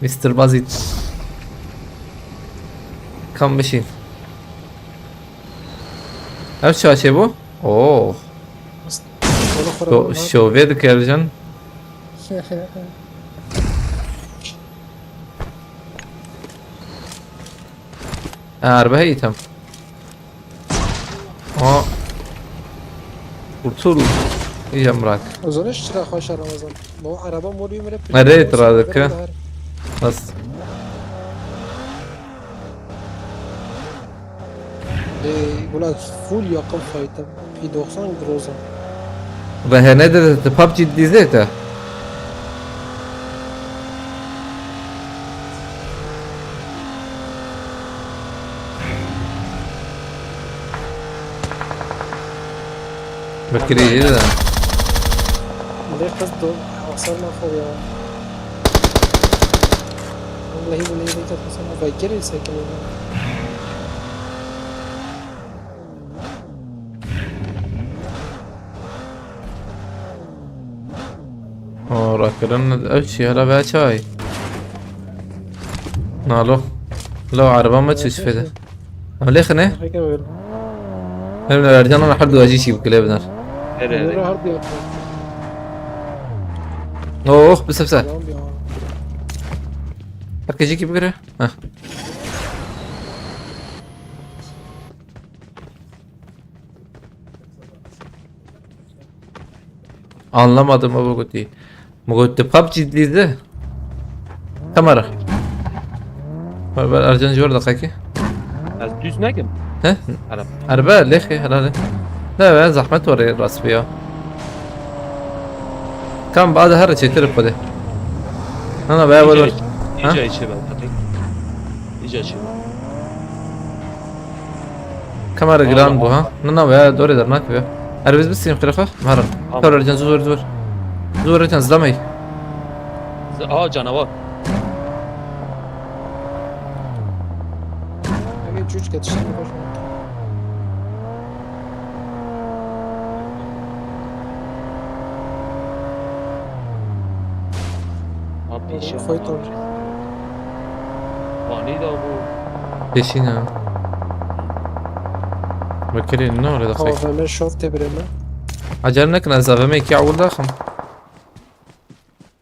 Mister Bazit. Kam bişîn. Ev çaşê bu? Oo. Oğlum, Şo-, şovê dikevjin. Araba heyî tam. Aa. Kurtul. İyi amrak. O zaman hiç çırak hoş Ramazan. Bu araba modu yumre. Nereye tıradık ha? Nasıl? Ey, ulan full yakın fayda. P doksan Groza. Rehene de, de PUBG dizê te. Bekirî de. Lê qist do, asar ma xo ya. Vallahi billahi de ket mesela vay kere sekin. O rakirin ev çi hala ve çay. Nalo. Lo araba mı çiş fede? Ama lêxine? Hem de Ercan ona her duacı çi bikile biner. Hele hele. Oh, bir sepse. Bak gece gibi göre. Heh. Anlamadım o gotî. Mi got tu PUBG dilî de? Kamera. Ber, ber, Ercan ji wir deqekî. Ez düz nekim. He? Erebe. Erebe, lêxê, helal e. Ne be, zahmet var ya, rast bir ya. Kam, bade her çetir xwedê. Na, na, be, be, be. Ha? Îca içe be, tabii. Îca içe be. Kamera giran bu ha. Na, na, be, doğru der, nak be. Erbiz biz sim xire xo. Marin. Tamam. Kar Ercan, zor, zor. Zor Ercan, zlamay. Z-, aa, canavar. Üç geçişten bir. Abi, bir şey fight olmuş. Olmuş. Ani da bu. Peşine. Bakalım ne orada fight. A V M şov tebireme. Acar nekin, ez A V M iki awul daxim.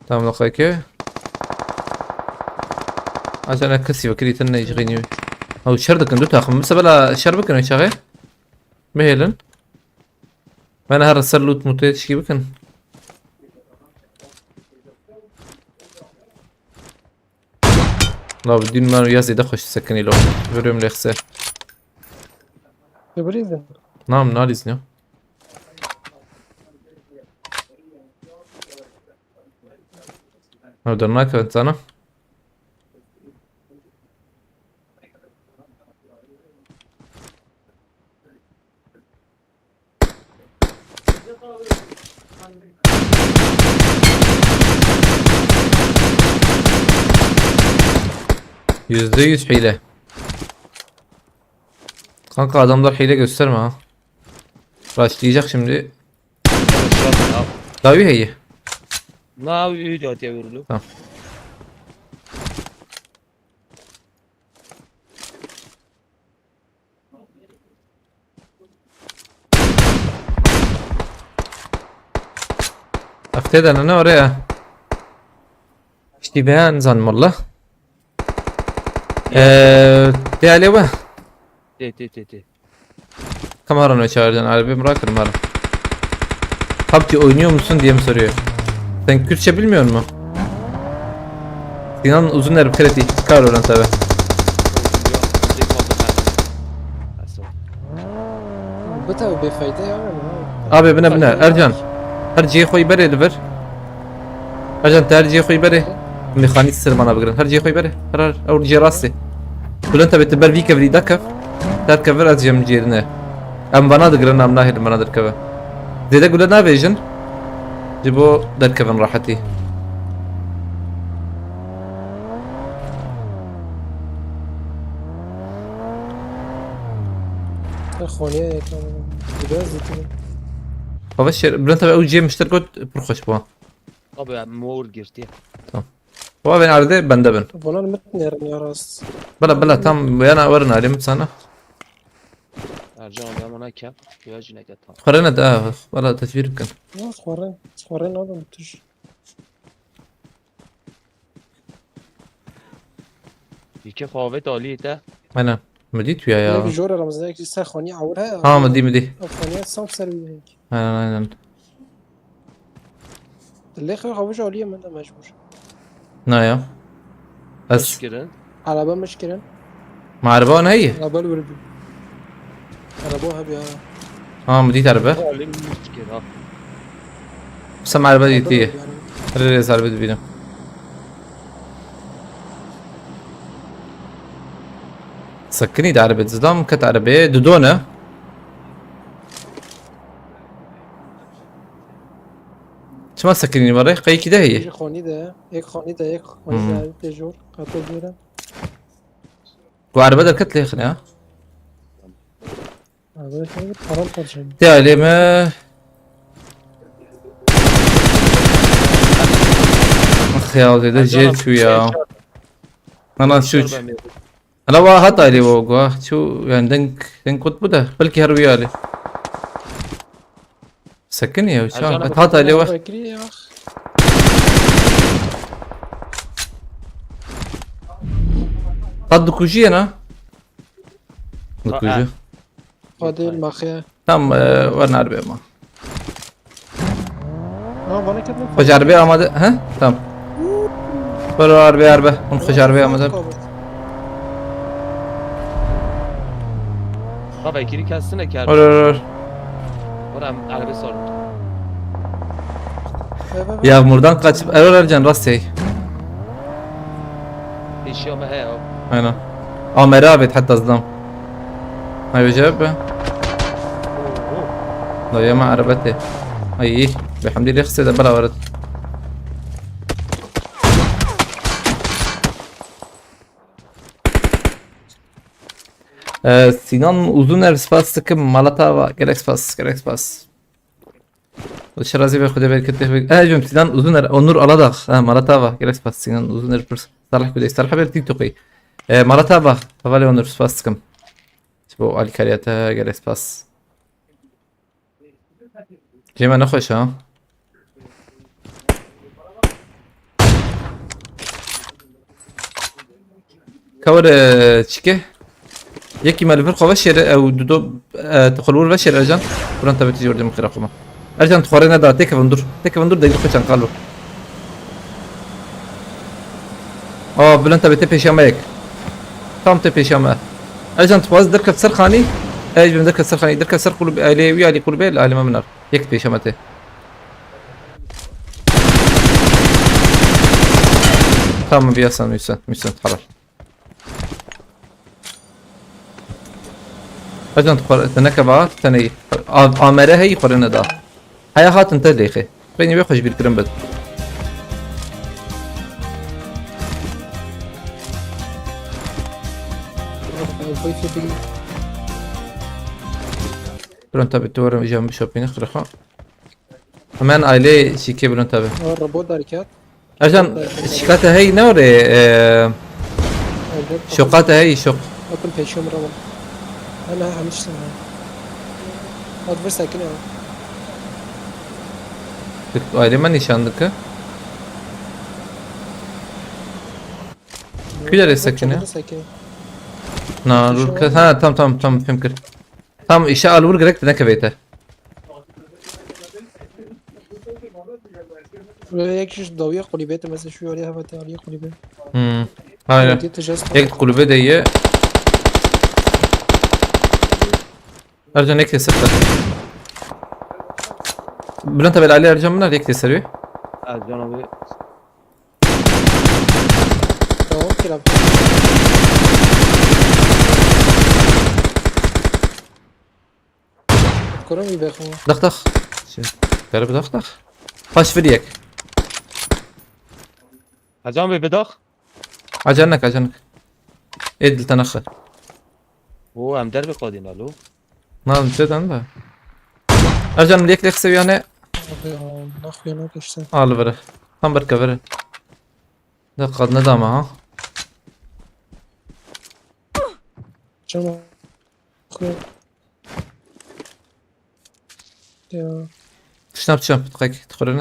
Tamam, laqayke. Acar ne kesi bakiri ten ne jigini. Ew şer dikin, du taxim. Mesela şer bikin çaxê. Bihêlin. Ben her ser loot mutê tişkî bikin. La bu din man ya zêde xweş sekinî lo. Görüyorum lexse. Te birîzin. Nam nalîz ne? Ha, dernakevin sana. Yüzde yüz hile. Kanka, adamlar hile gösterme ha. Başlayacak şimdi. Şu an abi. Davi heyi. Na, öyle diye vurdu. Tamam. Ev tê de ne oraya? İşte ben zanmalla. Eee, değerli bu. Tê, tê, tê, tê. Tam haran çağırdan, arabayı bırakırım haran. PUBG oynuyor musun diye mi soruyor? Sen Kürtçe bilmiyor musun? Sinan Uzuner, kredi kar olan tabi. Bitev bêfeyde ya. Abi bine bine. Ercan. Her cihê xwe berê li vir. Ercan, te her cihê xwe berê. Mexanîk ser mana bigirin. Her cihê xwe berê. Her her. Ew cihê rastê. Bülent abi, tu ber vî kevirî dakev. Derkevir, ez cem cihê ne. Em vana digirin, em nahêlin vana derkeve. Zêde gule navêjin. Ji bo derkevin rahetî. Xoniye yekem. Biraz zîtini. Baba şer, Bülent abi, ew cihê mişter got, pir xweş bû. Abi, em mor girtiye. Tamam. Baba, ben arada bende bin. Bunlar mit nerin ya rast. Bela, bela, tam yana verin alim sana. Ercan abi, ama ne kem? Ya cine ket tam. Xwarene de, ha, bela tesvir bikin. Ya xwaren, xwaren adam tuş. Yekê xwe avêt aliyê te. Aynen. Min dît ya ya. Yek jor e, Ramazan, yek ser xanî awir he. Ha, min dî, min dî. Ev xanî saf ser wî yek. Aynen, aynen. Lê xwe xwe aliyê min de mecbur. Na ya. Ez. Mişkirin. Araba mişkirin. Ma araba ne heye? Araba li wir bû. Araba hebî ha. Ha, min dît araba. Alî mişkir ha. Sen araba dîtî. Rê rê araba dibînim. Sekinî de araba dizlam, ket arabeye, dudone. Çima sekinî were? Qeyekî de heye. Yek xonî de, yek xonî de, yek xonî de, Hmm. Tê jor, qate jêre. Ku araba derket lê xine ya. Araba derket, paramparça. Te alê me. Ax ya, zêde jê çû ya. Nana çû. Ana wa hat alê wo gwa. Çû, yani deng, deng kot bu da. Belki her wî alê. Sekin ya, uçan. Hat alê wa. Hat dikujî ya na? Dikujî. Hadi maxiye. Tam, e, wer nerbe ma. Ha, bana kedin. Xwe ji erbê amade, he? Tamam. Wer wer erbê erbe. Hûn xwe ji erbê amade. Baba, ekîrî kesine kerd. Wer wer wer. Wer em erbê sor. Ya murdan kaçıp eror Ercan rastey. Pêşiya me heye. Aynen. Amere avêt heta zidam. Ay, wê cevap be. Dayê me erebetê. Ay, bihemdî lê xisê de bela weret. Ee, Sinan Uzuner, spas dikim. Mala te ava. Gelek spas, gelek spas. Şirazî ve Xwedê bereket te. Ee, cim Sinan Uzuner, Onur Aladağ. Ha, mala te ava. Gelek spas Sinan Uzuner, pir Salih Kudey. Salih Haber TikTok'ê. Ee, mala te ava. Hevalê Onur, spas dikim. Ji bo alîkariya te gelek spas. Cê me nexweş ha. Ka were çike? Yekî me li vir xwe veşêre, ew dido, e, tu xwe li wir veşêre Ercan. Buran tabi tu jî werdê min xêra xwe me. Ercan tu xwe rê neda, têkevin dur. Têkevin dur, dey li xwe çend qal bû. Aa, Bülent abi, tê pêşiya me yek. Tam tê pêşiya me. Ercan, tu xwaz derkev ser xanî? Ez bim derkev ser xanî. Derkev ser kulübe, ailê wî, alî kulübe, li alî me minar. Yek pêşiya me tê. Tamam, bir yasan, Müsen, Müsen, halal. Ercan, tu xwar-, te nekeva, te neyî. A-, amere heyî xwarê neda. Heya hatin te lêxê. Beynî wê xweş bîrkirin bid. Pronto, bitti, umarım hocam bir shopping kırıkma. Hemen aile şike Bülent abi. Aa, robot derket. Ercan, şikate hey ne oraya? Ee, şokate hey şok. Bakın peşiyor mu robot? Ana, alıştım ya. Hadi bir sakin ya. Aile mi nişanlık? Kuyar sakin ya. Sakin. Na, dur, ha, tam, tam, tam, film kır. Tam, işe alvur gerek de ne kevete. Ve yek ji dawiya kulübe te mesela şu yarıya hemen te aliyê kulübe. Hmm. Aynen. Yek kulübe de ye. Ercan yek de sıfır. Bülent abi, Ali Ercan bunlar yek de sarıyor. Ercan abi. Tamam, kiram. Kurum bir bakın. Dax dax. Şey, garip dax dax. Paş vir yek. Ercan Bey, bir dax. Acanek, acanek. Edil tanaxı. Oo, em derbi qadîn alo. Nazım, çeden de. Ercan, lek lek seviyane. Abi, Allah yana geçsin. Al vere. Tam bir kavere. Ne kadar ne dama ha? Canım. Ya. Tişna biçem, tek, tek.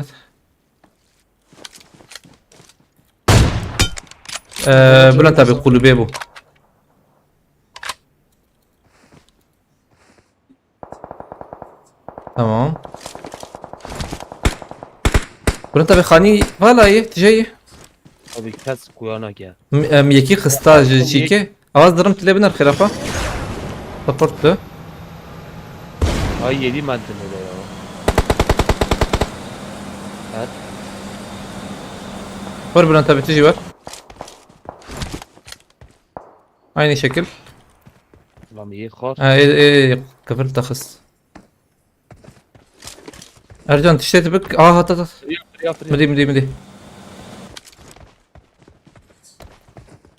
Ee, Bülent abi, kulübe bu. Tamam. Bülent abi, xanî vala ye, tije ye. Abi kes kuyana gel. M-, em, yekî xista ji çîkê. Awaz dirim tile biner xirafa. Support tu. Ay, yedi madde ne ya? Evet. Var Bülent abi, tiji var. Aynı şekil. Lan iyi xor. Ha, e, e, e, kıfır taxız. Ercan, tiştê tu bik. Aa, hat, hat, hat. Firiya, firiya, firiya. Midî, midî, midî.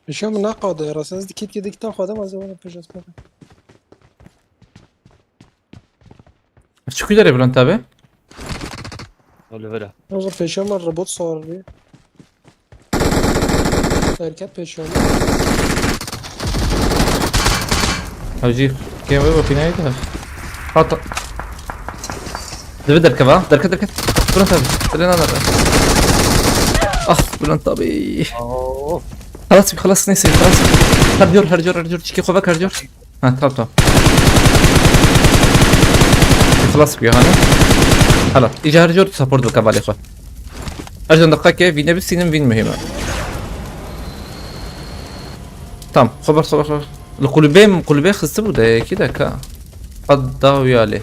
Pêşiya min neqade, rastî ez dikît ki dikîta xwe de, ez ê pêş ez pêxim. Çi ku derê Bülent abi? Öyle böyle. O zaman pêşiya min robot sar bî. Derket pêşiya min. Hacı, kêm ve bakayım neydi? Hatta. Dibi derkeva, derket, derket. Bülent abi, Bülent abi. Ah, Bülent abi. Oo. Xelas, xelas, neyse, xelas. Her diyor, her diyor, her diyor. Çiki kovak, her diyor. Ha, tamam, tamam. Xelas bûye, hani. Hala, îcar jor support bike balê xwe. Ercan, deqeke vîne bisînim, vîn muhîm e. Tamam, xeber, xeber, xeber. Li kulübê, kulübê xistibû de, yekî de ka. Qad da û ya lê.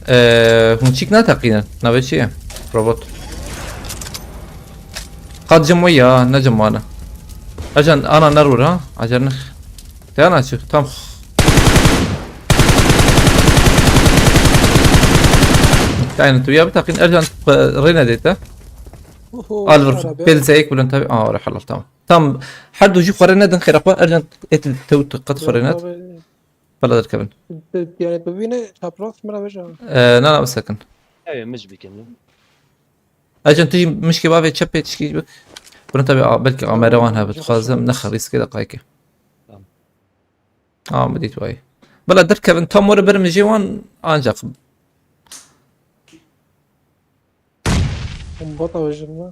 Ee, hûn çîk nateqînin. Navê çi ye? Robot. Qad cim wê ya, ne cim wan e. Ercan, ana nerûr ha? Acar nix. Te ana çi? Tam. Tayne tu ya bitaqîn Ercan, e, rê nedê te. Oho, al vur. Arabe. Pêl zeyek Bülent abi. Aa, oraya halal, tamam. Tam her du jî xwe rê nedin xêra xwe. Ercan êt tew tu qet xwe rê ned. Bela derkevin. Yani bibîne çapraz min re veja. Ee, na na bisekin. Ew ê mij bikin ya. Ercan tu jî mişkê bavê çepê tişkî bik. Bunu tabi a- belki amere wan hebe. Dixwazim nexe rîskê deqayekê. Tamam. Aa, min dît wayî. Bela derkevin tam were ber mijê wan ancak. Bombata vejirme.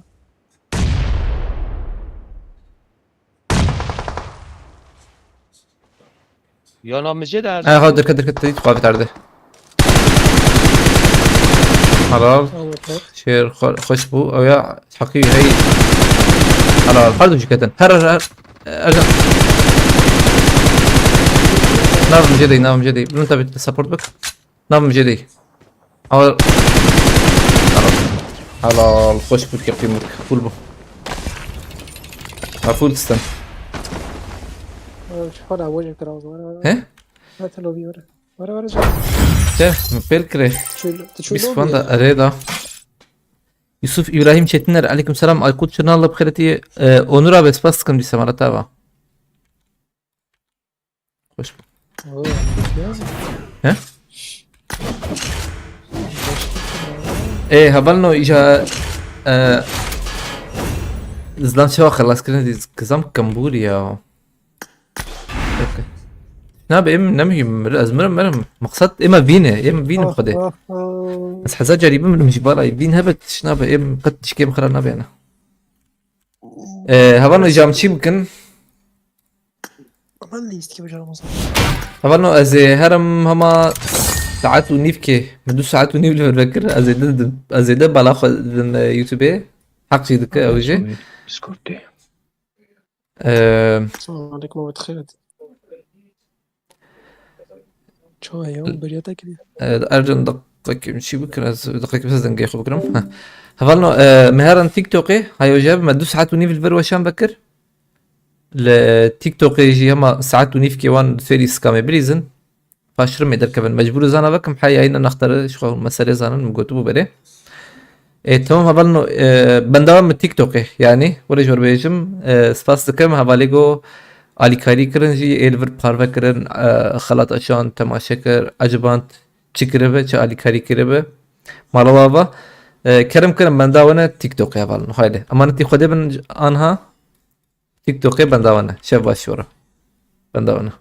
Yana mijê de her. Ay ha, dikkat dikkat, dikkat, dikkat, dikkat. Helal. Şêr xwe-, xweş bû. Ew ya heqî hey. Helal. Her du jî ketin. Her her her. Ercan. Nav mijê dey, nav mijê dey. Bunu tabi support bak. Nav mijê dey. Al. Helal. Xweş bû, kepî mik. Full bû. Ha, full sistem. Ee, şu hala boş bir kral var. He? Hadi lobi var. Var var. Te, mi pêl kirê. Çul, tu çul Bîst lobi puan da ya. Erê da. Yusuf İbrahim Çetiner, aleyküm selam. Aykut Çırnal'la bixêretî, e, Onur abi, spas dikim dîsa mala te va. Xweş bû. Oo, yazık. He? Ê, hevalno îja, e, zilam çawa xelas kirin, dî kizam kembûr ya. Okey. Nabe, em nemî mir, ez mirim, mirim. Maqsad, ema vîne, em vînim Ah, xwedê. Ah, ah. Ez heza carî bimirim jî balay. Vîn hebe tişt nabe, em qet tişkê min xira nabe yana. E, hevalno îja em çî bikin? Aman lîst gibi canım olsun. Hevalno ez ê herim hema saet û nîvkê, min du saet û nîv li vir vekir, ez ê din, ez ê de bala xwe din, e, YouTubeê. Heq jî dike ew jî. Discordê. Ee, Selamun aleyküm, Ahmet Xeyret. Çawa ya, beriya te kiriye? Ee, Ercan, deqekê min çî bikir, ez deqekê min dengê xwe bikirim. Heh. Hevalno, e, me herin TikTokê, hayo jeb, me du saet û nîv li vir weşan vekir. Li TikTokê jî hema saet û nîvkê wan fêrî skamê bilîzin. Paştirê me derkevin. Mecbûr zana vekim, heyayî ne nexteri, ji xwe meselê zanin, min gotibû berê. E, tamam, hevalno, e, benda min TikTokê, yani, were ji we re bêjim, e, spas dikim, hevalê go alîkarî kirin jî, ê li vir parve kirin, e, xelat açan, temaşe kir, eciband, çi kiribe, çi alîkarî kiribe. Mala wa va, e, kerem kirin, benda we ne TikTokê, hevalno, haydi. Emanetî Xwedê bin anha. TikTokê benda we ne. Şev baş were. Benda we ne.